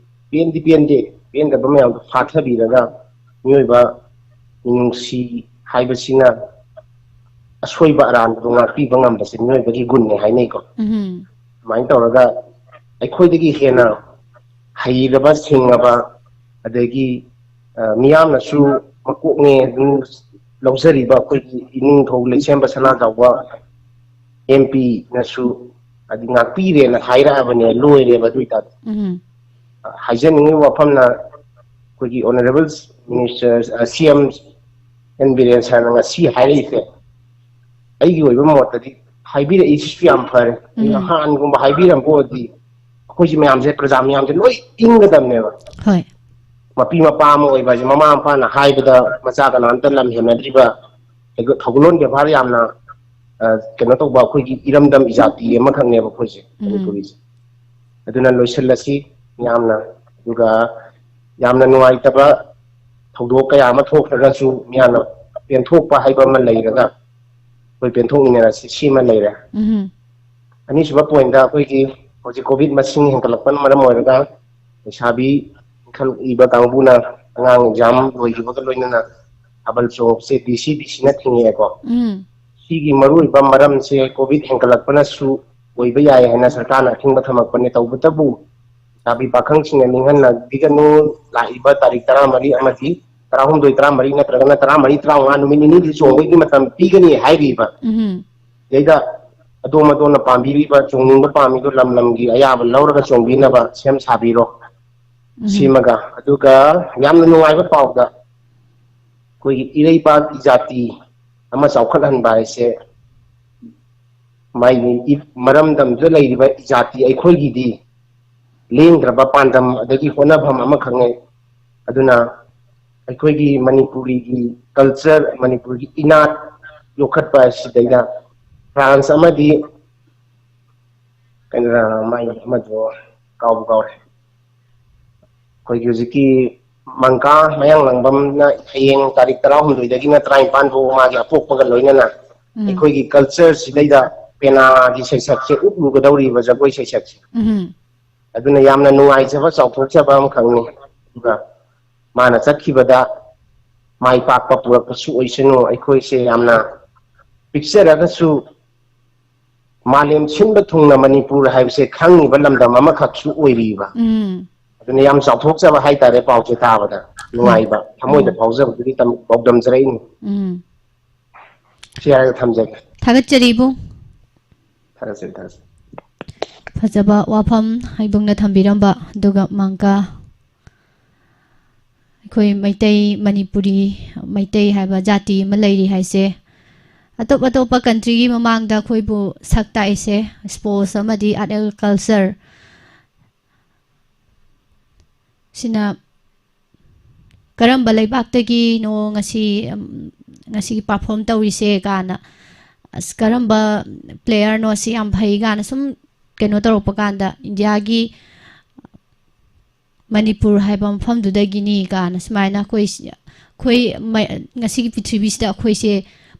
ꯄꯦꯟꯗꯤ ꯄꯦꯟꯗꯦ, ꯄꯦꯟꯗꯕ ꯃꯌꯥꯝꯗꯣ ꯐꯥꯊꯕꯤꯔꯒ ꯃꯤꯑꯣꯏꯕ ꯃꯤꯅꯨꯡꯁꯤ ꯍꯥꯏꯕꯁꯤꯅ ꯑꯁꯣꯏꯕ ꯑꯔꯥꯟꯕꯗꯣ ꯉꯥꯛꯄꯤꯕ ꯉꯝꯕꯁꯦ ꯃꯤꯑꯣꯏꯕꯒꯤ ꯒꯨꯟꯅꯦ ꯍꯥꯏꯅꯩꯀꯣ꯫ ꯎꯝ, ꯑꯗꯨꯃꯥꯏꯅ ꯇꯧꯔꯒ ꯑꯩꯈꯣꯏꯗꯒꯤ ꯍꯦꯟꯅ ꯍꯩꯔꯕ ꯁꯤꯡꯉꯕ, ꯑꯗꯒꯤ ꯑ, ꯃꯤꯌꯥꯝꯅꯁꯨ ꯃꯀꯣꯛꯅꯦ ꯑꯗꯨꯝ ꯂꯧꯖꯔꯤꯕ ꯑꯩꯈꯣꯏꯒꯤ ꯏꯅꯤꯡꯊꯧ ꯂꯩꯁꯦꯝꯕ ꯁꯅꯥꯖꯥꯎꯕ ꯑꯦꯝ ꯄꯤꯅꯁꯨ ꯍꯥꯏꯗꯤ ꯉꯥꯛꯄꯤꯔꯦꯅ ꯍꯥꯏꯔꯛꯑꯕꯅꯦ꯫ ꯂꯣꯏꯔꯦꯕ꯫ ꯑꯗꯨ ꯑꯣꯏꯇꯥꯔꯗꯤ ꯎꯝ, ꯍꯥꯏꯖꯅꯤꯡꯉꯤꯕ ꯋꯥꯐꯝꯅ ꯑꯩꯈꯣꯏꯒꯤ ꯑꯣꯅꯔꯦꯕꯜ ꯃꯤꯅꯤꯁꯇꯔ, ꯁꯤ ꯑꯦꯝ ꯑꯦꯟ ꯕꯤꯔꯦꯟ ꯁꯔꯅ ꯉꯁꯤ ꯍꯥꯏꯔꯛꯏꯁꯦ ꯑꯩꯒꯤ ꯑꯣꯏꯕ ꯃꯣꯠꯇꯗꯤ ꯍꯥꯏꯕꯤꯔꯛꯏꯁꯤꯁꯨ ꯌꯥꯝ ꯐꯔꯦ꯫ ꯎꯝ꯫ ꯅꯍꯥꯟꯒꯨꯝꯕ ꯍꯥꯏꯕꯤꯔꯝꯕ ꯑꯣꯏꯔꯗꯤ ꯑꯩꯈꯣꯏꯁꯦ ꯃꯌꯥꯝꯁꯦ, ꯄ꯭ꯔꯖꯥ ꯃꯌꯥꯝꯁꯦ ꯂꯣꯏ ꯏꯪꯒꯗꯕꯅꯦꯕ꯫ ꯍꯣꯏ꯫ ꯃꯄꯤ ꯃꯄꯥ ꯑꯃ ꯑꯣꯏꯕ ꯍꯥꯏꯁꯦ, ꯃꯃꯥ ꯃꯄꯥꯅ ꯍꯥꯏꯕꯗ ꯃꯆꯥ ꯀꯅꯥꯝꯇ ꯂꯝ ꯍꯦꯟꯅꯗ꯭ꯔꯤꯕ, ꯊꯧꯒꯜꯂꯣꯟ ꯕꯦꯕꯥꯔ ꯌꯥꯝꯅ, ꯑ, ꯀꯩꯅꯣ ꯇꯧꯕ ꯑꯩꯈꯣꯏꯒꯤ ꯏꯔꯝꯗꯝ ꯏꯖꯥꯇꯤ ꯑꯃꯈꯛꯅꯦꯕ ꯑꯩꯈꯣꯏꯁꯦ, ꯎꯝ꯫ ꯃꯅꯤꯄꯨꯔꯤꯁꯦ꯫ ꯑꯗꯨꯅ ꯂꯣꯏꯁꯤꯜꯂꯁꯤ ꯃꯤꯌꯥꯝꯅ꯫ ꯑꯗꯨꯒ ꯌꯥꯝꯅ ꯅꯨꯡꯉꯥꯏꯇꯕ ꯊꯧꯗꯣꯛ ꯀꯌꯥ ꯑꯃ ꯊꯣꯛꯈ꯭ꯔꯒꯁꯨ ꯃꯤꯌꯥꯝꯅ ꯄꯦꯟꯊꯣꯛꯄ ꯍꯥꯏꯕ ꯑꯃ ꯂꯩꯔꯒ ꯑꯩꯈꯣꯏ ꯄꯦꯟꯊꯣꯛꯃꯤꯟꯅꯔꯁꯤ, ꯁꯤꯃ ꯂꯩꯔꯦ꯫ ꯎꯝ꯫ ꯑꯅꯤꯁꯨꯕ ꯄꯣꯏꯟꯗ ꯑꯩꯈꯣꯏꯒꯤ ꯍꯧꯖꯤꯛ ꯀꯣꯚꯤꯗ ꯃꯁꯤꯡ ꯍꯦꯟꯒꯠꯂꯛꯄꯅ ꯃꯔꯝ ꯑꯣꯏꯔꯒ ꯂꯩꯁꯥꯕꯤ ꯏꯟꯈꯠꯂꯛꯏꯕ ꯀꯥꯡꯕꯨꯅ ꯑꯉꯥꯡ ꯑꯦꯛꯖꯥꯝ ꯂꯣꯏꯈꯤꯕꯒ ꯂꯣꯏꯅꯅ ꯊꯥꯕꯜ ꯆꯣꯡꯕꯁꯦ ꯗꯤ ꯁꯤ ꯗꯤ ꯁꯤꯅ ꯊꯤꯡꯉꯛꯑꯦꯀꯣ꯫ ꯎꯝ꯫ ꯁꯤꯒꯤ ꯃꯔꯨꯑꯣꯏꯕ ꯃꯔꯝꯁꯦ ꯀꯣꯚꯤꯗ ꯍꯦꯟꯒꯠꯂꯛꯄꯅꯁꯨ ꯑꯣꯏꯕ ꯌꯥꯏ ꯍꯥꯏꯅ ꯁꯔꯀꯥꯔꯅ ꯑꯊꯤꯡꯕ ꯊꯝꯃꯛꯄꯅꯦ꯫ ꯇꯧꯕꯇꯕꯨ ꯂꯩꯁꯥꯕꯤ ꯄꯥꯈꯪꯁꯤꯡꯅ ꯅꯤꯡꯍꯟꯅꯕꯤꯒꯅꯨ, ꯂꯥꯛꯏꯕ ꯇꯥꯔꯤꯛ ꯇꯔꯥꯃꯔꯤ ꯑꯃꯗꯤ ꯇꯔꯥꯍꯨꯝꯗꯣꯏ, ꯇꯔꯥꯃꯔꯤ ꯅꯠꯇ꯭ꯔꯒꯅ ꯇꯔꯥꯃꯔꯤ, ꯇꯔꯥꯃꯉꯥ ꯅꯨꯃꯤꯠ ꯅꯤꯅꯤꯗꯤ ꯆꯣꯡꯕꯒꯤ ꯃꯇꯝ ꯄꯤꯒꯅꯤ ꯍꯥꯏꯔꯤꯕ꯫ ꯎꯝ꯫ ꯁꯤꯗꯩꯗ ꯑꯗꯣꯝ ꯑꯗꯣꯝꯅ ꯄꯥꯝꯕꯤꯔꯤꯕ, ꯆꯣꯡꯅꯤꯡꯕ ꯄꯥꯝꯃꯤꯗꯣ ꯂꯝ ꯂꯝꯒꯤ ꯑꯌꯥꯕ ꯂꯧꯔꯒ ꯆꯣꯡꯕꯤꯅꯕ ꯁꯦꯝ ꯁꯥꯕꯤꯔꯣ꯫ ꯎꯝ꯫ ꯁꯤꯃꯒ, ꯑꯗꯨꯒ ꯌꯥꯝꯅ ꯅꯨꯡꯉꯥꯏꯕ ꯄꯥꯎꯗ, ꯑꯩꯈꯣꯏꯒꯤ ꯏꯔꯩꯄꯥꯛ ꯖꯥꯇꯤ ꯑꯃ ꯆꯥꯎꯈꯠꯍꯟꯕ ꯍꯥꯏꯁꯦ ꯃꯥꯏ ꯃꯔꯝꯗꯝꯗꯨꯗ ꯂꯩꯔꯤꯕ ꯖꯥꯇꯤ ꯑꯩꯈꯣꯏꯒꯤꯗꯤ ꯂꯦꯡꯗ꯭ꯔꯕ ꯄꯥꯟꯗꯝ ꯑꯗꯒꯤ ꯍꯣꯠꯅꯐꯝ ꯑꯃꯈꯛꯅꯤ꯫ ꯑꯗꯨꯅ ꯑꯩꯈꯣꯏꯒꯤ ꯃꯅꯤꯄꯨꯔꯤꯒꯤ culture, ꯃꯅꯤꯄꯨꯔꯒꯤ ꯏꯅꯥꯠ ꯌꯣꯛꯈꯠꯄ ꯑꯁꯤꯗꯩꯗ France ꯑꯃꯗꯤ ꯀꯩꯅꯣ, ꯃꯥꯏ ꯑꯃꯗꯣ ꯀꯥꯎꯕꯨ ꯀꯥꯎꯔꯦ꯫ ꯑꯩꯈꯣꯏꯒꯤ ꯍꯧꯖꯤꯛꯀꯤ ꯃꯪꯀꯥ ꯃꯌꯥꯡꯂꯪꯕꯝꯅ ꯍꯌꯦꯡ ꯇꯥꯔꯤꯛ ꯇꯔꯥꯍꯨꯝꯗꯣꯏꯗꯒꯤꯅ ꯇꯔꯥꯅꯤꯄꯥꯟ ꯐꯥꯎ ꯃꯥꯒꯤ ꯑꯄꯣꯛꯄꯒ ꯂꯣꯏꯅꯅ ꯎꯝ꯫ ꯑꯩꯈꯣꯏꯒꯤ culture ꯁꯤꯗꯩꯗ ꯄꯦꯅꯥꯒꯤ ꯁꯩꯁꯛꯁꯦ ꯎꯠꯂꯨꯒꯗꯧꯔꯤꯕ, ꯖꯒꯣꯏ ꯁꯩꯁꯛꯁꯦ꯫ ꯎꯝ꯫ ꯑꯗꯨꯅ ꯌꯥꯝꯅ ꯅꯨꯡꯉꯥꯏꯖꯕ, ꯆꯥꯎꯊꯣꯛꯆꯕ ꯑꯃꯈꯛꯅꯤ꯫ ꯑꯗꯨꯒ ꯃꯥꯅ ꯆꯠꯈꯤꯕꯗ ꯃꯥꯏ ꯄꯥꯛꯄ ꯄꯨꯔꯛꯄꯁꯨ ꯑꯣꯏꯁꯅꯨ꯫ ꯑꯩꯈꯣꯏꯁꯦ ꯌꯥꯝꯅ ꯄꯤꯛꯆꯔꯒꯁꯨ ꯃꯥꯂꯦꯝ ꯁꯤꯟꯕ ꯊꯨꯡꯅ ꯃꯅꯤꯄꯨꯔ ꯍꯥꯏꯕꯁꯦ ꯈꯪꯉꯤꯕ ꯂꯝꯗꯝ ꯑꯃꯈꯛꯁꯨ ꯑꯣꯏꯔꯤꯕ꯫ ꯎꯝ꯫ ꯑꯗꯨꯅ ꯌꯥꯝ ꯆꯥꯎꯊꯣꯛꯆꯕ ꯍꯥꯏꯇꯥꯔꯦ, ꯄꯥꯎꯁꯦ ꯇꯥꯕꯗ ꯅꯨꯡꯉꯥꯏꯕ, ꯊꯃꯣꯏꯗ ꯎꯝ꯫ ꯐꯥꯎꯖꯕꯗꯨꯒꯤ ꯇꯝ-, ꯄꯥꯎꯗꯝꯖꯔꯛꯏꯅꯤ꯫ ꯎꯝ꯫ ꯁꯤ ꯍꯥꯏꯔꯒ ꯊꯝꯖꯒꯦ꯫ ꯊꯥꯒꯠꯆꯔꯤ ꯏꯕꯨꯡ꯫ ꯊꯥꯒꯠꯆꯔꯤ, ꯊꯥꯒꯠꯆꯔꯤ꯫ ꯐꯖꯕ ꯋꯥꯐꯝ ꯏꯕꯨꯡꯅ ꯊꯝꯕꯤꯔꯝꯕ, ꯑꯗꯨꯒ ꯃꯪꯀꯥ, ꯑꯩꯈꯣꯏ ꯃꯩꯇꯩ, ꯃꯅꯤꯄꯨꯔꯤ, ꯃꯩꯇꯩ ꯍꯥꯏꯕ ꯖꯥꯇꯤ ꯑꯃ ꯂꯩꯔꯤ ꯍꯥꯏꯁꯦ, ꯑꯇꯣꯞ ꯑꯇꯣꯞꯄ countryꯒꯤ ꯃꯃꯥꯡꯗ ꯑꯩꯈꯣꯏꯕꯨ ꯁꯛ ꯇꯥꯛꯏꯁꯦ, sports ꯑꯃꯗꯤ art and culture ꯁꯤꯅ ꯀꯔꯝꯕ ꯂꯩꯕꯥꯛꯇꯒꯤꯅꯣ ꯉꯁꯤ, ꯎꯝ, ꯉꯁꯤꯒꯤ perform ꯇꯧꯔꯤꯁꯦ ꯀꯥꯏꯅ, ꯑꯁ, ꯀꯔꯝꯕ playerꯅꯣ ꯁꯤ ꯌꯥꯝ ꯐꯩ ꯀꯥꯏꯅ ꯁꯨꯝ ꯀꯩꯅꯣ ꯇꯧꯔꯛꯄ ꯀꯥꯟꯗ, ꯏꯟꯗꯤꯌꯥꯒꯤ ꯃꯅꯤꯄꯨꯔ ꯍꯥꯏꯕ ꯃꯐꯝꯗꯨꯗꯒꯤꯅꯤ ꯀꯥꯏꯅ ꯁꯨꯃꯥꯏꯅ ꯑꯩꯈꯣꯏ ꯁꯤ-, ꯑꯩꯈꯣꯏ ꯃ-, ꯉꯁꯤꯒꯤ ꯄ꯭ꯔꯤꯊꯤꯕꯤꯁꯤꯗ ꯑꯩꯈꯣꯏꯁꯦ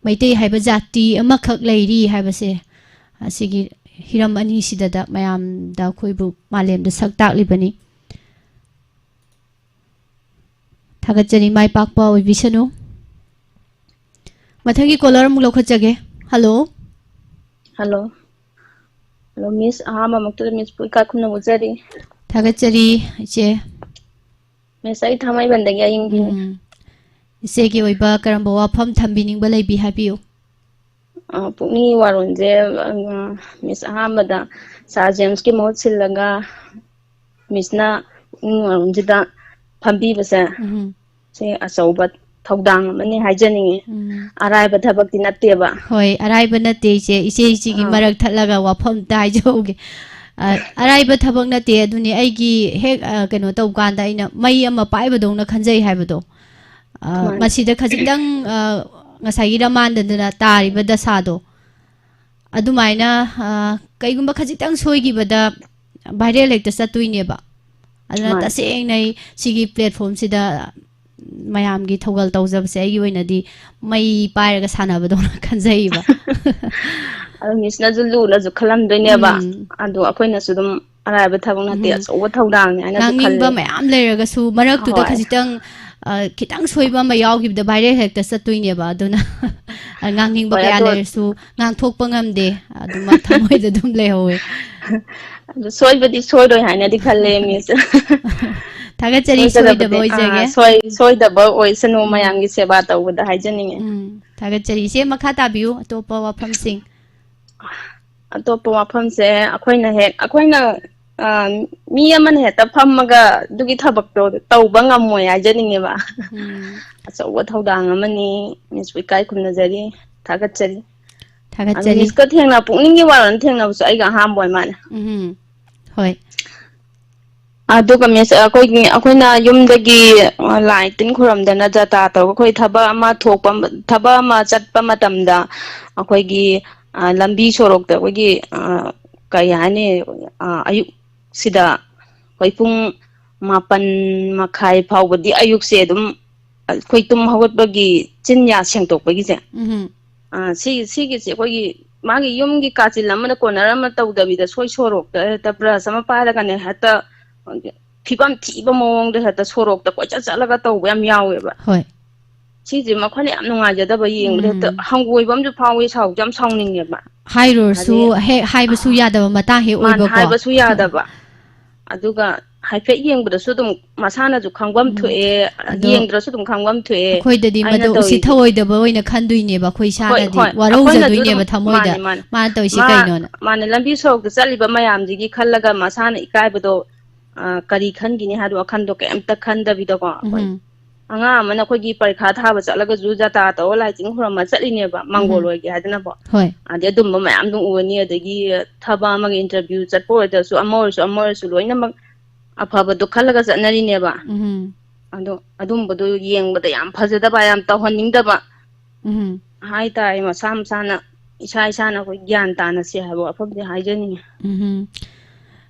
ꯃꯩꯇꯩ ꯍꯥꯏꯕ ꯖꯥꯇꯤ ꯑꯃꯈꯛ ꯂꯩꯔꯤ ꯍꯥꯏꯕꯁꯦ, ꯑꯁꯤꯒꯤ ꯍꯤꯔꯝ ꯑꯅꯤꯁꯤꯗꯗ ꯃꯌꯥꯝꯗ ꯑꯩꯈꯣꯏꯕꯨ ꯃꯥꯂꯦꯝꯗ ꯁꯛ ꯇꯥꯛꯂꯤꯕꯅꯤ꯫ ꯊꯥꯒꯠꯆꯔꯤ, ꯃꯥꯏ ꯄꯥꯛꯄ ꯑꯣꯏꯕꯤꯁꯅꯨ꯫ ꯃꯊꯪꯒꯤ caller ꯑꯃꯨꯛ ꯂꯧꯈꯠꯆꯒꯦ꯫ Hello꯫ Hello꯫ Hello, Miss꯫ ꯑꯍꯥꯟꯕꯃꯛꯇꯗ Missꯄꯨ ꯏꯀꯥꯏ ꯈꯨꯝꯅꯕ ꯎꯠꯆꯔꯤ꯫ ꯊꯥꯒꯠꯆꯔꯤ, ꯏꯆꯦ꯫ ꯃꯤꯁ, ꯑꯩ ꯊꯥꯡꯃꯩꯕꯟꯗꯒꯤ ꯑꯌꯤꯡꯕꯤꯅꯤ꯫ ꯎꯝ꯫ ꯏꯆꯦꯒꯤ ꯑꯣꯏꯕ ꯀꯔꯝꯕ ꯋꯥꯐꯝ ꯊꯝꯕꯤꯅꯤꯡꯕ ꯂꯩꯕꯤ, ꯍꯥꯏꯕꯤꯌꯨ꯫ ꯑ, ꯄꯨꯛꯅꯤꯡꯒꯤ ꯋꯥꯔꯣꯜꯁꯦ, ꯑ, ꯃꯤꯁ, ꯑꯍꯥꯟꯕꯗ ꯁꯥꯔ ꯖꯦꯝꯁꯀꯤ ꯃꯍꯨꯠ ꯁꯤꯜꯂꯒ ꯃꯤꯁꯅ ꯄꯨꯛꯅꯤꯡꯒꯤ ꯋꯥꯔꯣꯜꯁꯤꯗ ꯐꯝꯕꯤꯕꯁꯦ, ꯎꯝ꯫ ꯁꯤ ꯑꯆꯧꯕ ꯊꯧꯗꯥꯡ ꯑꯃꯅꯤ ꯍꯥꯏꯖꯅꯤꯡꯉꯤ꯫ ꯎꯝ꯫ ꯑꯔꯥꯏꯕ ꯊꯕꯛꯇꯤ ꯅꯠꯇꯦꯕ꯫ ꯍꯣꯏ, ꯑꯔꯥꯏꯕ ꯅꯠꯇꯦ, ꯏꯆꯦ꯫ ꯏꯆꯦ, ꯏꯆꯦꯒꯤ ꯑꯥ꯫ ꯃꯔꯛ ꯊꯠꯂꯒ ꯋꯥꯐꯝ ꯑꯝꯇ ꯍꯥꯏꯖꯍꯧꯒꯦ꯫ ꯑ, ꯑꯔꯥꯏꯕ ꯊꯕꯛ ꯅꯠꯇꯦ, ꯑꯗꯨꯅꯤ ꯑꯩꯒꯤ ꯍꯦꯛ, ꯑ, ꯀꯩꯅꯣ ꯇꯧꯕ ꯀꯥꯟꯗ ꯑꯩꯅ ꯃꯩ ꯑꯃ ꯄꯥꯏꯕꯗꯧꯅ ꯈꯟꯖꯩ ꯍꯥꯏꯕꯗꯣ꯫ ꯑ, ꯃꯥꯅꯤ꯫ ꯃꯁꯤꯗ ꯈꯖꯤꯛꯇꯪ, ꯑ, ꯉꯁꯥꯏꯒꯤ ꯔꯃꯥꯟꯗꯗꯨꯅ ꯇꯥꯔꯤꯕ ꯗꯁꯥꯗꯣ, ꯑꯗꯨꯃꯥꯏꯅ, ꯑ, ꯀꯩꯒꯨꯝꯕ ꯈꯖꯤꯛꯇꯪ ꯁꯣꯏꯈꯤꯕꯗ viral ꯍꯦꯛꯇ ꯆꯠꯇꯣꯏꯅꯦꯕ꯫ ꯑꯗꯨꯅ ꯃꯥꯅꯤ꯫ ꯇꯁꯦꯡꯅ ꯑꯩ ꯁꯤꯒꯤ platformꯁꯤꯗ ꯃꯌꯥꯝꯒꯤ ꯊꯧꯒꯜ ꯇꯧꯖꯕꯁꯦ ꯑꯩꯒꯤ ꯑꯣꯏꯅꯗꯤ ꯃꯩ ꯄꯥꯏꯔꯒ ꯁꯥꯟꯅꯕꯗꯧꯅ ꯈꯟꯖꯩꯕ꯫ ꯑꯗꯨ ꯃꯤꯁꯅꯁꯨ ꯂꯨꯅꯁꯨ ꯈꯜꯂꯝꯗꯣꯏꯅꯦꯕ꯫ ꯎꯝ꯫ ꯑꯗꯣ ꯑꯩꯈꯣꯏꯅꯁꯨ ꯑꯗꯨꯝ ꯑꯔꯥꯏꯕ ꯊꯕꯛ ꯅꯠꯇꯦ, ꯎꯝ꯫ ꯑꯆꯧꯕ ꯊꯧꯗꯥꯡꯅꯦ ꯍꯥꯏꯅꯁꯨ ꯉꯥꯡꯅꯤꯡꯕ ꯈꯜꯂꯦ꯫ ꯃꯌꯥꯝ ꯂꯩꯔꯒꯁꯨ ꯃꯔꯛꯇꯨꯗ ꯍꯣꯏ꯫ ꯈꯖꯤꯛꯇꯪ, ꯑ, ꯈꯤꯇꯪ ꯁꯣꯏꯕ ꯑꯃ ꯌꯥꯎꯈꯤꯕꯗ viral ꯍꯦꯛꯇ ꯆꯠꯇꯣꯏꯅꯦꯕ꯫ ꯑꯗꯨꯅ ꯉꯥꯡꯅꯤꯡꯕ ꯍꯣꯏ, ꯀꯌꯥ ꯑꯗꯣ ꯂꯩꯔꯁꯨ ꯉꯥꯡꯊꯣꯛꯄ ꯉꯝꯗꯦ꯫ ꯑꯗꯨꯃꯛ ꯊꯃꯣꯏꯗ ꯑꯗꯨꯝ ꯂꯩꯍꯧꯋꯦ꯫ ꯑꯗꯨ ꯁꯣꯏꯕꯗꯤ ꯁꯣꯏꯔꯣꯏ ꯍꯥꯏꯅꯗꯤ ꯈꯜꯂꯦ, ꯃꯤꯁ꯫ ꯊꯥꯒꯠꯆꯔꯤ, ꯁꯣꯏꯗꯕ ꯁꯣꯏꯗꯕꯗꯤ, ꯑꯥ, ꯑꯣꯏꯖꯒꯦ꯫ ꯁꯣꯏ-, ꯁꯣꯏꯗꯕ ꯑꯣꯏꯁꯅꯨ, ꯎꯝ꯫ ꯃꯌꯥꯝꯒꯤ ꯁꯦꯕꯥ ꯇꯧꯕꯗ ꯍꯥꯏꯖꯅꯤꯡꯉꯦ꯫ ꯎꯝ, ꯊꯥꯒꯠꯆꯔꯤ꯫ ꯏꯆꯦ, ꯃꯈꯥ ꯇꯥꯕꯤꯌꯨ, ꯑꯇꯣꯞꯄ ꯋꯥꯐꯝꯁꯤꯡ꯫ ꯑꯇꯣꯞꯄ ꯋꯥꯐꯝꯁꯦ, ꯑꯩꯈꯣꯏꯅ ꯍꯦꯛ, ꯑꯩꯈꯣꯏꯅ, ꯑ, ꯃꯤ ꯑꯃꯅ ꯍꯦꯛꯇ ꯐꯝꯃꯒ ꯑꯗꯨꯒꯤ ꯊꯕꯛꯇꯣ ꯇꯧꯕ ꯉꯝꯃꯣꯏ ꯍꯥꯏꯖꯅꯤꯡꯉꯦꯕ꯫ ꯎꯝ꯫ ꯑꯆꯧꯕ ꯊꯧꯗꯥꯡ ꯑꯃꯅꯤ, ꯃꯤꯁꯄꯨ ꯏꯀꯥꯏ ꯈꯨꯝꯅꯖꯔꯤ, ꯊꯥꯒꯠꯆꯔꯤ꯫ ꯑꯗꯨ ꯊꯥꯒꯠꯆꯔꯤ꯫ ꯃꯤꯁꯀ ꯊꯦꯡꯅ-, ꯄꯨꯛꯅꯤꯡꯒꯤ ꯋꯥꯔꯣꯜ ꯊꯦꯡꯅꯕꯁꯨ ꯑꯩꯒ ꯑꯍꯥꯟꯕ ꯑꯣꯏ ꯃꯥꯜꯂꯦ꯫ ꯎꯝ꯫ ꯍꯣꯏ꯫ ꯑꯗꯨꯒ ꯃꯤꯁ, ꯑꯩꯈꯣꯏꯒꯤ, ꯑꯩꯈꯣꯏꯅ ꯌꯨꯝꯗꯒꯤ, ꯑ, ꯂꯥꯏ ꯇꯤꯟ ꯈꯨꯔꯨꯝꯗꯅ ꯖꯇꯥ ꯇꯧꯔꯒ ꯑꯩꯈꯣꯏ ꯊꯕꯛ ꯑꯃ ꯊꯣꯛꯄ, ꯊꯕꯛ ꯑꯃ ꯆꯠꯄ ꯃꯇꯝꯗ ꯑꯩꯈꯣꯏꯒꯤ, ꯑ, ꯂꯝꯕꯤ ꯁꯣꯔꯣꯛꯇ ꯑꯩꯈꯣꯏꯒꯤ, ꯑ, ꯀꯩ ꯍꯥꯏꯅꯤ, ꯑ, ꯑꯌꯨꯛꯁꯤꯗ ꯑꯩꯈꯣꯏ ꯄꯨꯡ ꯃꯥꯄꯟ ꯃꯈꯥꯏ ꯐꯥꯎꯕꯗꯤ ꯑꯌꯨꯛꯁꯦ ꯑꯗꯨꯝ ꯑꯩꯈꯣꯏ ꯇꯨꯝ ꯍꯧꯒꯠꯄꯒꯤ ꯆꯤꯟ ꯌꯥ ꯁꯦꯡꯗꯣꯛꯄꯒꯤꯁꯦ꯫ ꯎꯝ꯫ ꯑ, ꯁꯤ-, ꯁꯤꯒꯤꯁꯦ ꯑꯩꯈꯣꯏꯒꯤ ꯃꯥꯒꯤ ꯌꯨꯝꯒꯤ ꯀꯥꯆꯤꯟ ꯑꯃꯗ corner ꯑꯃ ꯇꯧꯗꯕꯤꯗ ꯁꯣꯏ ꯁꯣꯔꯣꯛꯇ ꯍꯦꯛꯇ brush ꯑꯃ ꯄꯥꯏꯔꯒꯅꯦ ꯍꯦꯛꯇ ꯐꯤꯕꯝ ꯊꯤꯕ ꯃꯑꯣꯡꯗ ꯍꯦꯛꯇ ꯁꯣꯔꯣꯛꯇ ꯀꯣꯏꯆꯠ ꯆꯠꯂꯒ ꯇꯧꯕ ꯌꯥꯝ ꯌꯥꯎꯋꯦꯕ꯫ ꯍꯣꯏ꯫ ꯁꯤꯁꯦ ꯃꯈꯣꯏꯅ ꯌꯥꯝ ꯅꯨꯡꯉꯥꯏꯖꯗꯕ ꯌꯦꯡꯕꯗ ꯍꯦꯛꯇ ꯎꯝ꯫ ꯍꯪꯒꯣꯏꯕ ꯑꯃꯁꯨ ꯐꯥꯎꯋꯤ, ꯁꯥꯎꯁꯨ ꯌꯥꯝ ꯁꯥꯎꯅꯤꯡꯉꯦꯕ꯫ ꯍꯥꯏꯔꯨꯔꯁꯨ ꯑꯗꯩ ꯍꯦꯛ ꯍꯥꯏꯕꯁꯨ ꯌꯥꯗꯕ ꯃꯇꯥꯡ ꯍꯦꯛ ꯃꯥꯅ ꯑꯣꯏꯕꯀꯣ꯫ ꯍꯥꯏꯕꯁꯨ ꯌꯥꯗꯕ꯫ ꯑꯗꯨꯒ ꯍꯥꯏꯐꯦꯠ ꯌꯦꯡꯕꯗꯁꯨ ꯑꯗꯨꯝ ꯃꯁꯥꯅꯁꯨ ꯈꯪꯐꯝ ꯎꯝ꯫ ꯊꯣꯛꯑꯦ, ꯑꯗꯣ ꯌꯦꯡꯗ꯭ꯔꯁꯨ ꯑꯗꯨꯝ ꯈꯪꯐꯝ ꯊꯣꯛꯑꯦ꯫ ꯑꯩꯈꯣꯏꯗꯗꯤ ꯑꯩꯅ ꯃꯗꯨ ꯎꯁꯤꯠ ꯇꯧꯔꯤꯁꯦ ꯊꯑꯣꯏꯗꯕ ꯑꯣꯏꯅ ꯈꯟꯗꯣꯏꯅꯦꯕ ꯑꯩꯈꯣꯏ ꯍꯣꯏ, ꯏꯁꯥꯅꯗꯤ꯫ ꯍꯣꯏ, ꯑꯩꯈꯣꯏꯅꯁꯨ ꯋꯥꯔꯧꯖꯗꯣꯏꯅꯦꯕ ꯑꯗꯨꯝ, ꯊꯃꯣꯏꯗ꯫ ꯃꯥꯅꯦ, ꯃꯥꯅꯦ꯫ ꯃꯥꯅ ꯇꯧꯔꯤꯁꯤ ꯃꯥ-, ꯀꯩꯅꯣꯅ꯫ ꯃꯥꯅꯦ, ꯂꯝꯕꯤ ꯁꯣꯔꯣꯛꯇ ꯆꯠꯂꯤꯕ ꯃꯌꯥꯝꯁꯤꯒꯤ ꯈꯜꯂꯒ ꯃꯁꯥꯅ ꯏꯀꯥꯏꯕꯗꯣ, ꯑ, ꯀꯔꯤ ꯈꯟꯈꯤꯅꯤ ꯍꯥꯏꯕ ꯋꯥꯈꯟꯗꯣ ꯀꯩꯝꯇ ꯈꯟꯗꯕꯤꯗꯀꯣ꯫ ꯑꯩꯈꯣꯏ ꯎꯝ꯫ ꯑꯉꯥꯡ ꯑꯃꯅ ꯑꯩꯈꯣꯏꯒꯤ ꯄꯔꯤꯈꯥ ꯊꯥꯕ ꯆꯠꯂꯒꯁꯨ ꯖꯇꯥ ꯇꯧꯔ ꯂꯥꯏ ꯇꯤꯟ ꯈꯨꯔꯝꯃ ꯆꯠꯂꯤꯅꯦꯕ, ꯃꯥꯡꯒꯣꯜ ꯎꯝ꯫ ꯑꯣꯏꯒꯦ ꯍꯥꯏꯗꯅꯀꯣ꯫ ꯍꯣꯏ꯫ ꯑꯗꯩ ꯑꯗꯨꯝꯕ ꯃꯌꯥꯝꯗꯨ ꯎꯒꯅꯤ, ꯑꯗꯒꯤ ꯊꯕꯛ ꯑꯃꯒꯤ interview ꯆꯠꯄ ꯑꯣꯏꯔꯁꯨ, ꯑꯃ ꯑꯣꯏꯔꯁꯨ, ꯑꯃ ꯑꯣꯏꯔꯁꯨ, ꯂꯣꯏꯅꯃꯛ ꯑꯐꯕꯗꯣ ꯈꯜꯂꯒ ꯆꯠꯅꯔꯤꯅꯦꯕ꯫ ꯎꯝ꯫ ꯑꯗꯣ ꯑꯗꯨꯝꯕꯗꯣ ꯌꯦꯡꯕꯗ ꯌꯥꯝ ꯐꯖꯗꯕ, ꯌꯥꯝ ꯇꯧꯍꯟꯅꯤꯡꯗꯕ ꯎꯝ꯫ ꯍꯥꯏꯇꯥꯔꯦ, ꯃꯁꯥ ꯃꯁꯥꯅ, ꯏꯁꯥ ꯏꯁꯥꯅ ꯑꯩꯈꯣꯏ ꯒ꯭ꯌꯥꯟ ꯇꯥꯅꯁꯦ ꯍꯥꯏꯕ ꯋꯥꯐꯝꯁꯦ ꯍꯥꯏꯖꯅꯤꯡꯉꯤ꯫ ꯎꯝ꯫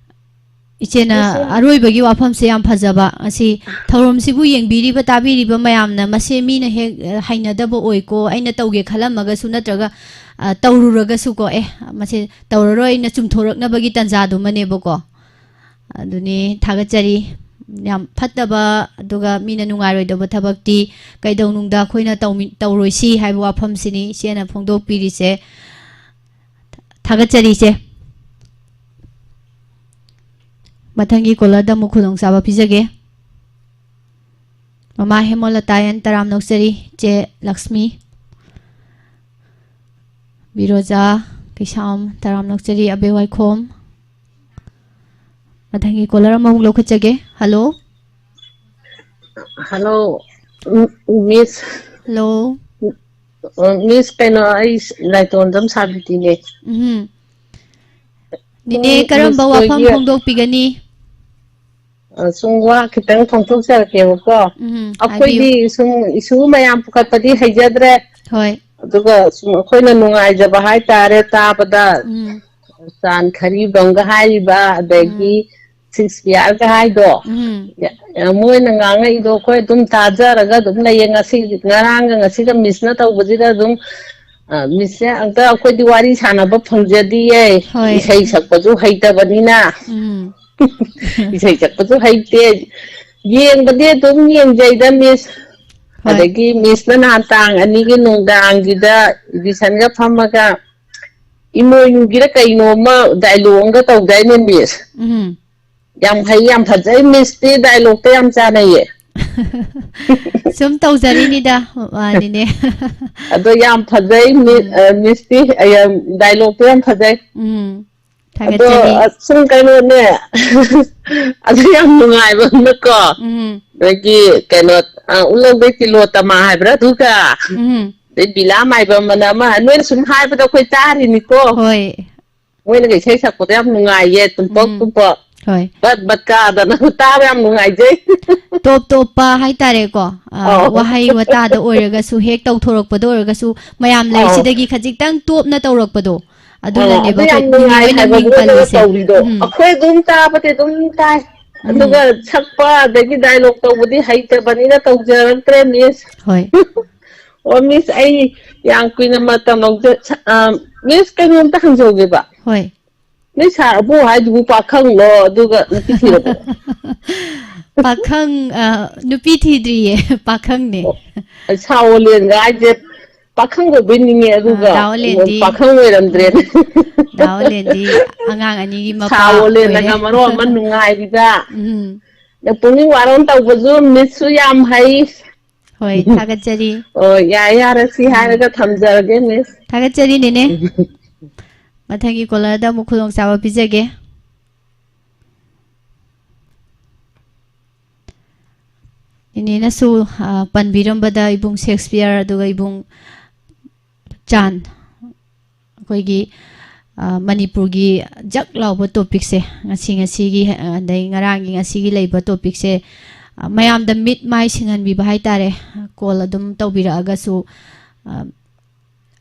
ꯏꯆꯦꯅ ꯑꯗꯣ ꯁꯤ ꯑꯔꯣꯏꯕꯒꯤ ꯋꯥꯐꯝꯁꯦ ꯌꯥꯝ ꯐꯖꯕ꯫ ꯑꯁꯤ ꯊꯧꯔꯝꯁꯤꯕꯨ ꯌꯦꯡꯕꯤꯔꯤꯕ, ꯇꯥꯕꯤꯔꯤꯕ ꯃꯌꯥꯝꯅ ꯃꯁꯦ ꯃꯤꯅ ꯍꯦꯛ, ꯑ, ꯍꯩꯅꯗꯕ ꯑꯣꯏꯀꯣ, ꯑꯩꯅ ꯇꯧꯒꯦ ꯈꯜꯂꯝꯃꯒꯁꯨ ꯅꯠꯇ꯭ꯔꯒ, ꯑ, ꯇꯧꯔꯨꯔꯒꯁꯨꯀꯣ, "ꯑꯦ, ꯃꯁꯦ ꯇꯧꯔꯔꯣꯏꯅ ꯆꯨꯝꯊꯣꯔꯛꯅꯕꯒꯤ ꯇꯥꯟꯖꯥꯗꯨꯃꯅꯦꯕꯀꯣ"꯫ ꯑꯗꯨꯅꯤ, ꯊꯥꯒꯠꯆꯔꯤ꯫ ꯌꯥꯝ ꯐꯠꯇꯕ ꯑꯗꯨꯒ ꯃꯤꯅ ꯅꯨꯡꯉꯥꯏꯔꯣꯏꯗꯕ ꯊꯕꯛꯇꯤ ꯀꯩꯗꯧꯅꯨꯡꯗ ꯑꯩꯈꯣꯏꯅ ꯇꯧꯃꯤ-, ꯇꯧꯔꯣꯏꯁꯤ ꯍꯥꯏꯕ ꯋꯥꯐꯝꯁꯤꯅꯤ ꯏꯆꯦꯅ ꯐꯣꯡꯗꯣꯛꯄꯤꯔꯤꯁꯦ꯫ ꯊꯥꯒꯠꯆꯔꯤ ꯏꯆꯦ꯫ ꯃꯊꯪꯒꯤ caller ꯗ ꯑꯃꯨꯛ ꯈꯨꯗꯣꯡꯆꯥꯕ ꯄꯤꯖꯒꯦ꯫ ꯃꯃꯥ ꯍꯦꯃꯣꯂꯇꯥ ꯑꯦꯟ ꯇꯔꯥꯝꯅ ꯑꯣꯛꯆꯔꯤ, ꯆꯦ ꯂꯛꯁꯃꯤ, ꯕꯤꯔꯣꯖꯥ ꯀꯩꯁꯥꯝ ꯇꯔꯥꯝꯅ ꯑꯣꯛꯆꯔꯤ, ꯑꯕꯦ ꯋꯥꯏꯈꯣꯝ꯫ ꯃꯊꯪꯒꯤ caller ꯑꯃꯃꯨꯛ ꯂꯧꯈꯠꯆꯒꯦ꯫ Hello꯫ Hello, ꯎꯝ, Miss꯫ Hello꯫ ꯑ, Miss, ꯀꯩꯅꯣ, ꯑꯩ ꯂꯥꯏꯇꯣꯟꯖꯝ ꯁꯥꯕꯤꯇꯤꯅꯦ꯫ ꯎꯝ꯫ ꯅꯦꯅꯦ, ꯎꯝ, ꯀꯔꯝꯕ Miss ꯋꯥꯐꯝ ꯈꯣꯏꯒꯤ, ꯐꯣꯡꯗꯣꯛꯄꯤꯒꯅꯤ? ꯑ, ꯁꯨꯝ ꯋꯥ ꯈꯤꯇꯪ ꯐꯣꯡꯗꯣꯛꯆꯔꯛꯀꯦꯕꯀꯣ꯫ ꯎꯝ, ꯑꯩꯈꯣꯏꯗꯤ ꯍꯥꯏꯕꯤꯌꯨ꯫ ꯁꯨꯝ issue ꯃꯌꯥꯝ ꯄꯨꯈꯠꯄꯗꯤ ꯍꯩꯖꯗ꯭ꯔꯦ꯫ ꯍꯣꯏ꯫ ꯑꯗꯨꯒ ꯁꯨꯝ ꯑꯩꯈꯣꯏꯅ ꯅꯨꯡꯉꯥꯏꯖꯕ ꯍꯥꯏꯇꯥꯔꯦ ꯇꯥꯕꯗ, ꯎꯝ꯫ ꯆꯥꯟ ꯈꯔꯤꯕꯝꯒ ꯍꯥꯏꯔꯤꯕ, ꯑꯗꯒꯤ ꯎꯝ꯫ ꯁꯦꯛꯁꯄꯤꯌꯔꯒ ꯍꯥꯏꯗꯣ, ꯎꯝ꯫ ꯌꯥ-, ꯃꯣꯏꯅ ꯉꯥꯡꯉꯛꯏꯗꯣ ꯑꯩꯈꯣꯏ ꯑꯗꯨꯝ ꯇꯥꯖꯔꯒ ꯑꯗꯨꯝ ꯂꯩꯌꯦ꯫ ꯉꯁꯤ, ꯉꯔꯥꯡꯒ ꯉꯁꯤꯒ Miss ꯅ ꯇꯧꯕꯁꯤꯗ ꯑꯗꯨꯝ, ꯑ, Miss ꯁꯦ ꯑꯝꯇ ꯑꯩꯈꯣꯏꯗꯤ ꯋꯥꯔꯤ ꯁꯥꯟꯅꯕ ꯐꯪꯖꯗꯤꯌꯦ꯫ ꯍꯣꯏ꯫ ꯏꯁꯩ ꯁꯛꯄꯁꯨ ꯍꯩꯇꯕꯅꯤꯅ꯫ ꯎꯝ꯫ ꯏꯁꯩ ꯁꯛꯄꯁꯨ ꯍꯩꯇꯦ꯫ ꯌꯦꯡꯕꯗꯤ ꯑꯗꯨꯝ ꯌꯦꯡꯖꯩꯗ, Miss꯫ ꯍꯣꯏ꯫ ꯑꯗꯒꯤ Miss ꯅ ꯅꯍꯥꯟ ꯇꯥꯡ ꯑꯅꯤꯒꯤ ꯅꯨꯡꯗꯥꯡꯒꯤꯗ Edison ꯒ ꯐꯝꯃꯒ ꯏꯃꯣꯏꯅꯨꯒꯤꯔ ꯀꯩꯅꯣꯝꯃ dialogue ꯑꯃꯒ ꯇꯧꯗꯥꯏꯅꯦ, Miss? ꯎꯝ꯫ ꯌꯥꯝ ꯍꯩ, ꯌꯥꯝ ꯐꯖꯩ꯫ ꯃꯤꯁꯇꯤ ꯗꯥꯏꯂꯣꯛꯇ ꯌꯥꯝ ꯆꯥꯟꯅꯩꯌꯦ꯫ ꯁꯨꯝ ꯇꯧꯖꯔꯤꯅꯤꯗ, ꯃꯥꯅꯤꯅꯦ꯫ ꯑꯗꯣ ꯌꯥꯝ ꯐꯖꯩ, ꯃꯤ-, ꯑ, ꯃꯤꯁꯇꯤ, ꯑ, ꯌꯥꯝ, ꯗꯥꯏꯂꯣꯛꯇꯣ ꯌꯥꯝ ꯐꯖꯩ꯫ ꯎꯝ, ꯑꯗꯣ, ꯊꯥꯒꯠꯆꯔꯤ꯫ ꯑ, ꯁꯨꯝ ꯀꯩꯅꯣꯅꯦ, ꯑꯗꯨ ꯌꯥꯝ ꯅꯨꯡꯉꯥꯏꯕ ꯑꯃꯅꯀꯣ, ꯎꯝ, ꯑꯗꯒꯤ ꯀꯩꯅꯣ, ꯑ, ꯎꯠꯂꯧꯗꯩ ꯇꯤꯂꯣꯇꯃꯥ ꯍꯥꯏꯕ꯭ꯔꯥ, ꯑꯗꯨꯒ ꯎꯝ, ꯑꯗꯩ ꯕꯤꯂꯥ ꯃꯥꯏꯕꯝ ꯑꯅ ꯑꯃ, ꯅꯣꯏꯅ ꯁꯨꯝ ꯍꯥꯏꯕꯗ ꯑꯩꯈꯣꯏ ꯇꯥꯔꯤꯅꯤꯀꯣ꯫ ꯍꯣꯏ꯫ ꯃꯣꯏꯅꯒ ꯏꯁꯩ ꯁꯛꯄꯗꯣ ꯌꯥꯝ ꯅꯨꯡꯉꯥꯏꯌꯦ, ꯇꯨꯝꯄꯣꯛ ꯎꯝ, ꯇꯨꯝꯄꯣꯛ, ꯍꯣꯏ꯫ ꯕꯠ ꯕꯠ ꯀꯥꯗꯅ ꯇꯥꯕ ꯌꯥꯝ ꯅꯨꯡꯉꯥꯏꯖꯩ꯫ ꯇꯣꯞ ꯇꯣꯞꯄ ꯍꯥꯏꯇꯥꯔꯦꯀꯣ, ꯑ, ꯑꯧ꯫ ꯋꯥꯍꯩ ꯋꯥꯇꯥꯗ ꯑꯣꯏꯔꯒꯁꯨ, ꯍꯦꯛ ꯇꯧꯊꯣꯔꯛꯄꯗ ꯑꯣꯏꯔꯒꯁꯨ, ꯃꯌꯥꯝ ꯑꯧ꯫ ꯂꯩꯔꯤꯁꯤꯗꯒꯤ ꯈꯖꯤꯛꯇꯪ ꯇꯣꯞꯅ ꯇꯧꯔꯛꯄꯗꯣ, ꯑꯧ, ꯑꯗꯨ ꯑꯗꯨꯅꯅꯦꯕ ꯑꯩꯈꯣꯏ ꯌꯥꯝ ꯅꯤꯅꯦ ꯅꯨꯡꯉꯥꯏ ꯍꯣꯏꯅ ꯍꯥꯏꯕ ꯃꯤꯡ ꯃꯣꯏꯅꯒ ꯄꯜꯂꯤꯁꯦ꯫ ꯇꯧꯔꯤꯗꯣ꯫ ꯎꯝ, ꯑꯩꯈꯣꯏ ꯑꯗꯨꯝ ꯇꯥꯕꯗꯤ ꯑꯗꯨꯝ ꯇꯥꯏ, ꯎꯝ, ꯑꯗꯨꯒ ꯁꯛꯄ ꯑꯗꯒꯤ ꯗꯥꯏꯂꯣꯛ ꯇꯧꯕꯗꯤ ꯍꯩꯇꯕꯅꯤꯅ ꯇꯧꯖꯔꯛꯇ꯭ꯔꯦ, ꯃꯤꯁ꯫ ꯍꯣꯏ, ꯑꯣ, ꯃꯤꯁ, ꯑꯩ ꯌꯥꯝ ꯀꯨꯏꯅ ꯃꯇꯝ ꯂꯧꯖ-, ꯁ-, ꯑ, ꯃꯤꯁ, ꯀꯩꯅꯣꯝꯇ ꯍꯪꯖꯍꯧꯒꯦꯕ꯫ ꯍꯣꯏ꯫ ꯅꯣꯏ ꯁꯥꯔ ꯑꯕꯨꯡ ꯍꯥꯏꯗꯨꯕꯨ ꯄꯥꯈꯪꯂꯣ, ꯑꯗꯨꯒ ꯅꯨꯄꯤ ꯊꯤꯔꯕꯣ? ꯄꯥꯈꯪ, ꯑ, ꯅꯨꯄꯤ ꯊꯤꯗ꯭ꯔꯤꯌꯦ, ꯄꯥꯈꯪꯅꯦ꯫ ꯑꯣ, ꯁꯥ ꯑꯣꯂꯦꯟꯒ ꯍꯥꯏꯁꯦ ꯄꯥꯈꯪ ꯑꯣꯏꯕꯣꯏ ꯅꯤꯡꯉꯦ, ꯑ, ꯑꯗꯨꯒ ꯗꯥ ꯑꯣꯂꯦꯟꯗꯤ, ꯄꯥꯈꯪ ꯑꯣꯏꯔꯝꯗ꯭ꯔꯦꯅꯦ꯫ ꯗꯥ ꯑꯣꯂꯦꯟꯗꯤ ꯑꯉꯥꯡ ꯑꯅꯤꯒꯤ ꯁꯥ ꯃꯄꯥ ꯑꯣꯏꯔꯦ꯫ ꯑꯣꯂꯦꯟꯅꯒ ꯃꯔꯣꯟ ꯑꯃ ꯅꯨꯡꯉꯥꯏꯔꯤꯕ꯫ ꯎꯝ, ꯄꯨꯛꯅꯤꯡ ꯋꯥꯔꯧꯅ ꯇꯧꯕꯁꯨ, ꯃꯤꯁꯁꯨ ꯌꯥꯝ ꯍꯩ꯫ ꯍꯣꯏ, ꯊꯥꯒꯠꯆꯔꯤ꯫ ꯑꯣ, ꯌꯥꯔꯦ, ꯌꯥꯔꯦ, ꯁꯤ ꯎꯝ꯫ ꯍꯥꯏꯔꯒ ꯊꯝꯖꯔꯒꯦ, ꯃꯤꯁ꯫ ꯊꯥꯒꯠꯆꯔꯤ, ꯅꯦꯅꯦ꯫ ꯃꯊꯪꯒꯤ ꯀꯣꯂꯔꯗ ꯑꯃꯨꯛ ꯈꯨꯗꯣꯡꯆꯥꯕ ꯄꯤꯖꯒꯦ꯫ ꯅꯦꯅꯦꯅꯁꯨ, ꯑ, ꯄꯟꯕꯤꯔꯝꯕꯗ ꯏꯕꯨꯡ ꯁꯦꯛꯁꯄꯤꯌꯔ ꯑꯗꯨꯒ ꯏꯕꯨꯡ ꯆꯥꯟ, ꯑꯩꯈꯣꯏꯒꯤ, ꯑ, ꯃꯅꯤꯄꯨꯔꯒꯤ ꯖꯛ ꯂꯥꯎꯕ ꯇꯣꯄꯤꯛꯁꯦ, ꯉꯁꯤ, ꯉꯁꯤꯒꯤ, ꯑ, ꯑꯗꯩ ꯉꯔꯥꯡꯒꯤ, ꯉꯁꯤꯒꯤ ꯂꯩꯕ ꯇꯣꯄꯤꯛꯁꯦ, ꯑ, ꯃꯌꯥꯝꯗ ꯃꯤꯠ ꯃꯥꯏ ꯁꯤꯡꯍꯟꯕꯤꯕ ꯍꯥꯏꯇꯥꯔꯦ꯫ ꯀꯣꯜ ꯑꯗꯨꯝ ꯇꯧꯕꯤꯔꯛꯑꯒꯁꯨ, ꯑ,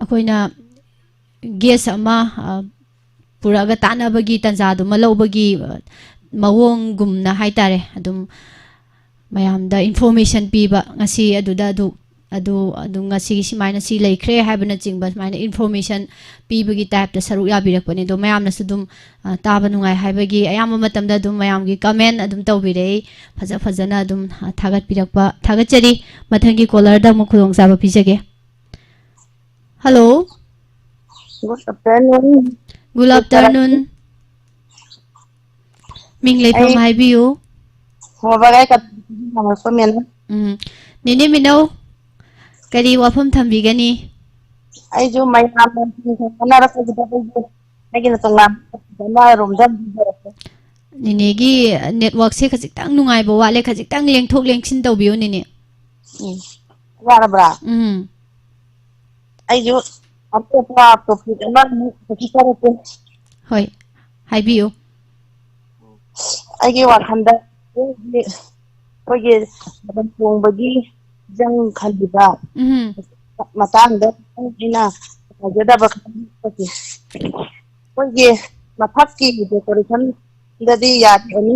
ꯑꯩꯈꯣꯏꯅ ꯒꯦꯁ ꯑꯃ, ꯑ, ꯄꯨꯔꯛꯑꯒ ꯇꯥꯟꯅꯕꯒꯤ ꯇꯥꯟꯖꯥꯗꯨꯃ ꯂꯧꯕꯒꯤ, ꯑ, ꯃꯑꯣꯡꯒꯨꯝꯅ ꯍꯥꯏꯇꯥꯔꯦ꯫ ꯑꯗꯨꯝ ꯃꯌꯥꯝꯗ ꯏꯟꯐꯣꯔꯃꯦꯁꯟ ꯄꯤꯕ, ꯉꯁꯤ ꯑꯗꯨꯗ ꯑꯗꯨ, ꯑꯗꯨ, ꯑꯗꯨ ꯉꯁꯤꯒꯤ ꯁꯨꯃꯥꯏꯅ ꯁꯤ ꯂꯩꯈ꯭ꯔꯦ ꯍꯥꯏꯕꯅꯆꯤꯡꯕ, ꯁꯨꯃꯥꯏꯅ ꯏꯟꯐꯣꯔꯃꯦꯁꯟ ꯄꯤꯕꯒꯤ ꯇꯥꯏꯞꯇ ꯁꯔꯨꯛ ꯌꯥꯕꯤꯔꯛꯄꯅꯦ꯫ ꯑꯗꯣ ꯃꯌꯥꯝꯅꯁꯨ ꯑꯗꯨꯝ, ꯑ, ꯇꯥꯕ ꯅꯨꯡꯉꯥꯏ ꯍꯥꯏꯕꯒꯤ ꯑꯌꯥꯝꯕ ꯃꯇꯝꯗ ꯑꯗꯨꯝ ꯃꯌꯥꯝꯒꯤ ꯀꯃꯦꯟ ꯑꯗꯨꯝ ꯇꯧꯕꯤꯔꯛꯏ, ꯐꯖ ꯐꯖꯅ ꯑꯗꯨꯝ, ꯑ, ꯊꯥꯒꯠꯄꯤꯔꯛꯄ ꯊꯥꯒꯠꯆꯔꯤ꯫ ꯃꯊꯪꯒꯤ ꯀꯣꯂꯔꯗ ꯑꯃꯨꯛ ꯈꯨꯗꯣꯡꯆꯥꯕ ꯄꯤꯖꯒꯦ꯫ Hello. Good afternoon. Good afternoon. ꯃꯤꯡ ꯂꯩꯐꯝ ꯑꯩ ꯍꯥꯏꯕꯤꯌꯨ꯫ ꯍꯣꯕꯒꯥꯏ ꯀꯠ-, ꯍꯪꯉꯛꯄ ꯃꯦꯝꯅ꯫ ꯎꯝ꯫ ꯅꯦꯅꯦ ꯃꯤꯅꯧ, ꯀꯔꯤ ꯋꯥꯐꯝ ꯊꯝꯕꯤꯒꯅꯤ? ꯑꯩꯁꯨ ꯃꯌꯥꯝꯅ ꯍꯣꯠꯅꯔꯛꯄꯁꯤꯗ ꯑꯩꯁꯨ ꯑꯩꯒꯤꯅ ꯇꯣꯉꯥꯟꯕ ꯑꯃꯔꯣꯝꯗ ꯑꯃꯨꯛ ꯍꯧꯔꯛꯀꯦ꯫ ꯅꯦꯅꯦꯒꯤ networkꯁꯦ ꯈꯖꯤꯛꯇꯪ ꯅꯨꯡꯉꯥꯏꯕ ꯋꯥꯠꯂꯦ, ꯈꯖꯤꯛꯇꯪ ꯂꯦꯡꯊꯣꯛ ꯂꯦꯡꯁꯤꯟ ꯇꯧꯕꯤꯌꯨ ꯅꯦꯅꯦ꯫ ꯎꯝ꯫ ꯌꯥꯔꯕ꯭ꯔꯥ? ꯎꯝ꯫ ꯑꯩꯁꯨ ꯑꯇꯣꯞꯄ topic ꯑꯃ ꯑꯃꯨꯛ ꯍꯧꯖꯤꯛ ꯇꯧꯔꯛꯀꯦ꯫ ꯍꯣꯏ, ꯍꯥꯏꯕꯤꯌꯨ꯫ ꯑꯩꯒꯤ ꯋꯥꯈꯜꯗ ꯑꯩꯈꯣꯏꯒꯤ, ꯑꯩꯈꯣꯏꯒꯤ ꯊꯥꯕꯜ ꯆꯣꯡꯕꯒꯤ ꯐꯤꯖꯪ ꯈꯜꯂꯤꯕ ꯎꯝ꯫ ꯃꯇꯥꯡꯗ ꯑꯩꯅ ꯍꯥꯏꯖꯗꯕ ꯈꯔ ꯍꯥꯏꯖꯒꯦ꯫ ꯑꯩꯈꯣꯏꯒꯤ ꯃꯊꯛꯀꯤ decorationꯗꯗꯤ ꯌꯥꯔꯅꯤ,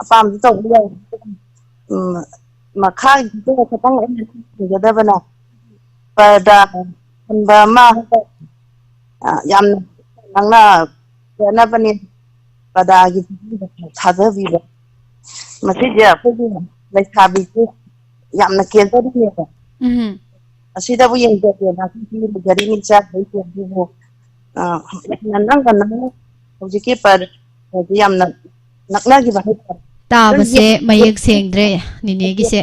ꯑꯄꯥꯝꯕ ꯇꯧꯕ ꯌꯥꯏ꯫ ꯎꯝ, ꯃꯈꯥꯒꯤꯗꯣ ꯈꯤꯇꯪ ꯑꯩꯅ ꯊꯝꯖꯗꯕꯅ ꯄꯔꯗꯥ ꯈꯟꯕ ꯑꯃ ꯍꯥꯏꯇꯥꯔꯦ꯫ ꯑ, ꯌꯥꯝꯅ ꯉꯥꯡꯅ ꯆꯠꯅꯕꯅꯤ ꯄꯔꯗꯥꯒꯤ ꯊꯥꯗꯕꯤꯕ꯫ ꯃꯁꯤꯁꯦ ꯑꯩꯈꯣꯏꯒꯤ ꯂꯩꯁꯥꯕꯤꯁꯦ ꯌꯥꯝꯅ ꯀꯦꯟꯖꯔꯤꯅꯦꯕ꯫ ꯎꯝ꯫ ꯑꯁꯤꯗꯕꯨ ꯌꯦꯡꯖꯒꯦꯅ ꯑꯩꯈꯣꯏꯒꯤ ꯂꯨꯖꯔꯤ ꯃꯤꯆꯥꯈꯩꯁꯦ ꯑꯗꯨꯕꯨ, ꯑ, ꯌꯥꯝꯅ ꯅꯪꯒ ꯅꯪꯅ ꯍꯧꯖꯤꯛꯀꯤ ꯄꯔꯗꯥꯁꯦ ꯌꯥꯝꯅ ꯅꯛꯅꯈꯤꯕ ꯍꯥꯏꯇꯥꯔꯦ꯫ ꯑꯗꯨꯝ ꯇꯥꯕꯁꯦ ꯌꯦꯡ-, ꯃꯌꯦꯛ ꯁꯦꯡꯗ꯭ꯔꯦ ꯅꯤꯅꯦꯒꯤꯁꯦ꯫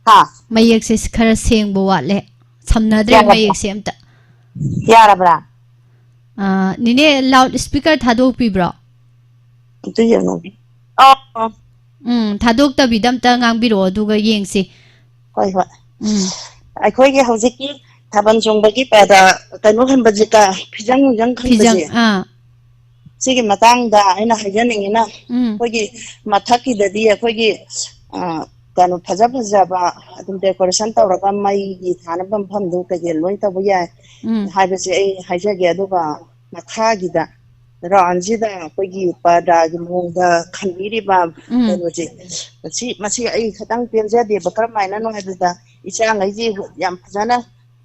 ꯍꯥ? ꯃꯌꯦꯛꯁꯦ ꯈꯔ ꯁꯦꯡꯕ ꯋꯥꯠꯂꯦ꯫ ꯁꯝꯅꯗ꯭ꯔꯦ ꯌꯥꯔꯕ꯭ꯔꯥ? ꯃꯌꯦꯛꯁꯦ ꯑꯝꯇ꯫ ꯌꯥꯔꯕ꯭ꯔꯥ? ꯑꯥ, ꯅꯤꯅꯦ, loud speaker ꯊꯥꯗꯣꯛꯄꯤꯕ꯭ꯔꯣ? ꯑꯝꯇ ꯌꯦꯡꯉꯨꯒꯦ꯫ ꯑꯣ, ꯑꯣ꯫ ꯎꯝ, ꯊꯥꯗꯣꯛꯇꯕꯤꯗ ꯑꯝꯇ ꯉꯥꯡꯕꯤꯔꯛꯑꯣ, ꯑꯗꯨꯒ ꯌꯦꯡꯁꯤ꯫ ꯍꯣꯏ, ꯍꯣꯏ꯫ ꯎꯝ꯫ ꯑꯩꯈꯣꯏꯒꯤ ꯍꯧꯖꯤꯛꯀꯤ ꯊꯥꯕꯜ ꯆꯣꯡꯕꯒꯤ ꯄꯔꯗꯥ, ꯀꯩꯅꯣ ꯈꯟꯕꯁꯦ, ꯀ-, ꯐꯤꯖꯪ ꯅꯨꯡꯖꯪ ꯐꯤꯖꯪ, ꯈꯟꯕꯁꯦ꯫ ꯑꯥ꯫ ꯁꯤꯒꯤ ꯃꯇꯥꯡꯗ ꯑꯩꯅ ꯍꯥꯏꯖꯅꯤꯡꯉꯤꯅ, ꯎꯝ꯫ ꯑꯩꯈꯣꯏꯒꯤ ꯃꯊꯛꯀꯤꯗꯗꯤ ꯑꯩꯈꯣꯏꯒꯤ, ꯑ, ꯀꯩꯅꯣ, ꯐꯖ ꯐꯖꯕ ꯑꯗꯨꯝ decoration ꯇꯧꯔꯒ ꯃꯩꯒꯤ ꯊꯥꯅꯕ ꯃꯐꯝꯗꯣ ꯀꯩꯀꯩ ꯂꯣꯏ ꯇꯧꯕ ꯌꯥꯏ ꯎꯝ꯫ ꯍꯥꯏꯕꯁꯦ ꯑꯩ ꯍꯥꯏꯖꯒꯦ꯫ ꯑꯗꯨꯒ ꯃꯈꯥꯒꯤꯗ roundꯁꯤꯗ ꯑꯩꯈꯣꯏꯒꯤ ꯄꯔꯗꯥꯒꯤ ꯃꯑꯣꯡꯗ ꯈꯟꯕꯤꯔꯤꯕ ꯎꯝ꯫ ꯀꯩꯅꯣꯁꯦ, ꯁꯤ, ꯃꯁꯤ ꯑꯩ ꯈꯤꯇꯪ ꯄꯦꯟꯖꯗꯦꯕ꯫ ꯀꯔꯝꯍꯥꯏꯅꯅꯣ ꯍꯥꯏꯕꯗ, ꯏꯆꯥꯉꯩꯁꯤ ꯌꯥꯝ ꯐꯖꯅ,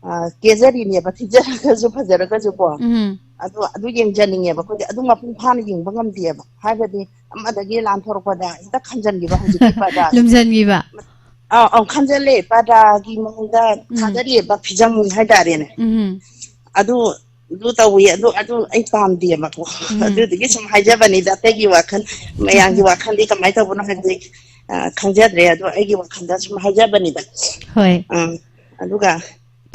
ꯑ, ꯀꯦꯖꯔꯤꯅꯦꯕ, ꯊꯤꯖꯔꯒꯁꯨ ꯐꯖꯔꯒꯁꯨꯀꯣ꯫ ꯎꯝ꯫ ꯑꯗꯨ, ꯑꯗꯨ ꯌꯦꯡꯖꯅꯤꯡꯉꯦꯕ ꯑꯩꯈꯣꯏꯗꯤ꯫ ꯑꯗꯨ ꯃꯄꯨꯡ ꯐꯥꯅ ꯌꯦꯡꯕ ꯉꯝꯗꯦꯕ꯫ ꯍꯥꯏꯕꯗꯤ ꯑꯃꯗꯒꯤ ꯂꯥꯟꯊꯣꯔꯛꯄꯗ ꯍꯦꯛꯇ ꯈꯟꯖꯟꯈꯤꯕ ꯍꯧꯖꯤꯛꯀꯤ ꯄꯔꯗꯥꯁꯦ꯫ ꯂꯨꯝꯖꯟꯈꯤꯕ꯫ ꯑꯧ, ꯑꯧ, ꯈꯟꯖꯜꯂꯦ꯫ ꯄꯔꯗꯥꯒꯤ ꯃꯑꯣꯡꯗ ꯎꯝ꯫ ꯊꯥꯗꯔꯤꯑꯕ ꯐꯤꯖꯪ ꯍꯥꯏꯇꯥꯔꯦꯅꯦ꯫ ꯎꯝ꯫ ꯑꯗꯨ ꯑꯗꯨ ꯇꯧꯏ, ꯑꯗꯨ, ꯑꯗꯨ ꯑꯩ ꯄꯥꯝꯗꯦꯕꯀꯣ꯫ ꯎꯝ꯫ ꯑꯗꯨꯗꯨꯒꯤ ꯁꯨꯝ ꯍꯥꯏꯖꯕꯅꯤꯗ, ꯑꯇꯩꯒꯤ ꯋꯥꯈꯜ, ꯃꯌꯥꯝꯒꯤ ꯋꯥꯈꯜꯗꯤ ꯀꯃꯥꯏꯅ ꯇꯧꯕꯅꯣ ꯍꯥꯏꯕꯗꯤ, ꯑ, ꯈꯪꯖꯗ꯭ꯔꯦ꯫ ꯑꯗꯣ ꯑꯩꯒꯤ ꯋꯥꯈꯜꯗ ꯁꯨꯝ ꯍꯥꯏꯖꯕꯅꯤꯗ꯫ ꯍꯣꯏ꯫ ꯑ, ꯑꯗꯨꯒ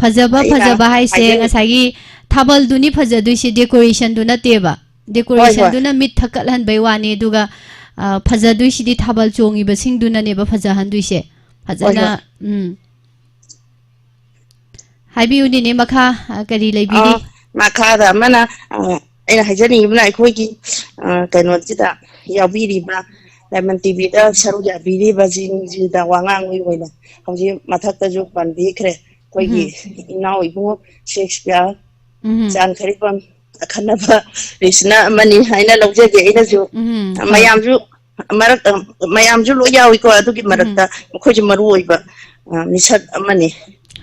ꯐꯖꯕ, ꯑꯩꯅ ꯐꯖꯕ ꯍꯥꯏꯁꯦ ꯍꯥꯏꯖꯅꯤꯡ- ꯉꯁꯥꯏꯒꯤ ꯊꯥꯕꯜꯗꯨꯅꯤ ꯐꯖꯗꯣꯏꯁꯦ, decorationꯗꯨ ꯅꯠꯇꯦꯕ꯫ ꯍꯣꯏ, ꯍꯣꯏ꯫ Decorationꯗꯨꯅ ꯃꯤꯠ ꯊꯛꯀꯠꯍꯟꯕꯩ ꯋꯥꯅꯤ, ꯑꯗꯨꯒ, ꯑ, ꯐꯖꯗꯣꯏꯁꯤꯗꯤ ꯊꯥꯕꯜ ꯆꯣꯡꯉꯤꯕꯁꯤꯡꯗꯨꯅꯅꯦꯕ ꯐꯖꯍꯟꯗꯣꯏꯁꯦ꯫ ꯍꯣꯏ, ꯐꯖꯅ, ꯍꯣꯏ꯫ ꯎꯝ꯫ ꯍꯥꯏꯕꯤꯌꯨ, ꯅꯦꯅꯦ, ꯃꯈꯥ, ꯑ, ꯀꯔꯤ ꯂꯩꯕꯤꯔꯤ? ꯑ, ꯃꯈꯥꯗ ꯑꯃꯅ, ꯑ, ꯑꯩꯅ ꯍꯥꯏꯖꯅꯤꯡꯉꯤꯕꯅ ꯑꯩꯈꯣꯏꯒꯤ, ꯑ, ꯀꯩꯅꯣꯁꯤꯗ ꯌꯥꯎꯕꯤꯔꯤꯕ ꯗꯥꯏꯃꯟ ꯇꯤꯚꯤꯗ ꯁꯔꯨꯛ ꯌꯥꯕꯤꯔꯤꯕꯁꯤꯡꯁꯤꯗ ꯋꯥꯉꯥꯡꯒꯤ ꯑꯣꯏꯅ ꯍꯧꯖꯤꯛ ꯃꯊꯛꯇꯁꯨ ꯄꯟꯕꯤꯈ꯭ꯔꯦ꯫ ꯑꯩꯈꯣꯏꯒꯤ ꯎꯝ꯫ ꯏꯅꯥꯎ ꯏꯕꯨꯡꯉꯣ ꯁꯦꯛꯁꯄꯤꯌꯔ ꯎꯝ꯫ ꯆꯥꯟ ꯈꯔꯤꯕꯝ ꯑꯈꯟꯅꯕ ꯔꯤꯁꯅ ꯑꯃꯅꯤ ꯍꯥꯏꯅ ꯂꯧꯖꯒꯦ ꯑꯩꯅꯁꯨ꯫ ꯎꯝ, ꯍꯣꯏ꯫ ꯃꯌꯥꯝꯁꯨ ꯃꯔꯛ, ꯃꯌꯥꯝꯁꯨ ꯂꯣꯏ ꯌꯥꯎꯏꯀꯣ, ꯑꯗꯨꯒꯤ ꯎꯝ꯫ ꯃꯔꯛꯇ ꯃꯈꯣꯏꯁꯨ ꯃꯔꯨ ꯑꯣꯏꯕ, ꯑ, ꯃꯤꯁꯛ ꯑꯃꯅꯤ꯫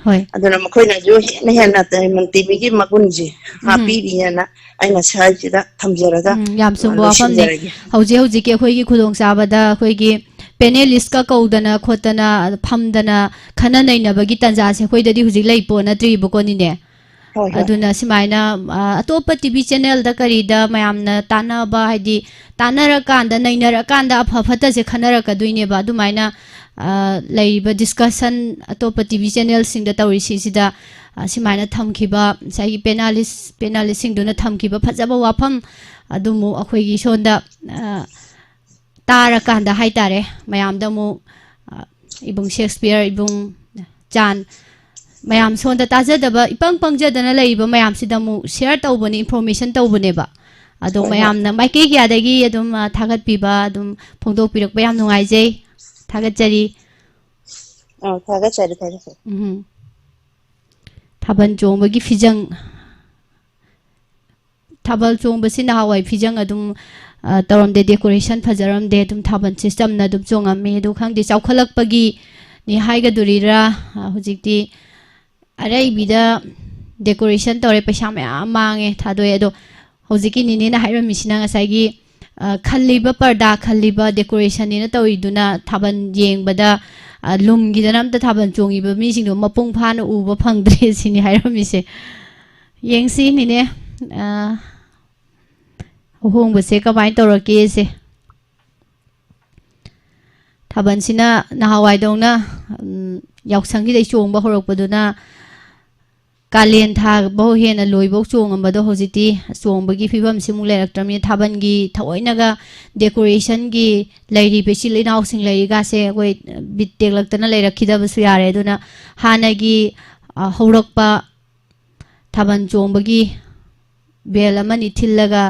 ꯍꯣꯏ꯫ ꯑꯗꯨꯅ ꯃꯈꯣꯏꯅꯁꯨ ꯍꯦꯟꯅ ꯍꯦꯟꯅ ꯗꯥꯏꯃꯟ ꯇꯤꯚꯤꯒꯤ ꯃꯒꯨꯟꯁꯦ ꯎꯝ꯫ ꯍꯥꯞꯄꯤꯔꯤꯑꯅ ꯑꯩꯅ ꯁ꯭ꯋꯥꯏꯁꯤꯗ ꯊꯝꯖꯔꯒ, ꯎꯝ, ꯌꯥꯝ ꯑ, ꯆꯨꯝꯕ ꯋꯥꯐꯝꯅꯤ꯫ ꯂꯣꯏꯁꯤꯟꯖꯔꯒꯦ꯫ ꯍꯧꯖꯤꯛ ꯍꯧꯖꯤꯛꯀꯤ ꯑꯩꯈꯣꯏꯒꯤ ꯈꯨꯗꯣꯡꯆꯥꯕꯗ ꯑꯩꯈꯣꯏꯒꯤ panelistꯀ ꯀꯧꯗꯅ ꯈꯣꯠꯇꯅ ꯐꯝꯗꯅ ꯈꯟꯅ ꯅꯩꯅꯕꯒꯤ ꯇꯥꯟꯖꯥꯁꯦ ꯑꯩꯈꯣꯏꯗꯗꯤ ꯍꯧꯖꯤꯛ ꯂꯩ ꯄꯣꯠ ꯅꯠꯇ꯭ꯔꯤꯕꯀꯣ, ꯅꯤꯅꯦ꯫ ꯍꯣꯏ, ꯍꯣꯏ꯫ ꯑꯗꯨꯅ ꯁꯨꯃꯥꯏꯅ, ꯑ, ꯑꯇꯣꯞꯄ ꯇꯤꯚꯤ channelꯗ ꯀꯔꯤꯗ ꯃꯌꯥꯝꯅ ꯇꯥꯟꯅꯕ, ꯍꯥꯏꯗꯤ ꯇꯥꯟꯅꯔꯀꯥꯟꯗ, ꯅꯩꯅꯔꯀꯥꯟꯗ ꯑꯐ ꯐꯠꯇꯁꯦ ꯈꯟꯅꯔꯛꯀꯗꯣꯏꯅꯦꯕ꯫ ꯑꯗꯨꯃꯥꯏꯅ, ꯑ, ꯂꯩꯔꯤꯕ discussion ꯑꯇꯣꯞꯄ ꯇꯤꯚꯤ channelꯁꯤꯡꯗ ꯇꯧꯔꯤꯁꯤꯡꯁꯤꯗ, ꯑ, ꯁꯨꯃꯥꯏꯅ ꯊꯝꯈꯤꯕ ꯉꯁꯥꯏꯒꯤ panelist, panelistꯁꯤꯡꯗꯨꯅ ꯊꯝꯈꯤꯕ ꯐꯖꯕ ꯋꯥꯐꯝ ꯑꯗꯨꯃꯨꯛ ꯑꯩꯈꯣꯏꯒꯤ ꯁꯣꯝꯗ, ꯑ, ꯇꯥꯔꯀꯥꯟꯗ ꯍꯥꯏꯇꯥꯔꯦ, ꯃꯌꯥꯝꯗ ꯑꯃꯨꯛ, ꯑ, ꯏꯕꯨꯡ ꯁꯦꯛꯁꯄꯤꯌꯔ, ꯏꯕꯨꯡ ꯆꯥꯟ, ꯃꯌꯥꯝ ꯁꯣꯝꯗ ꯇꯥꯖꯗꯕ, ꯏꯄꯪ ꯄꯪꯖꯗꯅ ꯂꯩꯔꯤꯕ ꯃꯌꯥꯝꯁꯤꯗ ꯑꯃꯨꯛ share ꯇꯧꯕꯅꯤ, information ꯇꯧꯕꯅꯦꯕ꯫ ꯑꯗꯣ ꯍꯣꯏ, ꯍꯣꯏ꯫ ꯃꯌꯥꯝꯅ ꯃꯥꯏꯀꯩ ꯀꯌꯥꯗꯒꯤ ꯑꯗꯨꯝ, ꯑ, ꯊꯥꯒꯠꯄꯤꯕ ꯑꯗꯨꯝ ꯐꯣꯡꯗꯣꯛꯄꯤꯔꯛꯄ ꯌꯥꯝ ꯅꯨꯡꯉꯥꯏꯖꯩ꯫ ꯊꯥꯒꯠꯆꯔꯤ꯫ ꯑ, ꯊꯥꯒꯠꯆꯔꯤ, ꯊꯥꯒꯠꯆꯔꯤ꯫ ꯎꯝ꯫ ꯊꯥꯕꯜ ꯆꯣꯡꯕꯒꯤ ꯐꯤꯖꯪ, ꯊꯥꯕꯜ ꯆꯣꯡꯕꯁꯤ ꯅꯍꯥꯟꯋꯥꯏ ꯐꯤꯖꯪ ꯑꯗꯨꯝ, ꯑ, ꯇꯧꯔꯝꯗꯦ, decoration ꯐꯖꯔꯝꯗꯦ, ꯑꯗꯨꯝ ꯊꯥꯕꯜꯁꯦ ꯆꯝꯅ ꯑꯗꯨꯝ ꯆꯣꯡꯉꯝꯃꯤ꯫ ꯑꯗꯨ ꯈꯪꯗꯦ, ꯆꯥꯎꯈꯠꯂꯛꯄꯒꯤꯅꯤ ꯍꯥꯏꯒꯗꯣꯔꯤꯔꯥ, ꯑ, ꯍꯧꯖꯤꯛꯇꯤ ꯑꯔꯩꯕꯤꯗ decoration ꯇꯧꯔꯦ, ꯄꯩꯁꯥ ꯃꯌꯥꯝ ꯃꯥꯡꯉꯦ, ꯊꯥꯗꯣꯛꯑꯦ꯫ ꯑꯗꯣ ꯍꯧꯖꯤꯛꯀꯤ ꯅꯤꯅꯦꯅ ꯍꯥꯏꯔꯝꯃꯤꯁꯤꯅ ꯉꯁꯥꯏꯒꯤ, ꯑ, ꯈꯜꯂꯤꯕ ꯄꯔꯗꯥ, ꯈꯜꯂꯤꯕ decorationꯅꯦꯅ ꯇꯧꯔꯤꯗꯨꯅ ꯊꯥꯕꯜ ꯌꯦꯡꯕꯗ, ꯑ, ꯂꯨꯝꯈꯤꯗꯅ ꯑꯝꯇ ꯊꯥꯕꯜ ꯆꯣꯡꯉꯤꯕ ꯃꯤꯁꯤꯡꯗꯣ ꯃꯄꯨꯡ ꯐꯥꯅ ꯎꯕ ꯐꯪꯗ꯭ꯔꯦ ꯁꯤꯅꯤ ꯍꯥꯏꯔꯝꯃꯤꯁꯦ꯫ ꯌꯦꯡꯁꯤ ꯅꯤꯅꯦ, ꯑ, ꯑꯍꯣꯡꯕꯁꯦ ꯀꯃꯥꯏꯅ ꯇꯧꯔꯛꯀꯦꯁꯦ꯫ ꯊꯥꯕꯜꯁꯤꯅ ꯅꯍꯥꯟꯋꯥꯏꯗꯧꯅ, ꯎꯝ, ꯌꯥꯎꯁꯪꯒꯤꯗꯩ ꯆꯣꯡꯕ ꯍꯧꯔꯛꯄꯗꯨꯅ ꯀꯥꯂꯦꯟ ꯊꯥꯐꯧ ꯍꯦꯟꯅ ꯂꯣꯏꯐꯧ ꯆꯣꯡꯉꯝꯕꯗꯣ ꯍꯧꯖꯤꯛꯇꯤ ꯆꯣꯡꯕꯒꯤ ꯐꯤꯕꯝꯁꯤꯃꯨꯛ ꯂꯩꯔꯛꯇ꯭ꯔꯕꯅꯤꯅ ꯊꯥꯕꯜꯒꯤ ꯊꯑꯣꯏꯅꯒ decorationꯒꯤ ꯂꯩꯔꯤꯕ ꯏꯆꯤꯜ ꯏꯅꯥꯎꯁꯤꯡ ꯂꯩꯔꯤꯒꯥꯁꯦ ꯑꯩꯈꯣꯏ ꯕꯤꯠ ꯇꯦꯛꯂꯛꯇꯅ ꯂꯩꯔꯛꯈꯤꯗꯕꯁꯨ ꯌꯥꯔꯦ꯫ ꯑꯗꯨꯅ ꯍꯥꯟꯅꯒꯤ, ꯑ, ꯍꯧꯔꯛꯄ ꯊꯥꯕꯜ ꯆꯣꯡꯕꯒꯤ bell ꯑꯃꯅꯤ ꯊꯤꯜꯂꯒ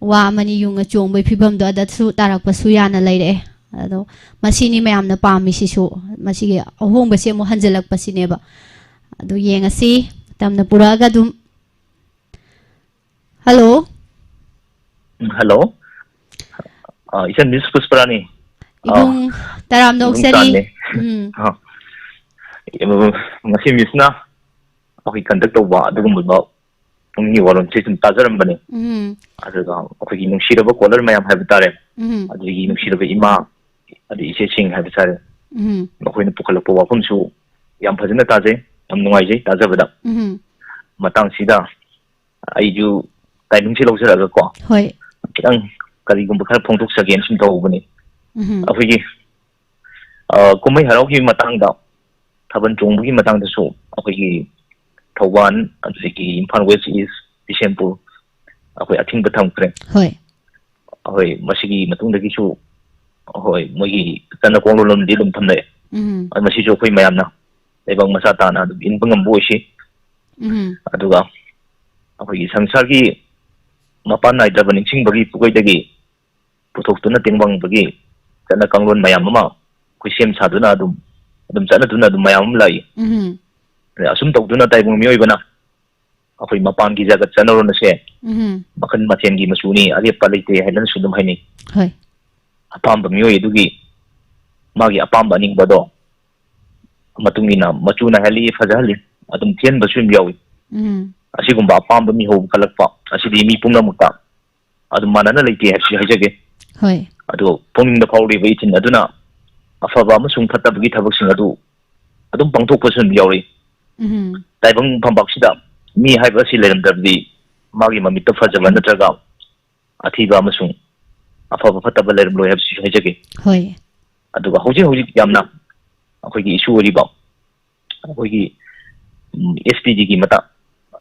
ꯋꯥ ꯑꯃꯅꯤ ꯌꯨꯡꯉ ꯆꯣꯡꯕꯒꯤ ꯐꯤꯕꯝꯗꯣ ꯑꯗꯁꯨ ꯇꯥꯔꯛꯄꯁꯨ ꯌꯥꯅ ꯂꯩꯔꯛꯑꯦ꯫ ꯑꯗꯣ ꯃꯁꯤꯅꯤ ꯃꯌꯥꯝꯅ ꯄꯥꯝꯃꯤꯁꯤꯁꯨ, ꯃꯁꯤꯒꯤ ꯑꯍꯣꯡꯕꯁꯦ ꯑꯃꯨꯛ ꯍꯟꯖꯤꯜꯂꯛꯄꯁꯤꯅꯦꯕ꯫ ꯑꯗꯨ ꯌꯦꯡꯉꯁꯤ, ꯃꯇꯝꯅ ꯄꯨꯔꯛꯑꯒ ꯑꯗꯨꯝ꯫ ꯍꯜꯂꯣ꯫ ꯎꯝ, ꯍꯜꯂꯣ꯫ ꯑ, ꯏꯆꯟ Miss ꯄꯨꯁꯄꯔꯥꯅꯤ꯫ ꯑ, ꯏꯕꯨꯡ ꯇꯔꯥꯝꯅ ꯏꯕꯨꯡ ꯑꯣꯛꯆꯔꯤ꯫ ꯆꯥꯟꯅꯤ꯫ ꯎꯝ꯫ ꯑ, ꯉꯁꯤ Missꯅ ꯑꯩꯈꯣꯏ conduct ꯇꯧꯕ ꯑꯗꯨꯒꯨꯝꯕ ꯄꯨꯡꯒꯤ ꯋꯥꯔꯣꯜꯁꯦ ꯁꯨꯝ ꯇꯥꯖꯔꯝꯕꯅꯦ꯫ ꯎꯝ꯫ ꯑꯗꯨꯒ ꯑꯩꯈꯣꯏꯒꯤ ꯅꯨꯡꯁꯤꯔꯕ caller ꯃꯌꯥꯝ ꯍꯥꯏꯕ ꯇꯥꯔꯦ꯫ ꯎꯝ꯫ ꯑꯗꯒꯤ ꯅꯨꯡꯁꯤꯔꯕ ꯏꯃꯥ, ꯑꯗꯩ ꯏꯆꯦꯁꯤꯡ ꯍꯥꯏꯕ ꯇꯥꯔꯦ꯫ ꯎꯝ꯫ ꯃꯈꯣꯏꯅ ꯄꯨꯈꯠꯂꯛꯄ ꯋꯥꯐꯝꯁꯨ ꯌꯥꯝ ꯐꯖꯅ ꯇꯥꯖꯩ, ꯌꯥꯝ ꯅꯨꯡꯉꯥꯏꯖꯩ ꯇꯥꯖꯕꯗ꯫ ꯎꯝ꯫ ꯃꯇꯥꯡꯁꯤꯗ ꯑꯩꯁꯨ timingꯁꯦ ꯂꯧꯖꯔꯒꯀꯣ, ꯍꯣꯏ꯫ ꯈꯤꯇꯪ ꯀꯔꯤꯒꯨꯝꯕ ꯈꯔ ꯐꯣꯡꯗꯣꯛꯆꯒꯦꯅ ꯁꯨꯝ ꯇꯧꯕꯅꯤ꯫ ꯎꯝ꯫ ꯑꯩꯈꯣꯏꯒꯤ, ꯑ, ꯀꯨꯝꯍꯩ ꯍꯔꯥꯎꯒꯤ ꯃꯇꯥꯡꯗ, ꯊꯥꯕꯜ ꯆꯣꯡꯕꯒꯤ ꯃꯇꯥꯡꯗꯁꯨ ꯑꯩꯈꯣꯏꯒꯤ ꯊꯧꯕꯥꯜ, ꯑꯗꯨꯗꯒꯤ ꯏꯝꯐꯥꯜ West East, ꯕꯤꯁꯦꯝꯄꯨꯔ, ꯑꯩꯈꯣꯏ ꯑꯊꯤꯡꯕ ꯊꯝꯈ꯭ꯔꯦ꯫ ꯍꯣꯏ꯫ ꯑꯩꯈꯣꯏ ꯃꯁꯤꯒꯤ ꯃꯇꯨꯡꯗꯒꯤꯁꯨ, ꯑꯩꯈꯣꯏ ꯃꯣꯏꯒꯤ ꯆꯠꯅ ꯀꯥꯡꯂꯣꯟ ꯑꯃꯗꯤ ꯑꯗꯨꯝ ꯊꯝꯂꯛꯑꯦ꯫ ꯎꯝ꯫ ꯑꯗꯨ ꯃꯁꯤꯁꯨ ꯑꯩꯈꯣꯏ ꯃꯌꯥꯝꯅ ꯂꯩꯕꯥꯛ ꯃꯆꯥ ꯇꯥꯅ ꯑꯗꯨꯝ ꯏꯟꯕ ꯉꯝꯕ ꯑꯣꯏꯁꯤ꯫ ꯎꯝ꯫ ꯑꯗꯨꯒ ꯑꯩꯈꯣꯏꯒꯤ ꯁꯪꯁꯥꯔꯒꯤ ꯃꯄꯥꯟ ꯅꯥꯏꯗ꯭ꯔꯕ ꯅꯤꯡꯁꯤꯡꯕꯒꯤ ꯄꯨꯀꯩꯗꯒꯤ ꯄꯨꯊꯣꯛꯇꯨꯅ ꯇꯦꯡꯕꯥꯡꯕꯒꯤ ꯆꯠꯅ ꯀꯥꯡꯂꯣꯟ ꯃꯌꯥꯝ ꯑꯃ ꯑꯩꯈꯣꯏ ꯁꯦꯝ ꯁꯥꯗꯨꯅ ꯑꯗꯨꯝ, ꯑꯗꯨꯝ ꯆꯠꯅꯗꯨꯅ ꯑꯗꯨꯝ ꯃꯌꯥꯝ ꯑꯃ ꯂꯥꯛꯏ꯫ ꯎꯝ꯫ ꯑꯗ ꯑꯁꯨꯝ ꯇꯧꯗꯨꯅ ꯇꯥꯏꯕꯪ ꯃꯤꯑꯣꯏꯕꯅ ꯑꯩꯈꯣꯏ ꯃꯄꯥꯟꯒꯤ ꯖꯒꯠ ꯆꯠꯅꯔꯣꯟ ꯑꯁꯦ ꯎꯝ꯫ ꯃꯈꯜ ꯃꯊꯦꯜꯒꯤ ꯃꯆꯨꯅꯤ, ꯑꯔꯦꯞꯄ ꯂꯩꯇꯦ ꯍꯥꯏꯗꯅꯁꯨ ꯑꯗꯨꯝ ꯍꯥꯏꯅꯩ꯫ ꯍꯣꯏ꯫ ꯑꯄꯥꯝꯕ ꯃꯤꯑꯣꯏ ꯑꯗꯨꯒꯤ ꯃꯥꯒꯤ ꯑꯄꯥꯝꯕ ꯑꯅꯤꯡꯕꯗꯣ ꯃꯇꯨꯡ ꯏꯟꯅ ꯃꯆꯨ ꯅꯥꯏꯍꯜꯂꯤ, ꯐꯖꯍꯜꯂꯤ, ꯑꯗꯨꯝ ꯊꯤꯍꯟꯕꯁꯨ ꯑꯗꯨꯝ ꯌꯥꯎꯏ꯫ ꯎꯝ꯫ ꯑꯁꯤꯒꯨꯝꯕ ꯑꯄꯥꯝꯕ ꯃꯤꯍꯧ ꯈꯜꯂꯛꯄ ꯑꯁꯤꯗꯤ ꯃꯤ ꯄꯨꯝꯅꯃꯛꯇ ꯑꯗꯨꯝ ꯃꯥꯟꯅꯅ ꯂꯩꯇꯦ ꯍꯥꯏꯕꯁꯤ ꯍꯥꯏꯖꯒꯦ꯫ ꯍꯣꯏ꯫ ꯑꯗꯣ ꯄꯨꯛꯅꯤꯡꯗ ꯐꯥꯎꯔꯤꯕ ꯏꯊꯤꯜ ꯑꯗꯨꯅ ꯑꯐꯕ ꯑꯃꯁꯨꯡ ꯐꯠꯇꯕꯒꯤ ꯊꯕꯛꯁꯤꯡ ꯑꯗꯨ ꯑꯗꯨꯝ ꯄꯥꯡꯊꯣꯛꯄꯁꯨ ꯑꯗꯨꯝ ꯌꯥꯎꯔꯤ꯫ ꯎꯝ꯫ ꯇꯥꯏꯕꯪ ꯐꯝꯄꯥꯛꯁꯤꯗ ꯃꯤ ꯍꯥꯏꯕ ꯑꯁꯤ ꯂꯩꯔꯝꯗ꯭ꯔꯕꯗꯤ ꯃꯥꯒꯤ ꯃꯃꯤꯠꯇ ꯐꯖꯕ ꯅꯠꯇ꯭ꯔꯒ ꯑꯊꯤꯕ ꯑꯃꯁꯨꯡ ꯑꯐꯕ ꯐꯠꯇꯕ ꯂꯩꯔꯝꯂꯣꯏ ꯍꯥꯏꯕꯁꯤꯁꯨ ꯍꯥꯏꯖꯒꯦ꯫ ꯍꯣꯏ꯫ ꯑꯗꯨꯒ ꯍꯧꯖꯤꯛ ꯍꯧꯖꯤꯛ ꯌꯥꯝꯅ ꯑꯩꯈꯣꯏꯒꯤ issue ꯑꯣꯏꯔꯤꯕ ꯑꯩꯈꯣꯏꯒꯤ ꯑꯦꯁ ꯇꯤ ꯗꯤꯒꯤ ꯃꯇꯥꯡ,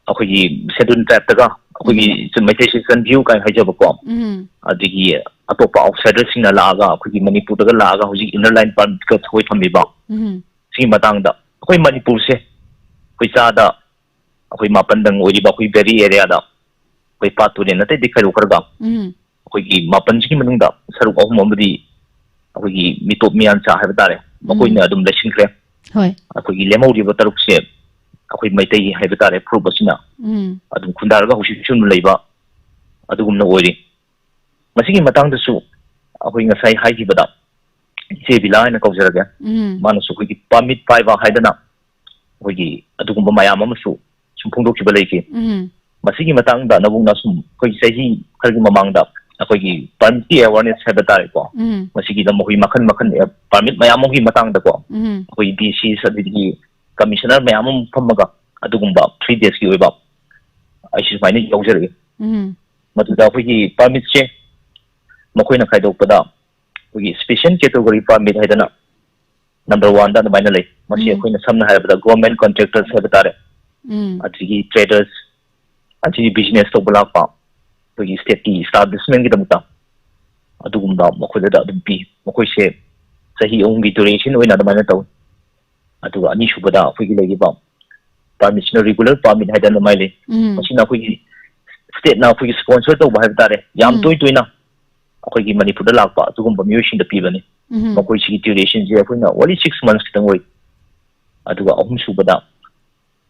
ꯑꯩꯈꯣꯏꯒꯤ Scheduled Tribeꯇꯒ ꯑꯩꯈꯣꯏꯒꯤ ꯃꯩꯇꯩꯁꯦ ꯆꯟꯕꯤꯌꯨ ꯀꯥꯏꯅ ꯍꯥꯏꯖꯕꯀꯣ, ꯎꯝ ꯑꯗꯒꯤ ꯑꯇꯣꯞꯄ outsiderꯁꯤꯡꯅ ꯂꯥꯛꯑꯒ ꯑꯩꯈꯣꯏꯒꯤ ꯃꯅꯤꯄꯨꯔꯗꯒ ꯂꯥꯛꯑꯒ ꯍꯧꯖꯤꯛ Inner Line Permitꯀ ꯊꯣꯏ ꯊꯝꯕꯤꯕ, ꯎꯝ ꯁꯤꯒꯤ ꯃꯇꯥꯡꯗ ꯑꯩꯈꯣꯏ ꯃꯅꯤꯄꯨꯔꯁꯦ ꯑꯩꯈꯣꯏ ꯆꯥꯗ ꯑꯩꯈꯣꯏ ꯃꯥꯄꯟꯗꯪ ꯑꯣꯏꯔꯤꯕ ꯑꯩꯈꯣꯏ valley areaꯗ ꯑꯩꯈꯣꯏ ꯄꯥꯠ ꯇꯨꯔꯦꯜ ꯑꯇꯩ ꯑꯇꯩ ꯈꯥꯏꯗꯣꯛꯈ꯭ꯔꯒ ꯎꯝ ꯑꯩꯈꯣꯏꯒꯤ ꯃꯥꯄꯟꯁꯤꯒꯤ ꯃꯅꯨꯡꯗ ꯁꯔꯨꯛ ꯑꯍꯨꯝ ꯑꯃꯗꯤ ꯑꯩꯈꯣꯏꯒꯤ ꯃꯤꯇꯣꯞ ꯃꯤꯌꯥꯟꯆꯥ ꯍꯥꯏꯕ ꯇꯥꯔꯦ, ꯃꯈꯣꯏꯅ ꯑꯗꯨꯝ ꯂꯩꯁꯤꯟꯈ꯭ꯔꯦ꯫ ꯍꯣꯏ꯫ ꯑꯩꯈꯣꯏꯒꯤ ꯂꯦꯝꯍꯧꯔꯤꯕ ꯇꯔꯨꯛꯁꯦ ꯑꯩꯈꯣꯏ ꯃꯩꯇꯩ ꯍꯥꯏꯕ ꯇꯥꯔꯦ, ꯐꯨꯔꯨꯞ ꯑꯁꯤꯅ ꯎꯝ ꯑꯗꯨꯝ ꯈꯨꯟꯗꯥꯔꯒ ꯍꯧꯖꯤꯛꯁꯨ ꯑꯗꯨꯝ ꯂꯩꯕ ꯑꯗꯨꯒꯨꯝꯅ ꯑꯣꯏꯔꯤ꯫ ꯃꯁꯤꯒꯤ ꯃꯇꯥꯡꯗꯁꯨ ꯑꯩꯈꯣꯏ ꯉꯁꯥꯏ ꯍꯥꯏꯈꯤꯕꯗ ꯏꯆꯦ ꯕꯤꯂꯥ ꯍꯥꯏꯅ ꯀꯧꯖꯔꯒꯦ, ꯎꯝ ꯃꯥꯅꯁꯨ ꯑꯩꯈꯣꯏꯒꯤ permit ꯄꯥꯏꯕ ꯍꯥꯏꯗꯅ ꯑꯩꯈꯣꯏꯒꯤ ꯑꯗꯨꯒꯨꯝꯕ ꯃꯌꯥꯝ ꯑꯃꯁꯨ ꯁꯨꯝ ꯐꯣꯡꯗꯣꯛꯈꯤꯕ ꯂꯩꯈꯤ꯫ ꯎꯝ ꯃꯁꯤꯒꯤ ꯃꯇꯥꯡꯗ ꯅꯕꯨꯡꯅ ꯁꯨꯝ ꯑꯩꯈꯣꯏ ꯆꯍꯤ ꯈꯔꯒꯤ ꯃꯃꯥꯡꯗ ꯑꯩꯈꯣꯏꯒꯤ permitꯀꯤ awareness ꯍꯥꯏꯕ ꯇꯥꯔꯦꯀꯣ, ꯎꯝ ꯃꯁꯤꯒꯤꯗ ꯃꯈꯣꯏ ꯃꯈꯜ ꯃꯈꯜ permit ꯃꯌꯥꯝ ꯑꯃꯒꯤ ꯃꯇꯥꯡꯗꯀꯣ ꯎꯝ ꯑꯩꯈꯣꯏ D Cs ꯑꯗꯒꯤ commissioner ꯃꯌꯥꯝ ꯑꯃ ꯐꯝꯃꯒ ꯑꯗꯨꯒꯨꯝꯕ three daysꯀꯤ ꯑꯣꯏꯕ ꯑꯩꯁꯨ ꯁꯨꯃꯥꯏꯅ ꯌꯥꯎꯖꯔꯛꯏ꯫ ꯎꯝ ꯃꯗꯨꯗ ꯑꯩꯈꯣꯏꯒꯤ permitꯁꯦ ꯃꯈꯣꯏꯅ ꯈꯥꯏꯗꯣꯛꯄꯗ ꯑꯩꯈꯣꯏꯒꯤ special category permit ꯍꯥꯏꯗꯅ number oneꯗ ꯑꯗꯨꯃꯥꯏꯅ ꯂꯩ꯫ ꯃꯁꯤ ꯎꯝ ꯑꯩꯈꯣꯏꯅ ꯁꯝꯅ ꯍꯥꯏꯔꯕꯗ government contractors ꯍꯥꯏꯕ ꯇꯥꯔꯦ, ꯎꯝ ꯑꯗꯒꯤ traders, ꯑꯁꯤꯒꯤ business ꯇꯧꯕ ꯂꯥꯛꯄ ꯑꯩꯈꯣꯏꯒꯤ stateꯀꯤ establishmentꯀꯤꯗꯃꯛꯇ ꯑꯗꯨꯒꯨꯝꯕ ꯃꯈꯣꯏꯗ ꯑꯗꯨꯝ ꯄꯤ꯫ ꯃꯈꯣꯏꯁꯦ ꯆꯍꯤ ꯑꯍꯨꯝꯒꯤ duration ꯑꯣꯏꯅ ꯑꯗꯨꯃꯥꯏꯅ ꯇꯧꯏ꯫ ꯑꯗꯨꯒ ꯑꯅꯤꯁꯨꯕꯗ ꯑꯩꯈꯣꯏꯒꯤ ꯂꯩꯔꯤꯕ permitꯁꯤꯅ regular permit ꯍꯥꯏꯗꯅ ꯑꯗꯨꯃꯥꯏꯅ ꯂꯩ꯫ ꯎꯝ ꯃꯁꯤꯅ ꯑꯩꯈꯣꯏꯒꯤ stateꯅ ꯑꯩꯈꯣꯏꯒꯤ sponsor ꯇꯧꯕ ꯍꯥꯏꯕ ꯇꯥꯔꯦ, ꯌꯥꯝ ꯎꯝ ꯇꯣꯏ ꯇꯣꯏꯅ ꯑꯩꯈꯣꯏꯒꯤ ꯃꯅꯤꯄꯨꯔꯗ ꯂꯥꯛꯄ ꯑꯗꯨꯒꯨꯝꯕ ꯃꯤꯑꯣꯏꯁꯤꯡꯗ ꯄꯤꯕꯅꯤ꯫ ꯎꯝ ꯃꯈꯣꯏꯁꯤꯒꯤ durationꯁꯦ ꯑꯩꯈꯣꯏꯅ only six months ꯈꯤꯇꯪ ꯑꯣꯏ꯫ ꯑꯗꯨꯒ ꯑꯍꯨꯝꯁꯨꯕꯗ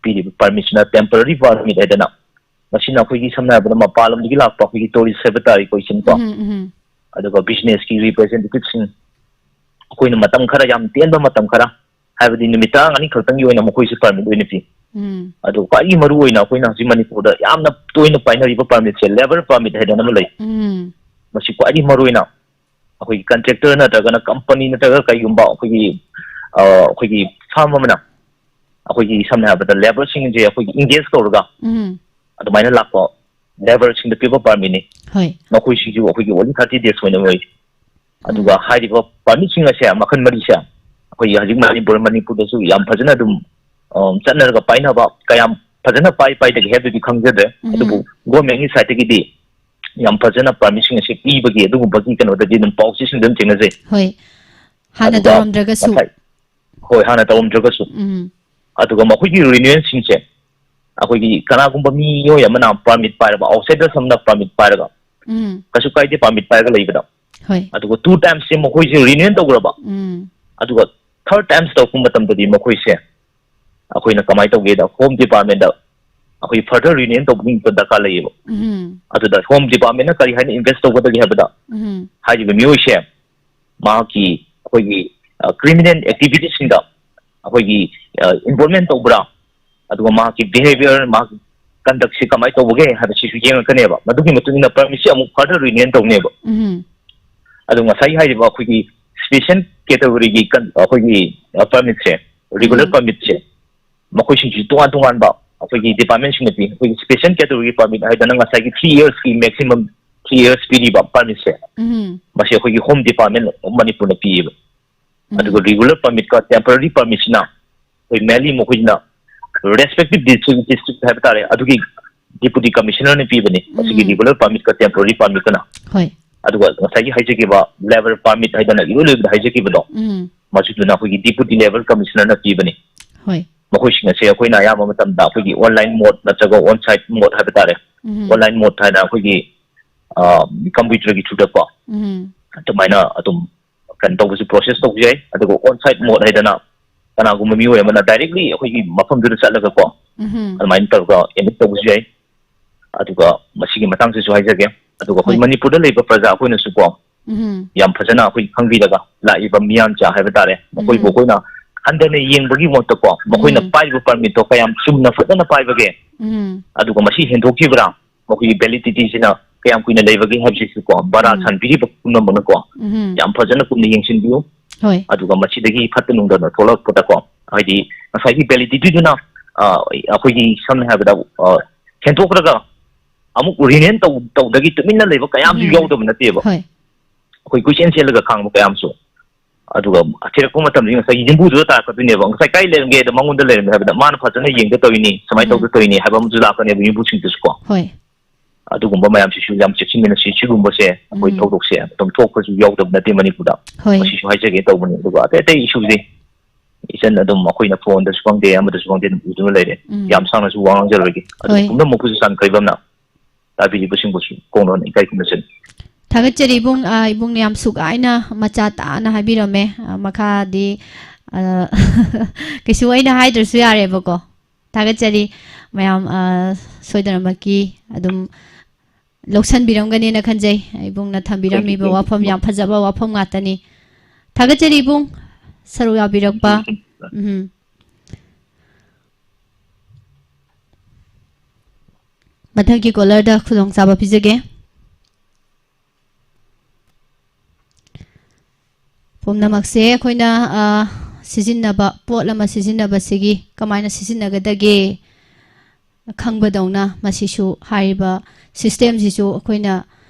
ꯄꯤꯔꯤꯕ permitꯁꯤꯅ temporary permit ꯍꯥꯏꯗꯅ, ꯃꯁꯤꯅ ꯑꯩꯈꯣꯏꯒꯤ ꯁꯝꯅ ꯍꯥꯏꯔꯕꯗ ꯃꯄꯥꯟ ꯂꯝꯗꯒꯤ ꯂꯥꯛꯄ ꯑꯩꯈꯣꯏꯒꯤ tourist ꯍꯥꯏꯕ ꯇꯥꯔꯦꯀꯣ, ꯏꯆꯤꯟꯀꯣ, ꯎꯝ ꯎꯝ ꯑꯗꯨꯒ businessꯀꯤ representativeꯁꯤꯡ, ꯑꯩꯈꯣꯏꯅ ꯃꯇꯝ ꯈꯔ, ꯌꯥꯝ ꯇꯦꯟꯕ ꯃꯇꯝ ꯈꯔ, ꯍꯥꯏꯕꯗꯤ ꯅꯨꯃꯤꯠ ꯇꯔꯥꯃꯉꯥꯅꯤ ꯈꯛꯇꯪꯒꯤ ꯑꯣꯏꯅ ꯃꯈꯣꯏꯁꯦ permit ꯑꯣꯏꯅ ꯄꯤ꯫ ꯎꯝ ꯑꯗꯨ ꯈ꯭ꯋꯥꯏꯗꯒꯤ ꯃꯔꯨ ꯑꯣꯏꯅ ꯑꯩꯈꯣꯏꯅ ꯍꯧꯖꯤꯛ ꯃꯅꯤꯄꯨꯔꯗ ꯌꯥꯝꯅ ꯇꯣꯏꯅ ꯄꯥꯏꯅꯔꯤꯕ permitꯁꯦ labour permit ꯍꯥꯏꯗꯅ ꯑꯃ ꯂꯩ꯫ ꯎꯝ ꯃꯁꯤ ꯈ꯭ꯋꯥꯏꯗꯒꯤ ꯃꯔꯨ ꯑꯣꯏꯅ ꯑꯩꯈꯣꯏꯒꯤ contractor ꯅꯠꯇ꯭ꯔꯒꯅ company ꯅꯠꯇ꯭ꯔꯒ ꯀꯩꯒꯨꯝꯕ ꯑꯩꯈꯣꯏꯒꯤ, ꯑ, ꯑꯩꯈꯣꯏꯒꯤ firm ꯑꯃꯅ ꯑꯩꯈꯣꯏꯒꯤ ꯁꯝꯅ ꯍꯥꯏꯔꯕꯗ labourꯁꯤꯡꯁꯦ ꯑꯩꯈꯣꯏꯒꯤ engage ꯇꯧꯔꯒ ꯎꯝ꯫ ꯑꯗꯨꯃꯥꯏꯅ ꯂꯥꯛꯄ labourꯁꯤꯡꯗ ꯄꯤꯕ permitꯅꯤ꯫ ꯍꯣꯏ꯫ ꯃꯈꯣꯏꯁꯤꯁꯨ ꯑꯩꯈꯣꯏꯒꯤ only thirty days ꯑꯣꯏꯅ ꯑꯣꯏ꯫ ꯑꯗꯨꯒ ꯎꯝ꯫ ꯍꯥꯏꯔꯤꯕ permitꯁꯤꯡ ꯑꯁꯦ ꯃꯈꯜ ꯃꯔꯤꯁꯦ ꯑꯩꯈꯣꯏꯒꯤ ꯍꯧꯖꯤꯛ ꯃꯅꯤꯄꯨꯔ, ꯃꯅꯤꯄꯨꯔꯗꯁꯨ ꯌꯥꯝ ꯐꯖꯅ ꯑꯗꯨꯝ, ꯑ, ꯆꯠꯅꯔꯒ ꯄꯥꯏꯅꯕ, ꯀꯌꯥꯝ ꯐꯖꯅ ꯄꯥꯏ ꯄꯥꯏꯗꯒꯦ ꯍꯥꯏꯕꯗꯨꯗꯤ ꯈꯪꯖꯗ꯭ꯔꯦ꯫ ꯎꯝ꯫ ꯑꯗꯨꯕꯨ governmentꯀꯤ sideꯇꯒꯤꯗꯤ ꯌꯥꯝ ꯐꯖꯅ permitꯁꯤꯡ ꯑꯁꯤ ꯄꯤꯕꯒꯤ ꯑꯗꯨꯒꯨꯝꯕꯒꯤ ꯀꯩꯅꯣꯗꯗꯤ ꯑꯗꯨꯝ ꯄꯥꯎꯆꯦꯁꯤꯡꯗ ꯑꯗꯨꯝ ꯊꯦꯡꯅꯖꯩ꯫ ꯍꯣꯏ꯫ ꯍꯥꯟꯅ ꯑꯗꯨꯒ ꯇꯧꯔꯝꯗ꯭ꯔꯒꯁꯨ꯫ ꯉꯁꯥꯏ ꯍꯣꯏ, ꯍꯥꯟꯅ ꯇꯧꯔꯝꯗ꯭ꯔꯒꯁꯨ꯫ ꯎꯝ꯫ ꯑꯗꯨꯒ ꯃꯈꯣꯏꯒꯤ renewalꯁꯤꯡꯁꯦ ꯑꯩꯈꯣꯏꯒꯤ ꯀꯅꯥꯒꯨꯝꯕ ꯃꯤꯑꯣꯏ ꯑꯃꯅ permit ꯄꯥꯏꯔꯕ, outsiders ꯑꯃꯅ permit ꯄꯥꯏꯔꯒ ꯎꯝ꯫ ꯀꯩꯁꯨ ꯀꯥꯏꯗꯦ permit ꯄꯥꯏꯔꯒ ꯂꯩꯕꯗ꯫ ꯍꯣꯏ꯫ ꯑꯗꯨꯒ two timesꯁꯦ ꯃꯈꯣꯏꯁꯦ renewal ꯇꯧꯈ꯭ꯔꯕ꯫ ꯎꯝ꯫ ꯑꯗꯨꯒ third times ꯇꯧꯔꯛꯄ ꯃꯇꯝꯗꯗꯤ ꯃꯈꯣꯏꯁꯦ ꯑꯩꯈꯣꯏꯅ ꯀꯃꯥꯏꯅ ꯇꯧꯒꯦꯗ, Home Departmentꯇ ꯑꯩꯈꯣꯏ further renewal ꯇꯧꯕꯒꯤ ꯗꯔꯀꯥꯔ ꯂꯩꯌꯦꯕ꯫ ꯎꯝ꯫ ꯑꯗꯨꯗ Home Departmentꯅ ꯀꯔꯤ ꯍꯥꯏꯅ invest ꯇꯧꯒꯗꯒꯦ ꯍꯥꯏꯕꯗ, ꯎꯝ꯫ ꯍꯥꯏꯔꯤꯕ ꯃꯤꯑꯣꯏꯁꯦ ꯃꯍꯥꯛꯀꯤ ꯑꯩꯈꯣꯏꯒꯤ, ꯑ, criminal activitiesꯁꯤꯡꯗ ꯑꯩꯈꯣꯏꯒꯤ, ꯑ, involvement ꯇꯧꯕ꯭ꯔꯥ, ꯑꯗꯨꯒ ꯃꯍꯥꯛꯀꯤ behaviour, ꯃꯍꯥꯛꯀꯤ conductꯁꯤ ꯀꯃꯥꯏꯅ ꯇꯧꯕꯒꯦ ꯍꯥꯏꯕꯁꯤꯁꯨ ꯌꯦꯡꯉꯛꯀꯅꯦꯕ꯫ ꯃꯗꯨꯒꯤ ꯃꯇꯨꯡ ꯏꯟꯅ permitꯁꯤ ꯑꯃꯨꯛ further renewal ꯇꯧꯅꯦꯕ꯫ ꯎꯝ꯫ ꯑꯗꯣ ꯉꯁꯥꯏꯒꯤ ꯍꯥꯏꯔꯤꯕ ꯑꯩꯈꯣꯏꯒꯤ special categoryꯒꯤ ꯀꯟ-, ꯑꯩꯈꯣꯏꯒꯤ, ꯑ, permitꯁꯦ, regular ꯎꯝ꯫ Permitꯁꯦ, ꯃꯈꯣꯏꯁꯤꯡꯁꯤ ꯇꯣꯉꯥꯟ ꯇꯣꯉꯥꯟꯕ ꯑꯩꯈꯣꯏꯒꯤ departmentꯁꯤꯡꯅ ꯄꯤ꯫ ꯑꯩꯈꯣꯏꯒꯤ special category permit ꯍꯥꯏꯗꯅ ꯉꯁꯥꯏꯒꯤ three yearsꯀꯤ maximum three years ꯄꯤꯔꯤꯕ permitꯁꯦ, ꯎꯝ꯫ ꯃꯁꯤ ꯑꯩꯈꯣꯏꯒꯤ Home Department of ꯃꯅꯤꯄꯨꯔꯅ ꯄꯤꯌꯦꯕ꯫ ꯎꯝ꯫ ꯑꯗꯨꯒ regular permitꯀ temporary permitꯁꯤꯅ ꯑꯩꯈꯣꯏ mainly ꯃꯈꯣꯏꯁꯤꯅ respective district, district ꯍꯥꯏꯕ ꯇꯥꯔꯦ, ꯑꯗꯨꯒꯤ deputy commissionerꯅ ꯄꯤꯕꯅꯤ꯫ ꯃꯁꯤꯒꯤ ꯎꯝ꯫ Regular permitꯀ temporary permitꯀꯅ꯫ ꯍꯣꯏ꯫ ꯑꯗꯨꯒ ꯉꯁꯥꯏꯒꯤ ꯍꯥꯏꯖꯈꯤꯕ labour permit ꯍꯥꯏꯗꯅ ꯏꯔꯣꯏ ꯂꯣꯏꯕꯗ ꯍꯥꯏꯖꯈꯤꯕꯗꯣ, ꯎꯝ꯫ ꯃꯁꯤꯗꯨꯅ ꯑꯩꯈꯣꯏꯒꯤ deputy labour commissionerꯅ ꯄꯤꯕꯅꯤ꯫ ꯍꯣꯏ꯫ ꯃꯈꯣꯏꯁꯤꯡ ꯑꯁꯦ ꯑꯩꯈꯣꯏꯅ ꯑꯌꯥꯝꯕ ꯃꯇꯝꯗ ꯑꯩꯈꯣꯏꯒꯤ online mode ꯅꯠꯇ꯭ꯔꯒ on site mode ꯍꯥꯏꯕ ꯇꯥꯔꯦ꯫ ꯎꯝ꯫ Online mode ꯍꯥꯏꯅ ꯑꯩꯈꯣꯏꯒꯤ, ꯑ, computerꯒꯤ throughꯗꯀꯣ ꯎꯝ꯫ ꯑꯗꯨꯃꯥꯏꯅ ꯑꯗꯨꯝ ꯀꯩꯅꯣ ꯇꯧꯕꯁꯨ, process ꯇꯧꯕꯁꯨ ꯌꯥꯏ꯫ ꯑꯗꯨꯒ on site mode ꯍꯥꯏꯗꯅ ꯀꯅꯥꯒꯨꯝꯕ ꯃꯤꯑꯣꯏ ꯑꯃꯅ directly ꯑꯩꯈꯣꯏꯒꯤ ꯃꯐꯝꯗꯨꯗ ꯆꯠꯂꯒꯀꯣ ꯎꯝ꯫ ꯑꯗꯨꯃꯥꯏꯅ ꯇꯧꯔꯒ admit ꯇꯧꯕꯁꯨ ꯌꯥꯏ꯫ ꯑꯗꯨꯒ ꯃꯁꯤꯒꯤ ꯃꯇꯥꯡꯁꯤꯁꯨ ꯍꯥꯏꯖꯒꯦ꯫ ꯑꯗꯨꯒ ꯑꯩꯈꯣꯏ ꯍꯣꯏ꯫ ꯃꯅꯤꯄꯨꯔꯗ ꯂꯩꯕ ꯄ꯭ꯔꯖꯥ ꯑꯩꯈꯣꯏꯅꯁꯨꯀꯣ ꯎꯝ꯫ ꯌꯥꯝ ꯐꯖꯅ ꯑꯩꯈꯣꯏ ꯈꯪꯕꯤꯔꯒ ꯂꯥꯛꯏꯕ ꯃꯤꯌꯥꯝꯁꯦ ꯍꯥꯏꯕ ꯇꯥꯔꯦ, ꯃꯈꯣꯏꯕꯨ ꯎꯝ꯫ ꯑꯩꯈꯣꯏꯅ ꯍꯟꯊꯅ ꯌꯦꯡꯕꯒꯤ ꯃꯍꯨꯠꯇꯀꯣ ꯃꯈꯣꯏꯅ ꯎꯝ꯫ ꯄꯥꯏꯔꯤꯕ permitꯇꯣ ꯀꯌꯥꯝ ꯆꯨꯝꯅ ꯐꯖꯅ ꯄꯥꯏꯕꯒꯦ, ꯎꯝ꯫ ꯑꯗꯨꯒ ꯃꯁꯤ ꯍꯦꯟꯗꯣꯛꯈꯤꯕ꯭ꯔꯥ, ꯃꯈꯣꯏꯒꯤ validityꯁꯤꯅ ꯀꯌꯥꯝ ꯀꯨꯏꯅ ꯂꯩꯕꯒꯦ ꯍꯥꯏꯕꯁꯤꯁꯨꯀꯣ ꯕꯔꯥ ꯎꯝ꯫ ꯁꯥꯟꯕꯤꯔꯤꯕ ꯄꯨꯝꯅꯃꯛꯅꯀꯣ ꯎꯝ꯫ ꯌꯥꯝ ꯐꯖꯅ ꯀꯨꯞꯅ ꯌꯦꯡꯁꯤꯟꯕꯤꯌꯨ꯫ ꯍꯣꯏ꯫ ꯑꯗꯨꯒ ꯃꯁꯤꯗꯒꯤ ꯐꯠꯇ ꯅꯨꯡꯗꯅ ꯊꯣꯛꯂꯛꯄꯗꯀꯣ ꯍꯥꯏꯗꯤ ꯉꯁꯥꯏꯒꯤ ꯚꯦꯂꯤꯗꯤꯇꯤꯗꯨꯅ ꯑꯩꯈꯣꯏꯒꯤ ꯁꯝꯅ ꯍꯥꯏꯔꯕꯗ ꯍꯦꯟꯗꯣꯛꯈ꯭ꯔꯒ ꯑꯃꯨꯛ ꯔꯤꯅ꯭ꯌꯨ ꯇꯧꯗꯒꯤ ꯇꯨꯃꯤꯟꯅ ꯂꯩꯕ ꯀꯌꯥ ꯑꯃꯁꯨ ꯌꯥꯎꯗꯕ ꯅꯠꯇꯦꯕ꯫ ꯑꯩꯈꯣꯏ ꯀꯣꯏꯆꯦꯟ ꯆꯦꯜꯂꯒ ꯈꯥꯡꯕ ꯀꯌꯥ ꯑꯃꯁꯨ꯫ ꯑꯗꯨꯒ ꯊꯤꯔꯛꯄ ꯃꯇꯝꯗ ꯉꯁꯥꯏꯒꯤ ꯌꯨꯝꯕꯨꯗꯨꯗ ꯇꯥꯔꯛꯀꯗꯣꯏꯅꯦꯕ, ꯉꯁꯥꯏ ꯀꯥꯏ ꯂꯩꯔꯝꯒꯦ ꯍꯥꯏꯗ ꯃꯉꯣꯟꯗ ꯂꯩꯔꯝꯃꯦ ꯍꯥꯏꯕꯗ ꯃꯥꯅ ꯐꯖꯅ ꯌꯦꯡꯗ ꯇꯧꯔꯤꯅꯤ, ꯁꯨꯃꯥꯏꯅ ꯇꯧꯗ ꯇꯧꯔꯤꯅꯤ ꯍꯥꯏꯕ ꯑꯃꯁꯨ ꯂꯥꯛꯀꯅꯦꯕ ꯌꯨꯝꯕꯨꯁꯤꯡꯗꯨꯁꯨꯀꯣ꯫ ꯍꯣꯏ꯫ ꯑꯗꯨꯒꯨꯝꯕ ꯃꯌꯥꯝꯁꯤꯁꯨ ꯌꯥꯝ ꯆꯦꯛꯁꯤꯟꯃꯤꯟꯅꯁꯤ꯫ ꯁꯤꯒꯨꯝꯕꯁꯦ ꯑꯩꯈꯣꯏ ꯎꯝ꯫ ꯊꯧꯗꯣꯛꯁꯦ ꯑꯗꯨꯝ ꯊꯣꯛꯄꯁꯨ ꯌꯥꯎꯗꯕ ꯅꯠꯇꯦ ꯃꯅꯤꯄꯨꯔꯗ꯫ ꯍꯣꯏ꯫ ꯃꯁꯤꯁꯨ ꯍꯥꯏꯖꯒꯦ ꯇꯧꯕꯅꯤ꯫ ꯑꯗꯨꯒ ꯑꯇꯩ ꯑꯇꯩ ꯏꯁꯨꯁꯦ ꯏꯆꯟ ꯑꯗꯨꯝ ꯑꯩꯈꯣꯏꯅ ꯐꯣꯟꯗꯁꯨ ꯈꯪꯗꯦ, ꯑꯃꯗꯁꯨ ꯈꯪꯗꯦ, ꯑꯗꯨꯝ ꯎꯗꯨꯅ ꯂꯩꯔꯦ꯫ ꯎꯝ꯫ ꯌꯥꯝ ꯁꯥꯡꯅꯁꯨ ꯋꯥ ꯉꯥꯡꯖꯔꯣꯏꯒꯦ꯫ ꯑꯗꯨ ꯍꯣꯏ꯫ ꯄꯨꯝꯅꯃꯛꯄꯨꯁꯨ ꯆꯥꯟꯈ꯭ꯔꯕꯅ ꯇꯥꯕꯤꯔꯤꯕꯁꯤꯡꯕꯨꯁꯨ ꯀꯣꯡꯅꯣꯟ ꯏꯀꯥꯏ ꯈꯨꯝꯅꯖꯔꯤ꯫ ꯊꯥꯒꯠꯆꯔꯤ ꯏꯕꯨꯡ꯫ ꯑ, ꯏꯕꯨꯡꯅ ꯌꯥꯝ ꯁꯨꯒꯥꯏꯅ ꯃꯆꯥ ꯇꯥꯅ ꯍꯥꯏꯕꯤꯔꯝꯃꯦ꯫ ꯑ, ꯃꯈꯥꯗꯤ, ꯑ, ꯀꯩꯁꯨ ꯑꯩꯅ ꯍꯥꯏꯗ꯭ꯔꯁꯨ ꯌꯥꯔꯦꯕꯀꯣ꯫ ꯊꯥꯒꯠꯆꯔꯤ ꯃꯌꯥꯝ, ꯑ, ꯁꯣꯏꯗꯅꯃꯛꯀꯤ ꯑꯗꯨꯝ ꯂꯧꯁꯟꯕꯤꯔꯝꯒꯅꯦꯅ ꯈꯟꯖꯩ꯫ ꯏꯕꯨꯡꯅ ꯊꯝꯕꯤꯔꯝꯃꯤꯕ ꯋꯥꯐꯝ, ꯌꯥꯝ ꯐꯖꯕ ꯋꯥꯐꯝ ꯉꯥꯛꯇꯅꯤ꯫ ꯊꯥꯒꯠꯆꯔꯤ ꯏꯕꯨꯡ, ꯁꯔꯨꯛ ꯌꯥꯕꯤꯔꯛꯄ꯫ ꯎꯝ꯫ ꯃꯊꯪꯒꯤ ꯀꯣꯂꯔꯗ ꯈꯨꯗꯣꯡꯆꯥꯕ ꯄꯤꯖꯒꯦ꯫ ꯄꯨꯝꯅꯃꯛꯁꯦ ꯑꯩꯈꯣꯏꯅ, ꯑ, ꯁꯤꯖꯤꯟꯅꯕ, ꯄꯣꯠ ꯑꯃ ꯁꯤꯖꯤꯟꯅꯕꯁꯤꯒꯤ ꯀꯃꯥꯏꯅ ꯁꯤꯖꯤꯟꯅꯒꯗꯒꯦ ꯈꯪꯕꯗꯧꯅ ꯃꯁꯤꯁꯨ, ꯍꯥꯏꯔꯤꯕ ꯁꯤꯁꯇꯦꯝꯁꯤꯁꯨ ꯑꯩꯈꯣꯏꯅ,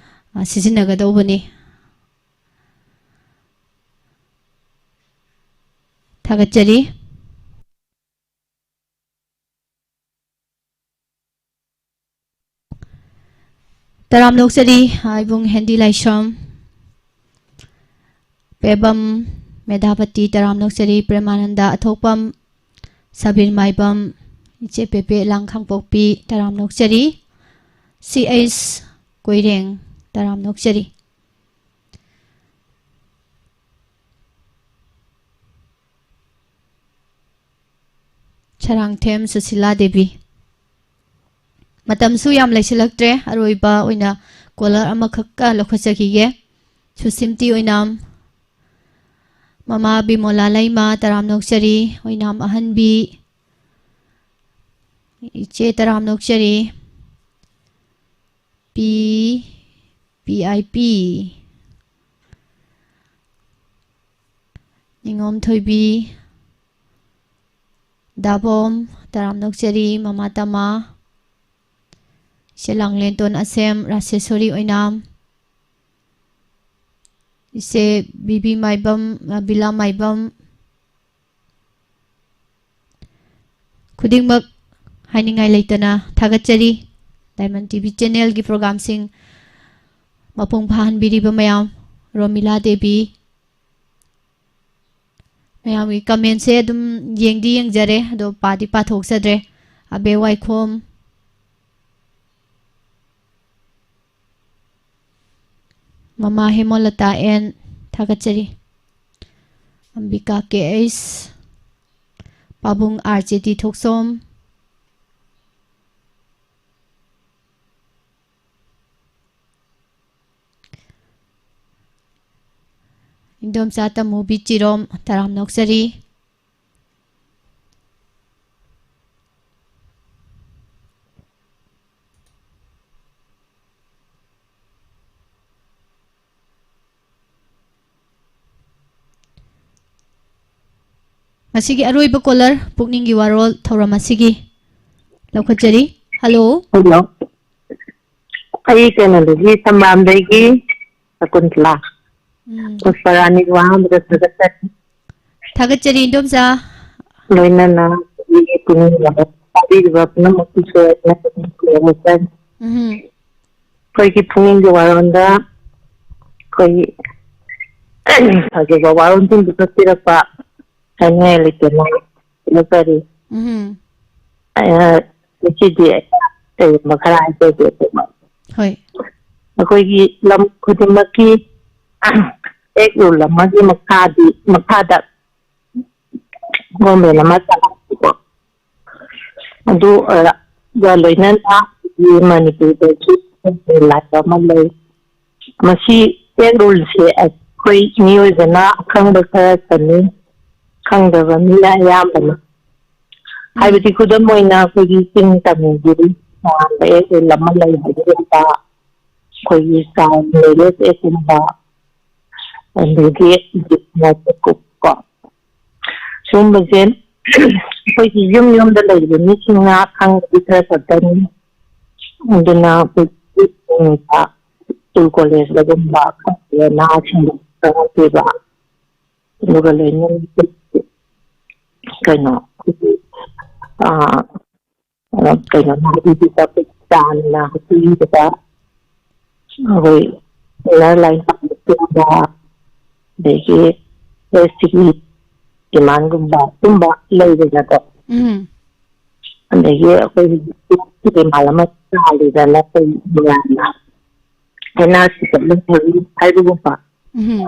ꯑ, ꯁꯤꯖꯤꯟꯅꯒꯗꯧꯕꯅꯤ꯫ ꯊꯥꯒꯠꯆꯔꯤ꯫ ꯇꯔꯥꯝꯅ ꯑꯣꯛꯆꯔꯤ, ꯏꯕꯨꯡ ꯍꯦꯟꯗꯤ ꯂꯥꯏꯁ꯭ꯔꯝ, ꯄꯦꯕꯝ ꯃꯦꯙꯥꯄꯇꯤ, ꯇꯔꯥꯝꯅ ꯑꯣꯛꯆꯔꯤ, ꯄ꯭ꯔꯦꯃꯥꯅꯟꯗ ꯑꯊꯣꯛꯄꯝ, ꯁꯕꯤꯔ ꯃꯥꯏꯕꯝ, ꯏꯆꯦ ꯄꯦꯄꯦ ꯂꯥꯡ ꯈꯥꯡꯄꯣꯛꯄꯤ, ꯇꯔꯥꯝꯅ ꯑꯣꯛꯆꯔꯤ, ꯁꯤ ꯑꯩꯆ ꯀꯣꯏꯔꯦꯡ, ꯇꯔꯥꯝꯅ ꯑꯣꯛꯆꯔꯤ꯫ ꯁꯔꯥꯡꯊꯦꯝ ꯁꯨꯁꯤꯂꯥ ꯗꯦꯕꯤ꯫ ꯃꯇꯝꯁꯨ ꯌꯥꯝ ꯂꯩꯁꯤꯜꯂꯛꯇ꯭ꯔꯦ, ꯑꯔꯣꯏꯕ ꯑꯣꯏꯅ ꯀꯣꯂꯔ ꯑꯃꯈꯛꯀ ꯂꯧꯈꯠꯆꯈꯤꯒꯦ꯫ ꯁꯨꯁꯤꯝꯇꯤ ꯑꯣꯏꯅꯥꯝ, ꯃꯃꯥ ꯕꯤꯃꯣꯂꯥ ꯂꯩꯃ, ꯇꯔꯥꯝꯅ ꯑꯣꯛꯆꯔꯤ, ꯑꯣꯏꯅꯥꯝ ꯑꯍꯟꯕꯤ, ꯏꯆꯦ ꯇꯔꯥꯝꯅ ꯑꯣꯛꯆꯔꯤ, ꯄꯤ, ꯄꯤ ꯑꯥꯏ ꯄꯤ, ꯅꯤꯉꯣꯝ ꯊꯣꯏꯕꯤ, ꯇꯥꯕꯣꯝ, ꯇꯔꯥꯝꯅ ꯑꯣꯛꯆꯔꯤ, ꯃꯃꯥ ꯇꯃꯥ, ꯏꯆꯦ ꯂꯥꯡꯂꯦꯟꯇꯣꯟ ꯑꯁꯦꯝ, ꯔꯥꯁꯦꯁꯣꯔꯤ ꯑꯣꯏꯅꯥꯝ, ꯏꯆꯦ ꯕꯤꯕꯤ ꯃꯥꯏꯕꯝ, ꯑ, ꯕꯤꯂꯥ ꯃꯥꯏꯕꯝ, ꯈꯨꯗꯤꯡꯃꯛ ꯍꯥꯏꯅꯤꯡꯉꯥꯏ ꯂꯩꯇꯅ ꯊꯥꯒꯠꯆꯔꯤ꯫ Diamond TV channelꯒꯤ programꯁꯤꯡ ꯃꯄꯨꯡ ꯐꯥꯍꯟꯕꯤꯔꯤꯕ ꯃꯌꯥꯝ, ꯔꯣꯃꯤꯂꯥ ꯗꯦꯕꯤ, ꯃꯌꯥꯝꯒꯤ commentꯁꯦ ꯑꯗꯨꯝ ꯌꯦꯡꯗꯤ ꯌꯦꯡꯖꯔꯦ, ꯑꯗꯣ ꯄꯥꯗꯤ ꯄꯥꯊꯣꯛꯆꯗ꯭ꯔꯦ꯫ ꯑꯕꯦ ꯋꯥꯏꯈꯣꯝ, ꯃꯃꯥ ꯍꯦꯃꯣꯂꯇꯥ ꯑꯦꯟ, ꯊꯥꯒꯠꯆꯔꯤ꯫ ꯑꯝꯕꯤꯀꯥ ꯀꯦ ꯑꯩꯁ, ꯄꯥꯕꯨꯡ ꯑꯥꯔ ꯖꯦ ꯇꯤ ꯊꯣꯛꯆꯣꯝ, ꯏꯟꯗꯣꯝꯆꯥ ꯇꯃꯨꯕꯤ ꯆꯤꯔꯣꯝ, ꯇꯔꯥꯝꯅ ꯑꯣꯛꯆꯔꯤ꯫ ꯉꯁꯤꯒꯤ ꯑꯔꯣꯏꯕ caller, ꯄꯨꯛꯅꯤꯡꯒꯤ ꯋꯥꯔꯣꯜ ꯊꯧꯔꯝ ꯑꯁꯤꯒꯤ ꯂꯧꯈꯠꯆꯔꯤ꯫ Hello꯫ Hello꯫ ꯑꯩ ꯀꯩꯅꯣꯗꯒꯤ, ꯁꯝꯕꯥꯝꯗꯒꯤ ꯁꯀꯨꯟꯇꯂꯥ꯫ ꯎꯝ꯫ ꯄꯨꯁꯄꯔꯥꯅꯤꯕꯨ ꯑꯍꯥꯟꯕꯗ ꯊꯥꯒꯠꯆꯔꯤ꯫ ꯊꯥꯒꯠꯆꯔꯤ, ꯏꯟꯗꯣꯝꯆꯥ꯫ ꯂꯣꯏꯅꯅ ꯑꯩꯒꯤ ꯄꯨꯛꯅꯤꯡ ꯋꯥꯕ ꯇꯥꯕꯤꯔꯤꯕ ꯄꯨꯝꯅꯃꯛꯀꯤꯁꯨ ꯑꯩꯅ ꯊꯥꯒꯠꯆꯔꯤ꯫ ꯎꯝ꯫ ꯑꯩꯈꯣꯏꯒꯤ ꯄꯨꯛꯅꯤꯡꯒꯤ ꯋꯥꯔꯣꯜꯗ ꯑꯩꯈꯣꯏꯒꯤ ꯐꯖꯕ ꯋꯥꯔꯣꯜꯁꯤꯡꯗꯨ ꯀꯛꯄꯤꯔꯛꯄ ꯍꯥꯏꯅꯤꯡꯉꯥꯏ ꯂꯩꯇꯅ ꯊꯥꯒꯠꯆꯔꯤ꯫ ꯎꯝ꯫ ꯑ, ꯉꯁꯤꯗꯤ ꯑꯩꯅ ꯀꯔꯤꯒꯨꯝꯕ ꯈꯔ ꯍꯥꯏꯖꯒꯦ꯫ ꯍꯣꯏ꯫ ꯑꯩꯈꯣꯏꯒꯤ ꯂꯝ ꯈꯨꯗꯤꯡꯃꯛꯀꯤ act rule ꯑꯃꯒꯤ ꯃꯈꯥꯗꯤ, ꯃꯈꯥꯗ government ꯑꯃ ꯆꯂꯥꯏꯕꯀꯣ꯫ ꯑꯗꯨ, ꯑ, ꯒ ꯂꯣꯏꯅꯅ ꯑꯩꯈꯣꯏꯒꯤ ꯃꯅꯤꯄꯨꯔꯗꯁꯨ ꯂꯥꯛꯄ ꯑꯃ ꯂꯩ꯫ ꯃꯁꯤ act ruleꯁꯦ ꯑꯩꯈꯣꯏ ꯃꯤꯑꯣꯏꯕꯅ ꯑꯈꯪꯕ ꯈꯔ ꯆꯅꯤ, ꯈꯪꯗꯕ ꯃꯤꯅ ꯑꯌꯥꯝꯕꯅ꯫ ꯎꯝ꯫ ꯍꯥꯏꯕꯗꯤ ꯈꯨꯗꯝ ꯑꯣꯏꯅ ꯑꯩꯈꯣꯏꯒꯤ ꯆꯤꯡ ꯇꯝꯒꯤ ꯇꯣꯉꯥꯟꯕ act rule ꯑꯃ ꯂꯩ ꯍꯥꯏꯕꯒꯨꯝꯕ, ꯑꯩꯈꯣꯏꯒꯤ child marriage actꯀꯨꯝꯕ, ꯑꯗꯒꯤ ꯀꯣ ꯁꯤꯒꯨꯝꯕꯁꯦ ꯑꯩꯈꯣꯏꯒꯤ ꯌꯨꯝ ꯌꯨꯝꯗ ꯂꯩꯔꯤꯕ ꯃꯤꯁꯤꯡꯅ ꯈꯪꯕꯗꯤ ꯈꯔ ꯈꯛꯇꯅꯤ꯫ ꯑꯗꯨꯅ ꯑꯩꯈꯣꯏ ꯁ꯭ꯀꯨꯜ ꯀꯣꯂꯦꯖꯇꯒꯨꯝꯕ ꯈꯪꯗꯦ ꯅꯍꯥꯁꯤꯡꯗ ꯈꯪꯍꯟꯕꯤꯕ꯫ ꯑꯗꯨꯒ ꯂꯣꯏꯅꯅ ꯀꯩꯅꯣ ꯑꯩꯈꯣꯏꯒꯤ, ꯑ, ꯑ, ꯀꯩꯅꯣ ꯅꯍꯥꯁꯤꯡꯁꯤꯗ ꯑꯩꯈꯣꯏ ꯆꯥꯅ ꯍꯨꯏꯗꯨꯗ ꯑꯩꯈꯣꯏ ꯏꯟꯅꯔ ꯂꯥꯏꯟ ꯄꯥꯝꯕ, ꯑꯗꯒꯤ ꯑꯦꯁ ꯇꯤꯒꯤ ꯗꯤꯃꯥꯟꯒꯨꯝꯕ ꯑꯗꯨꯝꯕ ꯂꯩꯗꯅꯀꯣ꯫ ꯎꯝ꯫ ꯑꯗꯒꯤ ꯑꯩꯈꯣꯏ ꯍꯧꯖꯤꯛ ꯗꯤꯃꯥꯟ ꯑꯃ ꯆꯥꯜꯂꯤꯗꯅ ꯑꯩꯈꯣꯏ ꯃꯌꯥꯝꯅ ꯑꯦꯟ ꯑꯥꯔ ꯁꯤ ꯆꯠꯂꯨ ꯍꯥꯏꯕꯒꯨꯝꯕ꯫ ꯎꯝ꯫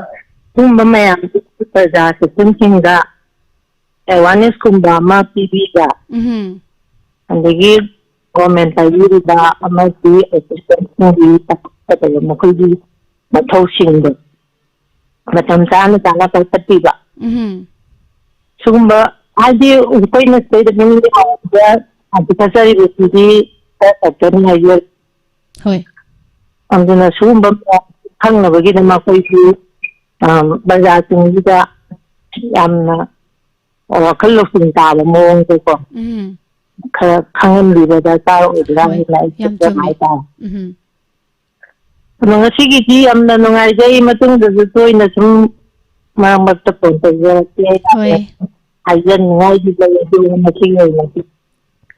ꯁꯤꯒꯨꯝꯕ ꯃꯌꯥꯝꯁꯤ ꯄ꯭ꯔꯖꯥ ꯁꯤꯁꯇꯦꯝꯁꯤꯡꯗ ꯑꯦꯋꯥꯔꯅꯦꯁꯀꯨꯝꯕ ꯑꯃ ꯄꯤꯕꯤꯕ, ꯎꯝ꯫ ꯑꯗꯒꯤ ꯒꯣꯔꯃꯦꯟ ꯄꯥꯏꯕꯤꯔꯤꯕ ꯑꯃꯗꯤ ꯑꯣꯐꯤꯁꯤꯌꯦꯜꯁꯤꯡꯒꯤ ꯇꯥꯛꯀꯗꯕ ꯃꯈꯣꯏꯒꯤ ꯃꯊꯧꯁꯤꯡꯗꯣ ꯃꯇꯝ ꯆꯥꯅ ꯆꯥꯅ ꯄꯥꯏꯈꯠꯄꯤꯕ꯫ ꯎꯝ꯫ ꯁꯤꯒꯨꯝꯕ ꯍꯥꯏꯗꯤ ꯑꯩꯈꯣꯏꯅ ꯁꯤꯗꯩꯗ ꯃꯤ ꯍꯥꯏꯔꯤꯕ ꯍꯧꯖꯤꯛ ꯆꯠꯆꯔꯤꯕꯁꯤꯗꯤ ꯈꯔ ꯈꯛꯇꯅꯤ ꯍꯥꯏꯖꯔꯤ꯫ ꯍꯣꯏ꯫ ꯑꯗꯨꯅ ꯁꯤꯒꯨꯝꯕ ꯃꯌꯥꯝ ꯈꯪꯅꯕꯒꯤꯗꯃꯛ ꯑꯩꯈꯣꯏꯒꯤ, ꯑ, ꯄ꯭ꯔꯖꯥꯁꯤꯡꯁꯤꯗ ꯌꯥꯝꯅ ꯋꯥꯈꯜ ꯂꯧꯁꯤꯡ ꯇꯥꯕ ꯃꯑꯣꯡꯗꯀꯣ ꯎꯝ꯫ ꯈꯔ ꯈꯪꯍꯟꯕꯤꯕ ꯗꯔꯀꯥꯔ ꯑꯣꯏꯕ꯭ꯔꯥ ꯍꯣꯏ, ꯍꯥꯏꯅ ꯑꯩ ꯌꯥꯝ ꯆꯨꯝꯃꯦ꯫ ꯍꯥꯏꯇꯥꯔꯦ꯫ ꯎꯝ꯫ ꯑꯗꯣ ꯉꯁꯤꯒꯤꯗꯤ ꯌꯥꯝꯅ ꯅꯨꯡꯉꯥꯏꯖꯩ, ꯃꯇꯨꯡꯗꯁꯨ ꯇꯣꯏꯅ ꯁꯨꯝ ꯃꯔꯛ ꯃꯔꯛꯇ ꯐꯣꯟ ꯇꯧꯖꯔꯛꯀꯦ꯫ ꯍꯣꯏ꯫ ꯍꯥꯏꯖꯅꯤꯡꯉꯥꯏꯗꯤ ꯂꯩ, ꯑꯗꯨ ꯉꯁꯤꯒꯤ ꯑꯣꯏꯅꯗꯤ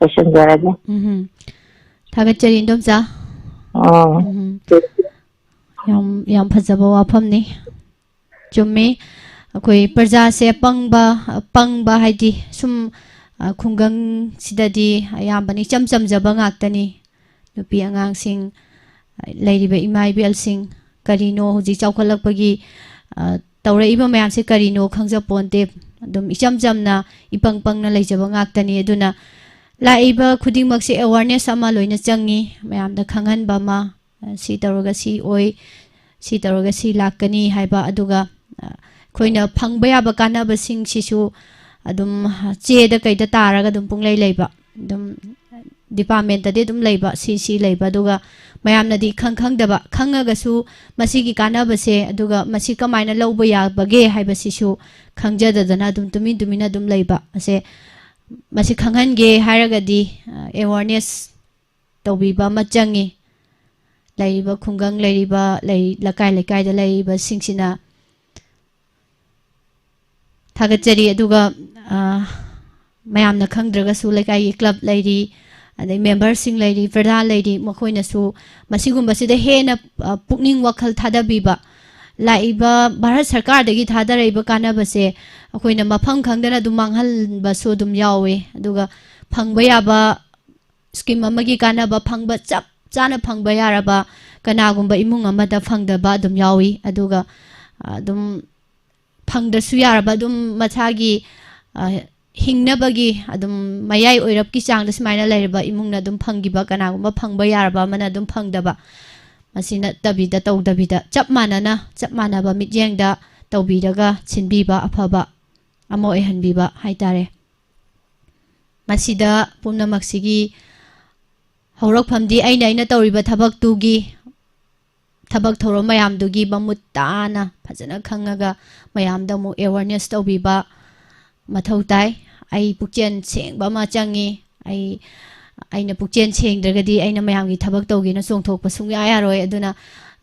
ꯂꯣꯏꯁꯤꯟꯖꯔꯒꯦ꯫ ꯎꯝ꯫ ꯊꯥꯒꯠꯆꯔꯤ ꯏꯟꯗꯣꯝꯆꯥ꯫ ꯑꯣ꯫ ꯎꯝ꯫ ꯌꯥꯝ, ꯌꯥꯝ ꯐꯖꯕ ꯋꯥꯐꯝꯅꯤ꯫ ꯆꯨꯝꯃꯤ꯫ ꯑꯩꯈꯣꯏ ꯄ꯭ꯔꯖꯥꯁꯦ ꯄꯪꯕ, ꯄꯪꯕ ꯍꯥꯏꯗꯤ ꯁꯨꯝ, ꯑ, ꯈꯨꯡꯒꯪꯁꯤꯗꯗꯤ ꯑꯌꯥꯝꯕꯅ ꯏꯆꯝ ꯆꯝꯖꯕ ꯉꯥꯛꯇꯅꯤ꯫ ꯅꯨꯄꯤ ꯑꯉꯥꯡꯁꯤꯡ, ꯂꯩꯔꯤꯕ ꯏꯃꯥ ꯏꯕꯦꯜꯁꯤꯡ, ꯀꯔꯤꯅꯣ ꯍꯧꯖꯤꯛ ꯆꯥꯎꯈꯠꯂꯛꯄꯒꯤ, ꯑ, ꯇꯧꯔꯛꯏꯕ ꯃꯌꯥꯝꯁꯦ ꯀꯔꯤꯅꯣ ꯈꯪꯖꯄꯣꯟꯇꯦ꯫ ꯑꯗꯨꯝ ꯏꯆꯝ ꯆꯝꯅ, ꯏꯄꯪ ꯄꯪꯅ ꯂꯩꯖꯕ ꯉꯥꯛꯇꯅꯤ꯫ ꯑꯗꯨꯅ ꯂꯥꯛꯏꯕ ꯈꯨꯗꯤꯡꯃꯛꯁꯦ awareness ꯑꯃ ꯂꯣꯏꯅ ꯆꯪꯉꯤ, ꯃꯌꯥꯝꯗ ꯈꯪꯍꯟꯕ ꯑꯃ, ꯑ, ꯁꯤ ꯇꯧꯔꯒ ꯁꯤ ꯑꯣꯏ, ꯁꯤ ꯇꯧꯔꯒ ꯁꯤ ꯂꯥꯛꯀꯅꯤ ꯍꯥꯏꯕ꯫ ꯑꯗꯨꯒ, ꯑ, ꯑꯩꯈꯣꯏꯅ ꯐꯪꯕ ꯌꯥꯕ ꯀꯥꯟꯅꯕꯁꯤꯡꯁꯤꯁꯨ ꯑꯗꯨꯝ ꯆꯦꯗ ꯀꯩꯗ ꯇꯥꯔꯒ ꯑꯗꯨꯝ ꯄꯨꯡꯂꯩ ꯂꯩꯕ, ꯑꯗꯨꯝ departmentꯇꯗꯤ ꯑꯗꯨꯝ ꯂꯩꯕ, ꯁꯤ ꯁꯤ ꯂꯩꯕ, ꯑꯗꯨꯒ ꯃꯌꯥꯝꯅꯗꯤ ꯈꯪ ꯈꯪꯗꯕ, ꯈꯪꯉꯒꯁꯨ ꯃꯁꯤꯒꯤ ꯀꯥꯟꯅꯕꯁꯦ, ꯑꯗꯨꯒ ꯃꯁꯤ ꯀꯃꯥꯏꯅ ꯂꯧꯕ ꯌꯥꯕꯒꯦ ꯍꯥꯏꯕꯁꯤꯁꯨ ꯈꯪꯖꯗꯗꯅ ꯑꯗꯨꯝ ꯇꯨꯃꯤꯟ ꯇꯨꯃꯤꯟꯅ ꯑꯗꯨꯝ ꯂꯩꯕ ꯑꯁꯦ ꯃꯁꯤ ꯈꯪꯍꯟꯒꯦ ꯍꯥꯏꯔꯒꯗꯤ ꯑꯦꯋꯥꯔꯅꯦꯁ ꯇꯧꯕꯤꯕ ꯑꯃ ꯆꯪꯉꯤ꯫ ꯂꯩꯔꯤꯕ ꯈꯨꯡꯒꯪ, ꯂꯩꯔꯤꯕ ꯂꯩ-, ꯂꯩꯀꯥꯏ ꯂꯩꯀꯥꯏꯗ ꯂꯩꯔꯤꯕꯁꯤꯡꯁꯤꯅ ꯊꯥꯒꯠꯆꯔꯤ꯫ ꯑꯗꯨꯒ, ꯑ, ꯃꯌꯥꯝꯅ ꯈꯪꯗ꯭ꯔꯒꯁꯨ ꯂꯩꯀꯥꯏꯒꯤ ꯀ꯭ꯂꯕ ꯂꯩꯔꯤ, ꯑꯗꯩ ꯃꯦꯝꯕꯔꯁꯤꯡ ꯂꯩꯔꯤ, ꯄ꯭ꯔꯙꯥꯟ ꯂꯩꯔꯤ, ꯃꯈꯣꯏꯅꯁꯨ ꯃꯁꯤꯒꯨꯝꯕꯁꯤꯗ ꯍꯦꯟꯅ, ꯑ, ꯄꯨꯛꯅꯤꯡ ꯋꯥꯈꯜ ꯊꯥꯗꯕꯤꯕ, ꯂꯥꯛꯏꯕ ꯚꯥꯔꯠ ꯁꯔꯀꯥꯔꯗꯒꯤ ꯊꯥꯗꯔꯛꯏꯕ ꯀꯥꯟꯅꯕꯁꯦ ꯑꯩꯈꯣꯏꯅ ꯃꯐꯝ ꯈꯪꯗꯅ ꯑꯗꯨꯝ ꯃꯥꯡꯍꯟꯕꯁꯨ ꯑꯗꯨꯝ ꯌꯥꯎꯋꯦ꯫ ꯑꯗꯨꯒ ꯐꯪꯕ ꯌꯥꯕ ꯁ꯭ꯀꯤꯝ ꯑꯃꯒꯤ ꯀꯥꯟꯅꯕ ꯐꯪꯕ, ꯆꯞ ꯆꯥꯅ ꯐꯪꯕ ꯌꯥꯔꯕ ꯀꯅꯥꯒꯨꯝꯕ ꯏꯃꯨꯡ ꯑꯃꯗ ꯐꯪꯗꯕ ꯑꯗꯨꯝ ꯌꯥꯎꯏ꯫ ꯑꯗꯨꯒ, ꯑ, ꯑꯗꯨꯝ ꯐꯪꯗ꯭ꯔꯁꯨ ꯌꯥꯔꯕ, ꯑꯗꯨꯝ ꯃꯁꯥꯒꯤ, ꯑ, ꯍꯤꯡꯅꯕꯒꯤ ꯑꯗꯨꯝ ꯃꯌꯥꯏ ꯑꯣꯏꯔꯞꯀꯤ ꯆꯥꯡꯗ ꯁꯨꯃꯥꯏꯅ ꯂꯩꯔꯕ ꯏꯃꯨꯡꯅ ꯑꯗꯨꯝ ꯐꯪꯈꯤꯕ, ꯀꯅꯥꯒꯨꯝꯕ ꯐꯪꯕ ꯌꯥꯔꯕ ꯑꯃꯅ ꯑꯗꯨꯝ ꯐꯪꯗꯕ, ꯃꯁꯤ ꯅꯠꯇꯕꯤꯗ, ꯇꯧꯗꯕꯤꯗ ꯆꯞ ꯃꯥꯟꯅꯅ, ꯆꯞ ꯃꯥꯟꯅꯕ ꯃꯤꯠꯌꯦꯡꯗ ꯇꯧꯕꯤꯔꯒ ꯁꯤꯟꯕꯤꯕ, ꯑꯐꯕ ꯑꯃ ꯑꯣꯏꯍꯟꯕꯤꯕ ꯍꯥꯏꯇꯥꯔꯦ꯫ ꯃꯁꯤꯗ ꯄꯨꯝꯅꯃꯛꯁꯤꯒꯤ ꯍꯧꯔꯛꯐꯝꯗꯤ ꯑꯩꯅ, ꯑꯩꯅ ꯇꯧꯔꯤꯕ ꯊꯕꯛꯇꯨꯒꯤ, ꯊꯕꯛ ꯊꯧꯔꯝ ꯃꯌꯥꯝꯗꯨꯒꯤ ꯃꯃꯨꯠ ꯇꯥꯅ ꯐꯖꯅ ꯈꯪꯉꯒ ꯃꯌꯥꯝꯗ ꯑꯃꯨꯛ ꯑꯦꯋꯥꯔꯅꯦꯁ ꯇꯧꯕꯤꯕ ꯃꯊꯧ ꯇꯥꯏ꯫ ꯑꯩ ꯄꯨꯛꯆꯦꯜ ꯁꯦꯡꯕ ꯑꯃ ꯆꯪꯉꯤ꯫ ꯑꯩ, ꯑꯩꯅ ꯄꯨꯛꯆꯦꯜ ꯁꯦꯡꯗ꯭ꯔꯒꯗꯤ ꯑꯩꯅ ꯃꯌꯥꯝꯒꯤ ꯊꯕꯛ ꯇꯧꯒꯦꯅ ꯆꯣꯡꯊꯣꯛꯄ ꯁꯨꯡꯌꯥ ꯌꯥꯔꯣꯏ꯫ ꯑꯗꯨꯅ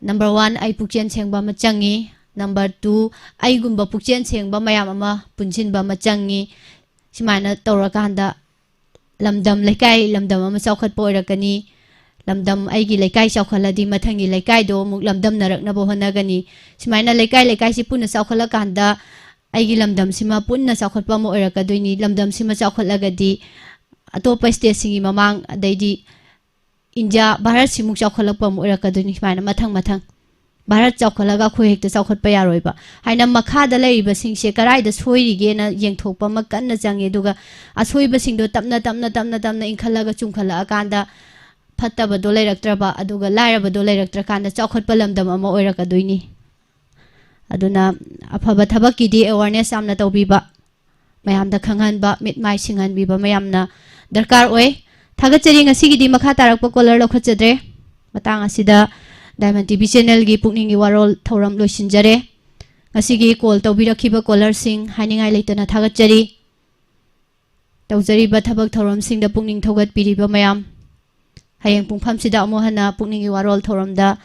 number one, ꯑꯩ ꯄꯨꯛꯆꯦꯜ ꯁꯦꯡꯕ ꯑꯃ ꯆꯪꯉꯤ꯫ Number two, ꯑꯩꯒꯨꯝꯕ ꯄꯨꯛꯆꯦꯜ ꯁꯦꯡꯕ ꯃꯌꯥꯝ ꯑꯃ ꯄꯨꯟꯁꯤꯟꯕ ꯑꯃ ꯆꯪꯉꯤ꯫ ꯁꯨꯃꯥꯏꯅ ꯇꯧꯔꯀꯥꯟꯗ ꯂꯝꯗꯝ, ꯂꯩꯀꯥꯏ, ꯂꯝꯗꯝ ꯑꯃ ꯆꯥꯎꯈꯠꯄ ꯑꯣꯏꯔꯛꯀꯅꯤ꯫ ꯂꯝꯗꯝ, ꯑꯩꯒꯤ ꯂꯩꯀꯥꯏ ꯆꯥꯎꯈꯠꯂꯗꯤ ꯃꯊꯪꯒꯤ ꯂꯩꯀꯥꯏꯗꯣ ꯑꯃꯨꯛ ꯂꯝꯗꯝꯅꯔꯛꯅꯕ ꯍꯣꯠꯅꯒꯅꯤ꯫ ꯁꯨꯃꯥꯏꯅ ꯂꯩꯀꯥꯏ, ꯂꯩꯀꯥꯏꯁꯤ ꯄꯨꯟꯅ ꯆꯥꯎꯈꯠꯂꯀꯥꯟꯗ ꯑꯩꯒꯤ ꯂꯝꯗꯝꯁꯤꯃ ꯄꯨꯟꯅ ꯆꯥꯎꯈꯠꯄ ꯑꯃ ꯑꯣꯏꯔꯛꯀꯗꯣꯏꯅꯤ꯫ ꯂꯝꯗꯝꯁꯤꯃ ꯆꯥꯎꯈꯠꯂꯒꯗꯤ ꯑꯇꯣꯞꯄ stateꯁꯤꯡꯒꯤ ꯃꯃꯥꯡ, ꯑꯗꯩꯗꯤ ꯏꯟꯗꯤꯌꯥ, ꯚꯥꯔꯠꯁꯤꯃꯨꯛ ꯆꯥꯎꯈꯠꯂꯛꯄ ꯑꯃ ꯑꯣꯏꯔꯛꯀꯗꯣꯏꯅꯤ꯫ ꯁꯨꯃꯥꯏꯅ ꯃꯊꯪ ꯃꯊꯪ ꯚꯥꯔꯠ ꯆꯥꯎꯈꯠꯂꯒ ꯑꯩꯈꯣꯏ ꯍꯦꯛꯇ ꯆꯥꯎꯈꯠꯄ ꯌꯥꯔꯣꯏꯕ꯫ ꯍꯥꯏꯅ ꯃꯈꯥꯗ ꯂꯩꯔꯤꯕꯁꯤꯡꯁꯦ ꯀꯗꯥꯏꯗ ꯁꯣꯏꯔꯤꯒꯦꯅ ꯌꯦꯡꯊꯣꯛꯄ ꯑꯃ ꯀꯟꯅ ꯆꯪꯉꯤ꯫ ꯑꯗꯨꯒ ꯑꯁꯣꯏꯕꯁꯤꯡꯗꯣ ꯇꯞꯅ, ꯇꯞꯅ, ꯇꯞꯅ, ꯇꯞꯅ ꯏꯟꯈꯠꯂꯒ ꯆꯨꯝꯈꯠꯂꯛꯑꯀꯥꯟꯗ ꯐꯠꯇꯕꯗꯣ ꯂꯩꯔꯛꯇ꯭ꯔꯕ, ꯑꯗꯨꯒ ꯂꯥꯏꯔꯕꯗꯣ ꯂꯩꯔꯛꯇ꯭ꯔꯀꯥꯟꯗ ꯆꯥꯎꯈꯠꯄ ꯂꯝꯗꯝ ꯑꯃ ꯑꯣꯏꯔꯛꯀꯗꯣꯏꯅꯤ꯫ ꯑꯗꯨꯅ ꯑꯐꯕ ꯊꯕꯛꯀꯤꯗꯤ awareness ꯌꯥꯝꯅ ꯇꯧꯕꯤꯕ, ꯃꯌꯥꯝꯗ ꯈꯪꯍꯟꯕ, ꯃꯤꯠ ꯃꯥꯏ ꯁꯤꯡꯍꯟꯕꯤꯕ ꯃꯌꯥꯝꯅ ꯗꯔꯀꯥꯔ ꯑꯣꯏ꯫ ꯊꯥꯒꯠꯆꯔꯤ꯫ ꯉꯁꯤꯒꯤꯗꯤ ꯃꯈꯥ ꯇꯥꯔꯛꯄ caller ꯂꯧꯈꯠꯆꯗ꯭ꯔꯦ꯫ ꯃꯇꯥꯡ ꯑꯁꯤꯗ Diamond TV channelꯒꯤ ꯄꯨꯛꯅꯤꯡꯒꯤ ꯋꯥꯔꯣꯜ ꯊꯧꯔꯝ ꯂꯣꯏꯁꯤꯟꯖꯔꯦ꯫ ꯉꯁꯤꯒꯤ call ꯇꯧꯕꯤꯔꯛꯈꯤꯕ callerꯁꯤꯡ ꯍꯥꯏꯅꯤꯡꯉꯥꯏ ꯂꯩꯇꯅ ꯊꯥꯒꯠꯆꯔꯤ꯫ ꯇꯧꯖꯔꯤꯕ ꯊꯕꯛ ꯊꯧꯔꯝꯁꯤꯡꯗ ꯄꯨꯛꯅꯤꯡ ꯊꯧꯒꯠꯄꯤꯔꯤꯕ ꯃꯌꯥꯝ, ꯍꯌꯦꯡ ꯄꯨꯡꯐꯝꯁꯤꯗ ꯑꯃꯨꯛ ꯍꯟꯅ ꯄꯨꯛꯅꯤꯡꯒꯤ ꯋꯥꯔꯣꯜ ꯊꯧꯔꯝꯗ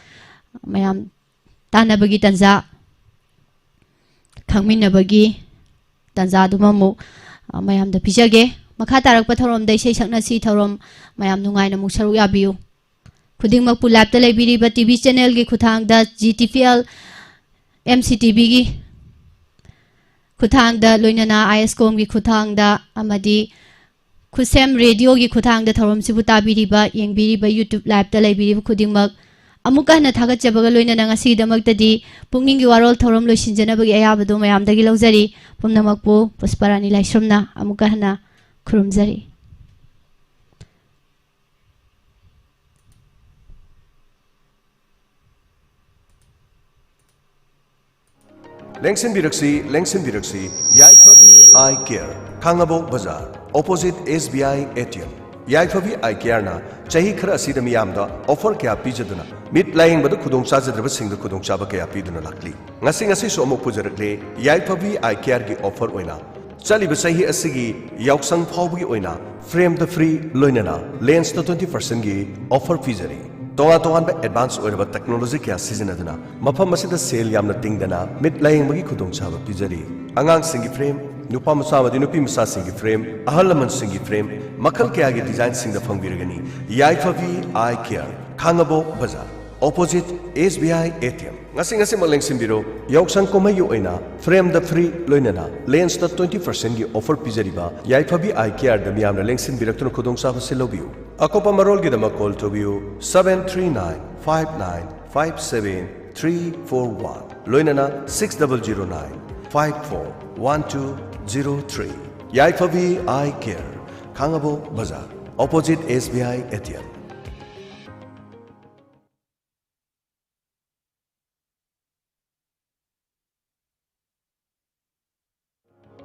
ꯃꯌꯥꯝ ꯇꯥꯟꯅꯕꯒꯤ ꯇꯥꯟꯖꯥ ꯈꯪꯃꯤꯟꯅꯕꯒꯤ ꯇꯥꯟꯖꯥꯗꯨꯃ ꯑꯃꯨꯛ, ꯑ, ꯃꯌꯥꯝꯗ ꯄꯤꯖꯒꯦ꯫ ꯃꯈꯥ ꯇꯥꯔꯛꯄ ꯊꯧꯔꯝꯗ ꯏꯁꯩ ꯁꯛꯅꯁꯤ ꯊꯧꯔꯝ ꯃꯌꯥꯝ ꯅꯨꯡꯉꯥꯏꯅ ꯑꯃꯨꯛ ꯁꯔꯨꯛ ꯌꯥꯕꯤꯌꯨ꯫ ꯈꯨꯗꯤꯡꯃꯛꯄꯨ ꯂꯥꯏꯞꯇ ꯂꯩꯕꯤꯔꯤꯕ ꯇꯤ ꯚꯤ ꯆꯦꯅꯦꯜꯒꯤ ꯈꯨꯠꯊꯥꯡꯗ, G T P L, M C T ꯚꯤꯒꯤ ꯈꯨꯠꯊꯥꯡꯗ, ꯂꯣꯏꯅꯅ ꯑꯥꯏ ꯑꯦꯁ ꯀꯣꯝꯒꯤ ꯈꯨꯠꯊꯥꯡꯗ ꯑꯃꯗꯤ ꯈꯨꯠꯁꯦꯝ ꯔꯦꯗꯤꯑꯣꯒꯤ ꯈꯨꯠꯊꯥꯡꯗ ꯊꯧꯔꯝꯁꯤꯕꯨ ꯇꯥꯕꯤꯔꯤꯕ, ꯌꯦꯡꯕꯤꯔꯤꯕ, YouTube ꯂꯥꯏꯞꯇ ꯂꯩꯕꯤꯔꯤꯕ ꯈꯨꯗꯤꯡꯃꯛ ꯑꯃꯨꯛꯀ ꯍꯟꯅ ꯊꯥꯒꯠꯆꯕꯒ ꯂꯣꯏꯅꯅ ꯉꯁꯤꯒꯤꯗꯃꯛꯇꯗꯤ ꯄꯨꯛꯅꯤꯡꯒꯤ ꯋꯥꯔꯣꯜ ꯊꯧꯔꯝ ꯂꯣꯏꯁꯤꯟꯖꯅꯕꯒꯤ ꯑꯌꯥꯕꯗꯨ ꯃꯌꯥꯝꯗꯒꯤ ꯂꯧꯖꯔꯤ꯫ ꯄꯨꯝꯅꯃꯛꯄꯨ ꯄꯨꯁꯄꯔꯥꯅꯤ ꯂꯥꯏꯁ꯭ꯔꯝꯅ ꯑꯃꯨꯛꯀ ꯍꯟꯅ ꯈꯨꯔꯨꯝꯖꯔꯤ꯫ ꯂꯦꯡꯁꯤꯟꯕꯤꯔꯛꯁꯤ, ꯂꯦꯡꯁꯤꯟꯕꯤꯔꯛꯁꯤ, ꯌꯥꯏꯐꯕꯤ I care, Khangabok Bazar, opposite S B I A T M. ꯌꯥꯏꯐꯕꯤ ꯑꯥꯏ ꯀꯦꯌꯔꯅ ꯆꯍꯤ ꯈꯔ ꯑꯁꯤꯗ ꯃꯤꯌꯥꯝꯗ ꯑꯣꯐꯔ ꯀꯌꯥ ꯄꯤꯖꯗꯨꯅ ꯃꯤꯠ ꯂꯥꯌꯦꯡꯕꯗ ꯈꯨꯗꯣꯡ ꯆꯥꯖꯗ꯭ꯔꯕꯁꯤꯡꯗ ꯈꯨꯗꯣꯡꯆꯥꯕ ꯀꯌꯥ ꯄꯤꯗꯨꯅ ꯂꯥꯛꯂꯤ꯫ ꯉꯁꯤ ꯉꯁꯤꯁꯨ ꯑꯃꯨꯛ ꯄꯨꯖꯔꯛꯂꯦ ꯌꯥꯏꯐꯕꯤ ꯑꯥꯏ ꯀꯦꯌꯔꯒꯤ ꯑꯣꯐꯔ ꯑꯣꯏꯅ꯫ ꯆꯠꯂꯤꯕ ꯆꯍꯤ ꯑꯁꯤꯒꯤ ꯌꯥꯎꯁꯪ ꯐꯥꯎꯕꯒꯤ ꯑꯣꯏꯅ ꯐ꯭ꯔꯦꯝꯗ ꯐ꯭ꯔꯤ ꯂꯣꯏꯅꯅ ꯂꯦꯟꯁꯇ ꯇ꯭ꯋꯦꯟꯇꯤ ꯄꯥꯔꯁꯦꯟꯒꯤ ꯑꯣꯐꯔ ꯄꯤꯖꯔꯤ꯫ ꯇꯣꯉꯥꯟ ꯇꯣꯉꯥꯟꯕ ꯑꯦꯗꯚꯥꯟꯁ ꯑꯣꯏꯔꯕ ꯇꯦꯛꯅꯣꯂꯣꯖꯤ ꯀꯌꯥ ꯁꯤꯖꯤꯟꯅꯗꯨꯅ ꯃꯐꯝ ꯑꯁꯤꯗ ꯁꯦꯜ ꯌꯥꯝꯅ ꯇꯤꯡꯗꯅ ꯃꯤꯠ ꯂꯥꯌꯦꯡꯕꯒꯤ ꯈꯨꯗꯣꯡꯆꯥꯕ ꯄꯤꯖꯔꯤ꯫ ꯑꯉꯥꯡꯁꯤꯡꯒꯤ ꯐ꯭ꯔꯦꯝ, ꯅꯨꯄꯥ ꯃꯆꯥ ꯑꯃꯗꯤ ꯅꯨꯄꯤ ꯃꯆꯥꯁꯤꯡꯒꯤ ꯐ꯭ꯔꯦꯝ, ꯑꯍꯜ ꯂꯃꯟꯁꯤꯡꯒꯤ ꯐ꯭ꯔꯦꯝ, ꯃꯈꯜ ꯀꯌꯥꯒꯤ ꯗꯤꯖꯥꯏꯟꯁꯤꯡꯗ ꯐꯪꯕꯤꯔꯒꯅꯤ꯫ ꯌꯥꯏꯐꯕꯤ I care, Khangabok Bazar, opposite S B I A T M. ꯉꯁꯤ ꯉꯁꯤꯃꯛ ꯂꯦꯡꯁꯤꯟꯕꯤꯔꯣ꯫ ꯌꯥꯎꯁꯪ ꯀꯨꯝꯍꯩꯒꯤ ꯑꯣꯏꯅ ꯐ꯭ꯔꯦꯝꯗ ꯐ꯭ꯔꯤ ꯂꯣꯏꯅꯅ ꯂꯦꯟꯁꯇ ꯇ꯭ꯋꯦꯟꯇꯤ ꯄꯥꯔꯁꯦꯟꯒꯤ ꯑꯣꯐꯔ ꯄꯤꯖꯔꯤꯕ ꯌꯥꯏꯐꯕꯤ ꯑꯥꯏ ꯀꯦꯌꯔꯗ ꯃꯤꯌꯥꯝꯅ ꯂꯦꯡꯁꯤꯟꯕꯤꯔꯛꯇꯨꯅ ꯈꯨꯗꯣꯡꯆꯥꯕꯁꯤ ꯂꯧꯕꯤꯌꯨ꯫ ꯑꯀꯨꯞꯄ ꯃꯔꯣꯜꯒꯤꯗꯃꯛ ꯀꯣꯜ ꯇꯧꯕꯤꯌꯨ, seven three nine five nine five seven three four one, ꯂꯣꯏꯅꯅ six double zero nine five four one two zero three꯫ ꯌꯥꯏꯐꯕꯤ I care, Khangabok Bazar, opposite S B I A T M.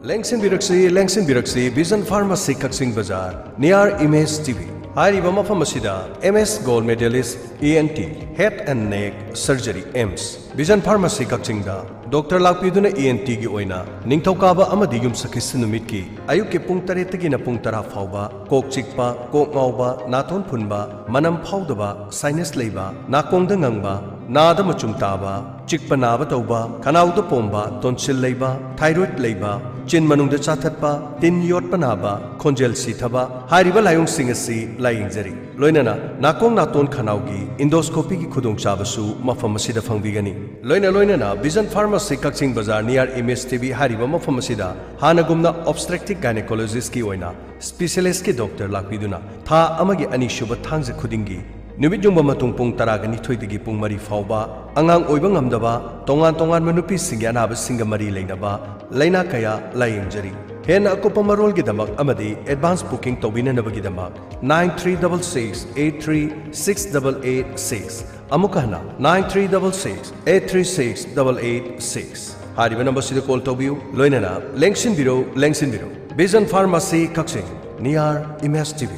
ꯂꯦꯡꯁꯤꯟꯕꯤꯔꯛꯁꯤ, ꯂꯦꯡꯁꯤꯟꯕꯤꯔꯛꯁꯤ, vision pharmacy Kakching Bazar, near Image T V꯫ ꯍꯥꯏꯔꯤꯕ ꯃꯐꯝ ꯑꯁꯤꯗ M S Gold Medalist E N T, Head and Neck Surgery, AIIMS, Vision Pharmacy ꯀꯛꯆꯤꯡꯗ doctor ꯂꯥꯛꯄꯤꯗꯨꯅ E N T ꯒꯤ ꯑꯣꯏꯅ ꯅꯤꯡꯊꯧꯀꯥꯕ ꯑꯃꯗꯤ ꯌꯨꯝꯁꯀꯩꯁ ꯅꯨꯃꯤꯠꯀꯤ ꯑꯌꯨꯛꯀꯤ ꯄꯨꯡ ꯇꯔꯦꯠꯇꯒꯤꯅ ꯄꯨꯡ ꯇꯔꯥ ꯐꯥꯎꯕ ꯀꯣꯛ ꯆꯤꯛꯄ, ꯀꯣꯛ ꯉꯥꯎꯕ, ꯅꯥꯇꯣꯟ ꯐꯨꯟꯕ, ꯃꯅꯝ ꯐꯥꯎꯗꯕ, sinus ꯂꯩꯕ, ꯅꯥꯀꯣꯡꯗ ꯉꯪꯕ, ꯅꯥꯗ ꯃꯆꯨꯝ ꯇꯥꯕ, ꯆꯤꯛꯄ ꯅꯥꯕ ꯇꯧꯕ, ꯈꯅꯥꯎꯗ ꯄꯣꯝꯕ, tonsil ꯂꯩꯕ, thyroid ꯂꯩꯕ, ꯆꯤꯟ ꯃꯅꯨꯡꯗ ꯆꯥꯊꯠꯄ, ꯇꯤꯟ ꯌꯣꯠꯄ ꯅꯥꯕ, ꯈꯣꯟꯖꯦꯜ ꯁꯤꯊꯕ ꯍꯥꯏꯔꯤꯕ ꯂꯥꯏꯑꯣꯡꯁꯤꯡ ꯑꯁꯤ ꯂꯥꯌꯦꯡꯖꯔꯤ꯫ ꯂꯣꯏꯅꯅ ꯅꯥꯀꯣꯡ ꯅꯥꯇꯣꯟ ꯈꯅꯥꯎꯒꯤ endoscopy ꯒꯤ ꯈꯨꯗꯣꯡꯆꯥꯕꯁꯨ ꯃꯐꯝ ꯑꯁꯤꯗ ꯐꯪꯕꯤꯒꯅꯤ꯫ ꯂꯣꯏꯅ ꯂꯣꯏꯅꯅ Vision Pharmacy ꯀꯛꯆꯤꯡ Bazar near Image T V ꯍꯥꯏꯔꯤꯕ ꯃꯐꯝ ꯑꯁꯤꯗ ꯍꯥꯟꯅꯒꯨꯝꯅ obstetric gynecologist ꯀꯤ ꯑꯣꯏꯅ specialist ꯀꯤ ꯗꯣꯛꯇꯔ ꯂꯥꯛꯄꯤꯗꯨꯅ ꯊꯥ ꯑꯃꯒꯤ ꯑꯅꯤꯁꯨꯕ ꯊꯥꯡꯖ ꯈꯨꯗꯤꯡꯒꯤ ꯅꯨꯃꯤꯠ ꯌꯨꯡꯕ ꯃꯇꯨꯡ ꯄꯨꯡ ꯇꯔꯥꯒ ꯅꯤꯊꯣꯏꯗꯒꯤ ꯄꯨꯡ ꯃꯔꯤ ꯐꯥꯎꯕ ꯑꯉꯥꯡ ꯑꯣꯏꯕ ꯉꯝꯗꯕ, ꯇꯣꯉꯥꯟ ꯇꯣꯉꯥꯟꯕ ꯅꯨꯄꯤꯁꯤꯡꯒꯤ ꯑꯅꯥꯕꯁꯤꯡꯒ ꯃꯔꯤ ꯂꯩꯅꯕ ꯂꯥꯏꯅꯥ ꯀꯌꯥ ꯂꯥꯌꯦꯡꯖꯔꯤ꯫ ꯍꯦꯟꯅ ꯑꯀꯨꯞꯄ ꯃꯔꯣꯜꯒꯤꯗꯃꯛ ꯑꯃꯗꯤ advance booking ꯇꯧꯕꯤꯅꯅꯕꯒꯤꯗꯃꯛ nine three double six eight three six double eight six, ꯑꯃꯨꯛꯀ ꯍꯟꯅ nine three double six eight three six double eight six ꯍꯥꯏꯔꯤꯕ ꯅꯝꯕꯔꯁꯤꯗ call ꯇꯧꯕꯤꯌꯨ꯫ ꯂꯣꯏꯅꯅ ꯂꯦꯡꯁꯤꯟꯕꯤꯔꯣ, ꯂꯦꯡꯁꯤꯟꯕꯤꯔꯣ꯫ Vision Pharmacy ꯀꯛꯆꯤꯡ, near Image T V꯫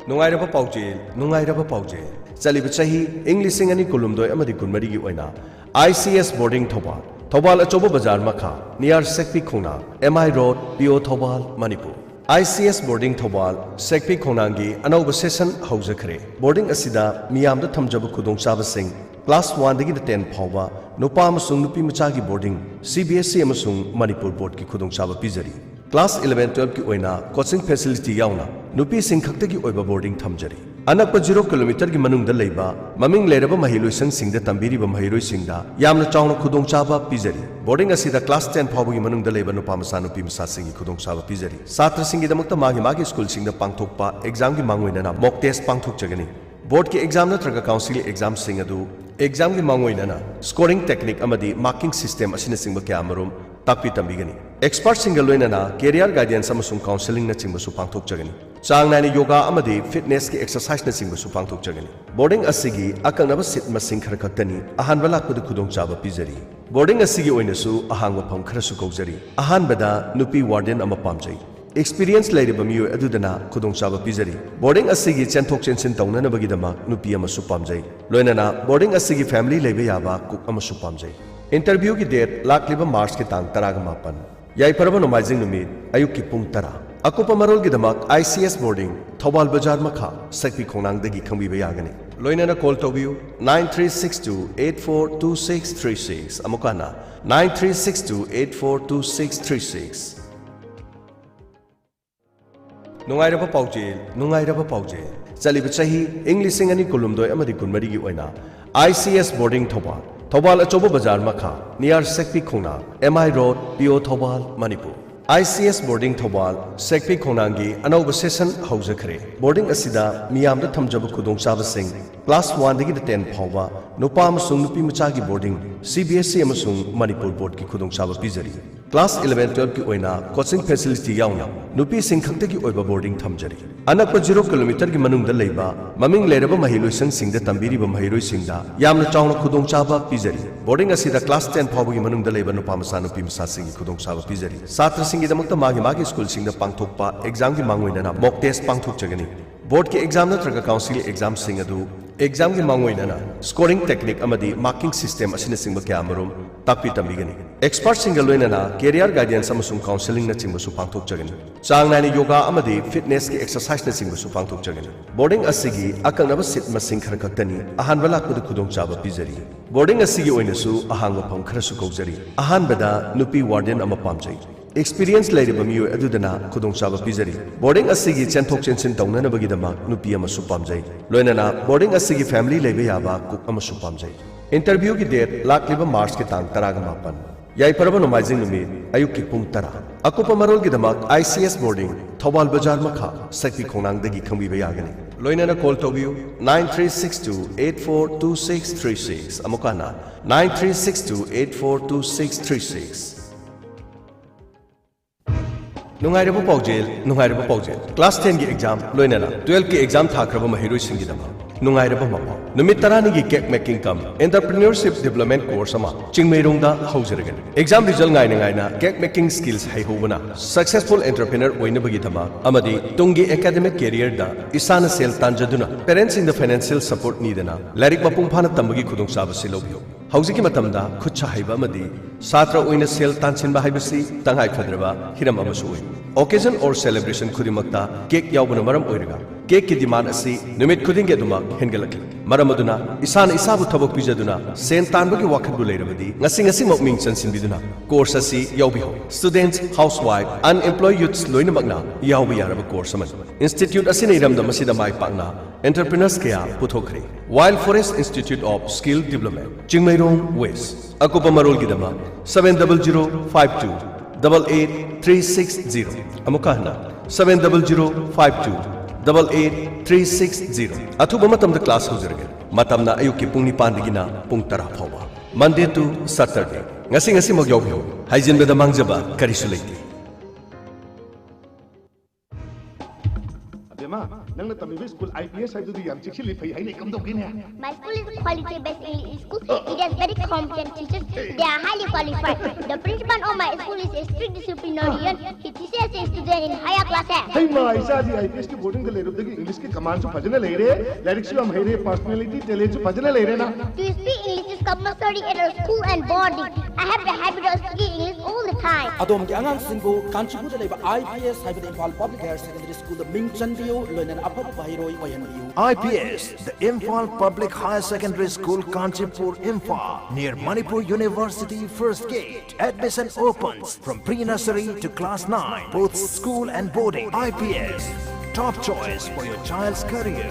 ꯅꯨꯡꯉꯥꯏꯔꯕ ꯄꯥꯎꯖꯦꯜ, ꯅꯨꯡꯉꯥꯏꯔꯕ ꯄꯥꯎꯖꯦꯜ꯫ ꯆꯠꯂꯤꯕ ꯆꯍꯤ ꯏꯪ ꯂꯤꯁꯤꯡ ꯑꯅꯤ ꯀꯨꯟꯍꯨꯝꯗꯣꯏ ꯑꯃꯗꯤ ꯀꯨꯟꯃꯔꯤꯒꯤ ꯑꯣꯏꯅ I C S boarding Thoubal, Thoubal ꯑꯆꯧꯕ ꯕꯖꯥꯔ ꯃꯈꯥ, near ꯁꯦꯛꯄꯤ ꯈꯣꯡꯅꯥꯡ, M I Road, P O Thoubal, Manipur. I C S boarding Thoubal, ꯁꯦꯛꯄꯤ ꯈꯣꯡꯅꯥꯡꯒꯤ ꯑꯅꯧꯕ session ꯍꯧꯖꯈ꯭ꯔꯦ꯫ Boarding ꯑꯁꯤꯗ ꯃꯤꯌꯥꯝꯗ ꯊꯝꯖꯕ ꯈꯨꯗꯣꯡꯆꯥꯕꯁꯤꯡ, class one ꯗꯒꯤꯅ ten ꯐꯥꯎꯕ ꯅꯨꯄꯥ ꯑꯃꯁꯨꯡ ꯅꯨꯄꯤ ꯃꯆꯥꯒꯤ boarding, C B S E ꯑꯃꯁꯨꯡ ꯃꯅꯤꯄꯨꯔ board ꯀꯤ ꯈꯨꯗꯣꯡꯆꯥꯕ ꯄꯤꯖꯔꯤ꯫ Class eleven twelve ꯀꯤ ꯑꯣꯏꯅ coaching facility ꯌꯥꯎꯅ ꯅꯨꯄꯤꯁꯤꯡ ꯈꯛꯇꯒꯤ ꯑꯣꯏꯕ boarding ꯊꯝꯖꯔꯤ꯫ ꯑꯅꯛꯄ zero kilometer ꯒꯤ ꯃꯅꯨꯡꯗ ꯂꯩꯕ ꯃꯃꯤꯡ ꯂꯩꯔꯕ ꯃꯍꯩꯂꯣꯏꯁꯪꯁꯤꯡꯗ ꯇꯝꯕꯤꯔꯤꯕ ꯃꯍꯩꯔꯣꯏꯁꯤꯡꯗ ꯌꯥꯝꯅ ꯆꯥꯎꯅ ꯈꯨꯗꯣꯡꯆꯥꯕ ꯄꯤꯖꯔꯤ꯫ Boarding ꯑꯁꯤꯗ class ten ꯐꯥꯎꯕꯒꯤ ꯃꯅꯨꯡꯗ ꯂꯩꯕ ꯅꯨꯄꯥ ꯃꯆꯥ, ꯅꯨꯄꯤ ꯃꯆꯥꯁꯤꯡꯒꯤ ꯈꯨꯗꯣꯡꯆꯥꯕ ꯄꯤꯖꯔꯤ꯫ ꯁꯥꯇ꯭ꯔꯁꯤꯡꯒꯤꯗꯃꯛꯇ ꯃꯥꯒꯤ ꯃꯥꯒꯤ ꯁ꯭ꯀꯨꯜꯁꯤꯡꯗ ꯄꯥꯡꯊꯣꯛꯄ exam ꯒꯤ ꯃꯥꯡꯑꯣꯏꯅꯅ mock test ꯄꯥꯡꯊꯣꯛꯆꯒꯅꯤ꯫ Board ꯀꯤ exam ꯅꯠꯇ꯭ꯔꯒ counselling exam ꯁꯤꯡ ꯑꯗꯨ exam ꯒꯤ ꯃꯥꯡꯑꯣꯏꯅꯅ scoring technique ꯑꯃꯗꯤ marking system ꯑꯁꯤꯅꯆꯤꯡꯕ ꯀꯌꯥ ꯑꯃꯔꯣꯝ ꯇꯥꯛꯄꯤ ꯇꯝꯕꯤꯒꯅꯤ꯫ ꯑꯦꯛꯁꯄꯔꯠꯁꯤꯡꯒ ꯂꯣꯏꯅꯅ ꯀꯦꯔꯤꯌꯔ ꯒꯥꯏꯗꯦꯟꯁ ꯑꯃꯁꯨꯡ ꯀꯥꯎꯟꯁꯦꯂꯤꯡꯅꯆꯤꯡꯕꯁꯨ ꯄꯥꯡꯊꯣꯛꯆꯒꯅꯤ꯫ ꯆꯥꯡ ꯅꯥꯏꯅ ꯌꯣꯒꯥ ꯑꯃꯗꯤ ꯐꯤꯠꯅꯦꯁꯀꯤ ꯑꯦꯛꯁꯔꯁꯥꯏꯁꯅꯆꯤꯡꯕꯁꯨ ꯄꯥꯡꯊꯣꯛꯆꯒꯅꯤ꯫ ꯕꯣꯔꯗꯤꯡ ꯑꯁꯤꯒꯤ ꯑꯀꯛꯅꯕ ꯁꯤꯠ ꯃꯁꯤꯡ ꯈꯔ ꯈꯛꯇꯅꯤ꯫ ꯑꯍꯥꯟꯕ ꯂꯥꯛꯄꯗ ꯈꯨꯗꯣꯡꯆꯥꯕ ꯄꯤꯖꯔꯤ꯫ ꯕꯣꯔꯗꯤꯡ ꯑꯁꯤꯒꯤ ꯑꯣꯏꯅꯁꯨ ꯑꯍꯥꯡꯕ ꯐꯝ ꯈꯔꯁꯨ ꯀꯧꯖꯔꯤ꯫ ꯑꯍꯥꯟꯕꯗ ꯅꯨꯄꯤ ꯋꯥꯔꯗꯦꯟ ꯑꯃ ꯄꯥꯝꯖꯩ꯫ ꯑꯦꯛꯁꯄꯤꯔꯤꯌꯦꯟꯁ ꯂꯩꯔꯕ ꯃꯤꯑꯣꯏ ꯑꯗꯨꯗꯅ ꯈꯨꯗꯣꯡꯆꯥꯕ ꯄꯤꯖꯔꯤ꯫ ꯕꯣꯔꯗꯤꯡ ꯑꯁꯤꯒꯤ ꯆꯦꯟꯊꯣꯛ ꯆꯦꯟꯁꯤꯟ ꯇꯧꯅꯅꯕꯒꯤꯗꯃꯛ ꯅꯨꯄꯤ ꯑꯃꯁꯨ ꯄꯥꯝꯖꯩ꯫ ꯂꯣꯏꯅꯅ ꯕꯣꯔꯗꯤꯡ ꯑꯁꯤꯒꯤ ꯐꯦꯃꯤꯂꯤ ꯂꯩꯕ ꯌꯥꯕ ꯀꯨꯛ ꯑꯃꯁꯨ ꯄꯥꯝꯖꯩ꯫ ꯏꯟꯇꯔꯚ꯭ꯌꯨꯒꯤ ꯗꯦꯠ ꯂꯥꯛꯂꯤꯕ ꯃꯥꯔꯆꯀꯤ ꯇꯥꯡ ꯇꯔꯥꯒ ꯃꯥꯄꯟ, ꯌꯥꯏꯐꯔꯕ ꯅꯣꯡꯃꯥꯏꯖꯤꯡ ꯅꯨꯃꯤꯠ, ꯑꯌꯨꯛꯀꯤ ꯄꯨꯡ ꯇꯔꯥ꯫ ꯑꯀꯨꯞꯄ ꯃꯔꯣꯜꯒꯤꯗꯃꯛ I C S boarding, Thoubal ꯕꯖꯥꯔ ꯃꯈꯥ, ꯁꯛꯄꯤ ꯈꯣꯡꯅꯥꯡꯗꯒꯤ ꯈꯪꯕꯤꯕ ꯌꯥꯒꯅꯤ꯫ ꯂꯣꯏꯅꯅ ꯀꯣꯜ ꯇꯧꯕꯤꯌꯨ, nine three six two eight four two six three six, ꯑꯃꯨꯛ ꯍꯟꯅ, nine three six two eight four two six three six꯫ ꯅꯨꯡꯉꯥꯏꯔꯕ ꯄꯥꯎꯖꯦꯜ, ꯅꯨꯡꯉꯥꯏꯔꯕ ꯄꯥꯎꯖꯦꯜ꯫ ꯆꯠꯂꯤꯕ ꯆꯍꯤ ꯏꯪ ꯂꯤꯁꯤꯡ ꯑꯅꯤ ꯀꯨꯟꯍꯨꯝꯗꯣꯏ ꯑꯃꯗꯤ ꯀꯨꯟꯃꯔꯤꯒꯤ ꯑꯣꯏꯅ I C S boarding Thoubal, Thoubal ꯑꯆꯧꯕ ꯕꯖꯥꯔ ꯃꯈꯥ, ꯅꯤꯌꯥꯔ ꯁꯛꯄꯤ ꯈꯣꯡꯅꯥꯡ, ꯑꯦꯝ ꯑꯥꯏ ꯔꯣꯗ, ꯄꯤ ꯑꯣ Thoubal, Manipur. I C S boarding Thoubal, ꯁꯛꯄꯤ ꯈꯣꯡꯅꯥꯡꯒꯤ ꯑꯅꯧꯕ ꯁꯦꯁꯟ ꯍꯧꯖꯈ꯭ꯔꯦ꯫ ꯕꯣꯔꯗꯤꯡ ꯑꯁꯤꯗ ꯃꯤꯌꯥꯝꯗ ꯊꯝꯖꯕ ꯈꯨꯗꯣꯡꯆꯥꯕꯁꯤꯡ, ꯀ꯭ꯂꯥꯁ ꯋꯥꯟꯗꯒꯤꯅ ꯇꯦꯟ ꯐꯥꯎꯕ ꯅꯨꯄꯥ ꯑꯃꯁꯨꯡ ꯅꯨꯄꯤ ꯃꯆꯥꯒꯤ boarding, C B S E ꯑꯃꯁꯨꯡ ꯃꯅꯤꯄꯨꯔ ꯕꯣꯔꯗꯀꯤ ꯈꯨꯗꯣꯡꯆꯥꯕ ꯄꯤꯖꯔꯤ꯫ ꯀ꯭ꯂꯥꯁ ꯏꯂꯚꯦꯟ ꯇꯨꯋꯦꯜꯐꯀꯤ ꯑꯣꯏꯅ ꯀꯣꯆꯤꯡ ꯐꯦꯁꯤꯂꯤꯇꯤ ꯌꯥꯎꯅ ꯅꯨꯄꯤꯁꯤꯡ ꯈꯛꯇꯒꯤ ꯑꯣꯏꯕ ꯕꯣꯔꯗꯤꯡ ꯊꯝꯖꯔꯤ꯫ ꯑꯅꯛꯄ ꯖꯤꯔꯣ ꯀꯤꯂꯣꯃꯤꯇꯔꯒꯤ ꯃꯅꯨꯡꯗ ꯂꯩꯕ ꯃꯃꯤꯡ ꯂꯩꯔꯕ ꯃꯍꯩꯂꯣꯏꯁꯪꯁꯤꯡꯗ ꯇꯝꯕꯤꯔꯤꯕ ꯃꯍꯩꯔꯣꯏꯁꯤꯡꯗ ꯌꯥꯝꯅ ꯆꯥꯎꯅ ꯈꯨꯗꯣꯡꯆꯥꯕ ꯄꯤꯖꯔꯤ꯫ ꯕꯣꯔꯗꯤꯡ ꯑꯁꯤꯗ ꯀ꯭ꯂꯥꯁ ꯇꯦꯟ ꯐꯥꯎꯕꯒꯤ ꯃꯅꯨꯡꯗ ꯂꯩꯕ ꯅꯨꯄꯥ ꯃꯆꯥ ꯅꯨꯄꯤ ꯃꯆꯥꯁꯤꯡꯒꯤ ꯈꯨꯗꯣꯡꯆꯥꯕ ꯄꯤꯖꯔꯤ꯫ ꯁꯥꯇ꯭ꯔꯁꯤꯡꯒꯤꯗꯃꯛꯇ ꯃꯥꯒꯤ ꯃꯥꯒꯤ ꯁ꯭ꯀꯨꯜꯁꯤꯡꯗ ꯄꯥꯡꯊꯣꯛꯄ ꯑꯦꯛꯖꯥꯝꯒꯤ ꯃꯥꯡꯑꯣꯏꯅꯅ ꯃꯣꯛ ꯇꯦꯁ ꯄꯥꯡꯊꯣꯛꯆꯒꯅꯤ꯫ ꯕꯣꯔꯗꯀꯤ ꯑꯦꯛꯖꯥꯝ ꯅꯠꯇ꯭ꯔꯒ ꯀꯥꯎꯟꯁꯤꯜꯒꯤ ꯑꯦꯛꯖꯥꯝꯁꯤꯡ ꯑꯗꯨ ꯑꯦꯛꯖꯥꯝꯒꯤ ꯃꯥꯡꯑꯣꯏꯅꯅ ꯁ꯭ꯀꯣꯔꯤꯡ ꯇꯦꯛꯅꯤꯛ ꯑꯃꯗꯤ ꯃꯥꯔꯀꯤꯡ ꯁꯤꯁꯇꯦꯝ ꯑꯁꯤꯅꯆꯤꯡꯕ ꯀꯌꯥꯃꯔꯨꯝ ꯇꯥꯛꯄꯤ ꯇꯝꯕꯤꯒꯅꯤ꯫ ꯑꯦꯛꯁꯄꯔꯠꯁꯤꯡꯒ ꯂꯣꯏꯅꯅ ꯀꯦꯔꯤꯌꯔ ꯒꯥꯏꯗꯦꯟꯁ ꯑꯃꯁꯨꯡ ꯀꯥꯎꯟꯁꯦꯂꯤꯡꯅꯆꯤꯡꯕꯁꯨ ꯄꯥꯡꯊꯣꯛꯆꯒꯅꯤ꯫ ꯆꯥꯡ ꯅꯥꯏꯅ ꯌꯣꯒꯥ ꯑꯃꯗꯤ ꯐꯤꯠꯅꯦꯁꯀꯤ ꯑꯦꯛꯁꯔꯁꯥꯏꯁꯅꯆꯤꯡꯕꯁꯨ ꯄꯥꯡꯊꯣꯛꯆꯒꯅꯤ꯫ ꯕꯣꯔꯗꯤꯡ ꯑꯁꯤꯒꯤ ꯑꯀꯛꯅꯕ ꯁꯤꯠ ꯃꯁꯤꯡ ꯈꯔ ꯈꯛꯇꯅꯤ꯫ ꯑꯍꯥꯟꯕ ꯂꯥꯛꯄꯗ ꯈꯨꯗꯣꯡꯆꯥꯕ ꯄꯤꯖꯔꯤ꯫ ꯕꯣꯔꯗꯤꯡ ꯑꯁꯤꯒꯤ ꯑꯣꯏꯅꯁꯨ ꯑꯍꯥꯡꯕ ꯐꯝ ꯈꯔꯁꯨ ꯀꯧꯖꯔꯤ꯫ ꯑꯍꯥꯟꯕꯗ ꯅꯨꯄꯤ ꯋꯥꯔꯗꯦꯟ ꯑꯃ ꯄꯥꯝꯖꯩ꯫ ꯑꯦꯛꯁꯄꯤꯔꯤꯌꯦꯟꯁ ꯂꯩꯔꯕ ꯃꯤꯑꯣꯏ ꯑꯗꯨꯗꯅ ꯈꯨꯗꯣꯡꯆꯥꯕ ꯄꯤꯖꯔꯤ꯫ ꯕꯣꯔꯗꯤꯡ ꯑꯁꯤꯒꯤ ꯆꯦꯟꯊꯣꯛ ꯆꯦꯟꯁꯤꯟ ꯇꯧꯅꯅꯕꯒꯤꯗꯃꯛ ꯅꯨꯄꯤ ꯑꯃꯁꯨ ꯄꯥꯝꯖꯩ꯫ ꯂꯣꯏꯅꯅ ꯕꯣꯔꯗꯤꯡ ꯑꯁꯤꯒꯤ ꯐꯦꯃꯤꯂꯤ ꯂꯩꯕ ꯌꯥꯕ ꯀꯨꯛ ꯑꯃꯁꯨ ꯄꯥꯝꯖꯩ꯫ ꯏꯟꯇꯔꯚ꯭ꯌꯨꯒꯤ ꯗꯦꯠ ꯂꯥꯛꯂꯤꯕ ꯃꯥꯔꯆꯀꯤ ꯇꯥꯡ ꯇꯔꯥꯒ ꯃꯥꯄꯟ, ꯌꯥꯏꯐꯔꯕ ꯅꯣꯡꯃꯥꯏꯖꯤꯡ ꯅꯨꯃꯤꯠ, ꯑꯌꯨꯛꯀꯤ ꯄꯨꯡ ꯇꯔꯥ꯫ ꯑꯀꯨꯞꯄ ꯃꯔꯣꯜꯒꯤꯗꯃꯛ I C S boarding, Thoubal ꯕꯖꯥꯔ ꯃꯈꯥ, ꯁꯛꯄꯤ ꯈꯣꯡꯅꯥꯡꯗꯒꯤ ꯈꯪꯕꯤꯕ ꯌꯥꯒꯅꯤ꯫ ꯂꯣꯏꯅꯅ ꯀꯣꯜ ꯇꯧꯕꯤꯌꯨ, nine three six two eight four two six three six, ꯑꯃꯨꯛ ꯍꯟꯅ, nine three six two eight four two six three six꯫ ꯅꯨꯡꯉꯥꯏꯔꯕ ꯄꯥꯎꯖꯦꯜ, ꯅꯨꯡꯉꯥꯏꯔꯕ ꯄꯥꯎꯖꯦꯜ꯫ Class ten ꯒꯤ exam ꯂꯣꯏꯅꯅ twelve ꯀꯤ exam ꯊꯥꯈ꯭ꯔꯕ ꯃꯍꯩꯔꯣꯏꯁꯤꯡꯒꯤꯗꯃꯛ ꯅꯨꯡꯉꯥꯏꯔꯕ ꯃꯄꯥꯎ꯫ ꯅꯨꯃꯤꯠ ꯇꯔꯥꯅꯤꯒꯤ cake making cum entrepreneurship development course ꯑꯃ ꯆꯤꯡꯃꯩꯔꯣꯡꯗ ꯍꯧꯖꯔꯒꯅꯤ꯫ Exam result ꯉꯥꯏꯅ ꯉꯥꯏꯅ cake making skills ꯍꯩꯍꯧꯕꯅ successful entrepreneur ꯑꯣꯏꯅꯕꯒꯤꯗꯃꯛ ꯑꯃꯗꯤ ꯇꯨꯡꯒꯤ academic career ꯗ ꯏꯁꯥꯅ ꯁꯦꯜ ꯇꯥꯟꯖꯗꯨꯅ parents ꯁꯤꯡꯗ financial support ꯅꯤꯗꯅ ꯂꯥꯏꯔꯤꯛ ꯃꯄꯨꯡ ꯐꯥꯅ ꯇꯝꯕꯒꯤ ꯈꯨꯗꯣꯡꯆꯥꯕꯁꯤ ꯂꯧꯕꯤꯌꯨ꯫ ꯍꯧꯖꯤꯛꯀꯤ ꯃꯇꯝꯗ ꯈꯨꯠꯁꯥ ꯍꯩꯕ ꯑꯃꯗꯤ ꯁꯥꯇ꯭ꯔ ꯑꯣꯏꯅ ꯁꯦꯜ ꯇꯥꯟꯁꯤꯟꯕ ꯍꯥꯏꯕꯁꯤ ꯇꯉꯥꯏ ꯐꯗ꯭ꯔꯕ ꯍꯤꯔꯝ ꯑꯃꯁꯨ ꯑꯣꯏ꯫ Occasion or celebration ꯈꯨꯗꯤꯡꯃꯛꯇ cake ꯌꯥꯎꯕꯅ ꯃꯔꯝ ꯑꯣꯏꯔꯒ cake ꯀꯤ demand ꯑꯁꯤ ꯅꯨꯃꯤꯠ ꯈꯨꯗꯤꯡꯒꯤ ꯑꯗꯨꯃꯛ ꯍꯦꯟꯒꯠꯂꯛꯂꯤ꯫ ꯃꯔꯝ ꯑꯗꯨꯅ ꯏꯁꯥꯅ ꯏꯁꯥꯕꯨ ꯊꯕꯛ ꯄꯤꯖꯗꯨꯅ ꯁꯦꯟ ꯇꯥꯟꯕꯒꯤ ꯋꯥꯈꯜꯕꯨ ꯂꯩꯔꯕꯗꯤ ꯉꯁꯤ ꯉꯁꯤꯃꯛ ꯃꯤꯡ ꯆꯟꯁꯤꯟꯕꯤꯗꯨꯅ course ꯑꯁꯤ ꯌꯥꯎꯕꯤꯍꯧ꯫ Students, housewife, unemployed youths ꯂꯣꯏꯅꯃꯛꯅ ꯌꯥꯎꯕ ꯌꯥꯔꯕ course ꯑꯃꯅꯤ꯫ Institute ꯑꯁꯤꯅ ꯏꯔꯝꯗꯝ ꯑꯁꯤꯗ ꯃꯥꯏ ꯄꯥꯛꯅ entrepreneurs ꯀꯌꯥ ꯄꯨꯊꯣꯛꯈ꯭ꯔꯦ꯫ Wild Forest Institute of Skill Development, Chingmeirong West꯫ ꯑꯀꯨꯞꯄ ꯃꯔꯣꯜꯒꯤꯗꯃꯛ seven double zero five two double eight three six zero꯫ ꯑꯃꯨꯛꯀ ꯍꯟꯅ, seven double zero five two double eight three six zero꯫ ꯑꯊꯨꯕ ꯃꯇꯝꯗ class ꯍꯧꯖꯔꯒꯅꯤ꯫ ꯃꯇꯝꯅ ꯑꯌꯨꯛꯀꯤ ꯄꯨꯡ ꯅꯤꯄꯥꯟꯗꯒꯤꯅ ꯄꯨꯡ ꯇꯔꯥ ꯐꯥꯎꯕ, Monday to Saturday꯫ ꯉꯁꯤ ꯉꯁꯤꯃꯛ ꯌꯥꯎꯕꯤꯌꯨ, ꯍꯥꯏꯖꯤꯟꯕꯗ ꯃꯥꯡꯖꯕ ꯀꯔꯤꯁꯨ ꯂꯩꯇꯦ꯫ ꯑꯕꯦꯝꯃ, ꯅꯪꯅ ꯇꯝꯃꯤꯕ school I P S ꯍꯥꯏꯕꯗꯨꯗꯤ ꯌꯥꯝ ꯆꯦꯛꯁꯤꯜꯂꯤ, ꯐꯩ ꯍꯥꯏꯅꯩ, ꯀꯝꯗꯧꯒꯦꯅꯦ? My school is quality based English school. It has very competent teachers. They are highly qualified. The principal of my school is a strict disciplinarian. He teaches his student in higher classes. ꯍꯩꯃꯥ, ꯏꯆꯥꯗꯤ I P S ꯀꯤ boarding ꯗ ꯂꯩꯔꯨꯕꯗꯒꯤ English ꯀꯤ command ꯁꯨ ꯐꯖꯅ ꯂꯩꯔꯦ, ꯂꯥꯏꯔꯤꯛꯁꯨ ꯌꯥꯝ ꯍꯩꯔꯦ, personality, talent ꯁꯨ ꯐꯖꯅ ꯂꯩꯔꯦꯅ꯫ To speak English is compulsory at our school and boarding. I have the habit of speaking English all the time. ꯑꯗꯣꯝꯒꯤ ꯑꯉꯥꯡꯁꯤꯡꯕꯨ ꯀꯥꯟꯆꯤꯄꯨꯔꯗ ꯂꯩꯕ I P S ꯍꯥꯏꯕꯗꯤ Imphal Public Higher Secondary School ꯗ ꯃꯤꯡ ꯆꯟꯕꯤꯌꯨ, ꯂꯣꯏꯅꯅ ꯑꯐꯕ ꯃꯍꯩꯔꯣꯏ ꯑꯣꯏꯍꯟꯕꯤꯌꯨ꯫ I P S, the Imphal Public Higher Secondary School, Kanchipur, Imphal, near Manipur University First Gate. Admission opens from pre-nursery to class nine, both school and boarding. I P S, top choice for your child's career.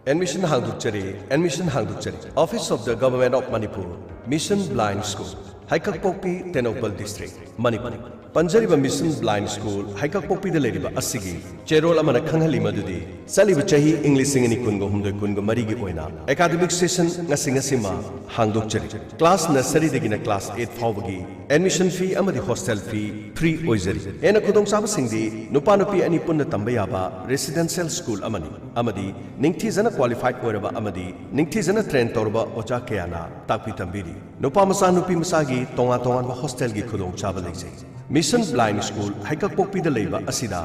Admission ꯍꯥꯡꯗꯣꯛꯆꯔꯤ, admission ꯍꯥꯡꯗꯣꯛꯆꯔꯤ꯫ Office of the Government of Manipur, Mission Blind School, ꯍꯩꯀꯛꯄꯣꯛꯄꯤ, Tengnoupal District, Manipur. ꯄꯟꯖꯔꯤꯕ Mission Blind School ꯍꯩꯀꯛꯄꯣꯛꯄꯤꯗ ꯂꯩꯔꯤꯕ ꯑꯁꯤꯒꯤ ꯆꯦꯔꯣꯜ ꯑꯃꯅ ꯈꯪꯍꯜꯂꯤ ꯃꯗꯨꯗꯤ ꯆꯠꯂꯤꯕ ꯆꯍꯤ ꯏꯪ ꯂꯤꯁꯤꯡ ꯑꯅꯤ ꯀꯨꯟꯒ ꯍꯨꯝꯗꯣꯏ ꯀꯨꯟꯒ ꯃꯔꯤꯒꯤ ꯑꯣꯏꯅ academic session ꯉꯁꯤ ꯉꯁꯤꯃ ꯍꯥꯡꯗꯣꯛꯆꯔꯤ꯫ Class nurseryꯗꯒꯤꯅ class eight ꯐꯥꯎꯕꯒꯤ admission fee ꯑꯃꯗꯤ hostel fee free ꯑꯣꯏꯖꯔꯤ꯫ ꯍꯦꯟꯅ ꯈꯨꯗꯣꯡꯆꯥꯕꯁꯤꯡꯗꯤ ꯅꯨꯄꯥ ꯅꯨꯄꯤ ꯑꯅꯤ ꯄꯨꯟꯅ ꯇꯝꯕ ꯌꯥꯕ residential school ꯑꯃꯅꯤ ꯑꯃꯗꯤ ꯅꯤꯡꯊꯤꯖꯅ qualified ꯑꯣꯏꯔꯕ ꯑꯃꯗꯤ ꯅꯤꯡꯊꯤꯖꯅ train ꯇꯧꯔꯕ ꯑꯣꯖꯥ ꯀꯌꯥꯅ ꯇꯥꯛꯄꯤ ꯇꯝꯕꯤꯔꯤ꯫ ꯅꯨꯄꯥ ꯃꯆꯥ ꯅꯨꯄꯤ ꯃꯆꯥꯒꯤ ꯇꯣꯉꯥꯟ ꯇꯣꯉꯥꯟꯕ hostelꯒꯤ ꯈꯨꯗꯣꯡꯆꯥꯕ ꯂꯩꯖꯩ꯫ Mission Blind School ꯍꯩꯀꯛꯄꯣꯛꯄꯤꯗ ꯂꯩꯕ ꯑꯁꯤꯗ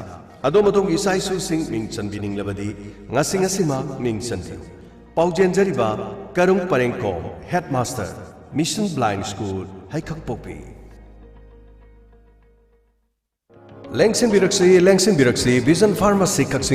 ꯑꯗꯣꯝ ꯑꯗꯣꯝꯒꯤ ꯏꯆꯥ ꯏꯁꯨꯁꯤꯡ ꯃꯤꯡ ꯆꯟꯕꯤꯅꯤꯡꯂꯕꯗꯤ ꯉꯁꯤ ꯉꯁꯤꯃꯛ ꯃꯤꯡ ꯆꯟꯕꯤꯌꯨ꯫ ꯄꯥꯎꯖꯦꯟꯖꯔꯤꯕ ꯀꯔꯨꯡ ꯄꯔꯦꯡꯈꯣꯡ, headmaster, Mission Blind School, ꯍꯩꯀꯛꯄꯣꯛꯄꯤ꯫ ꯂꯦꯡꯁꯤꯟꯕꯤꯔꯛꯁꯤ, ꯂꯦꯡꯁꯤꯟꯕꯤꯔꯛꯁꯤ, Vision Pharmacy ꯀꯛꯆꯤꯡ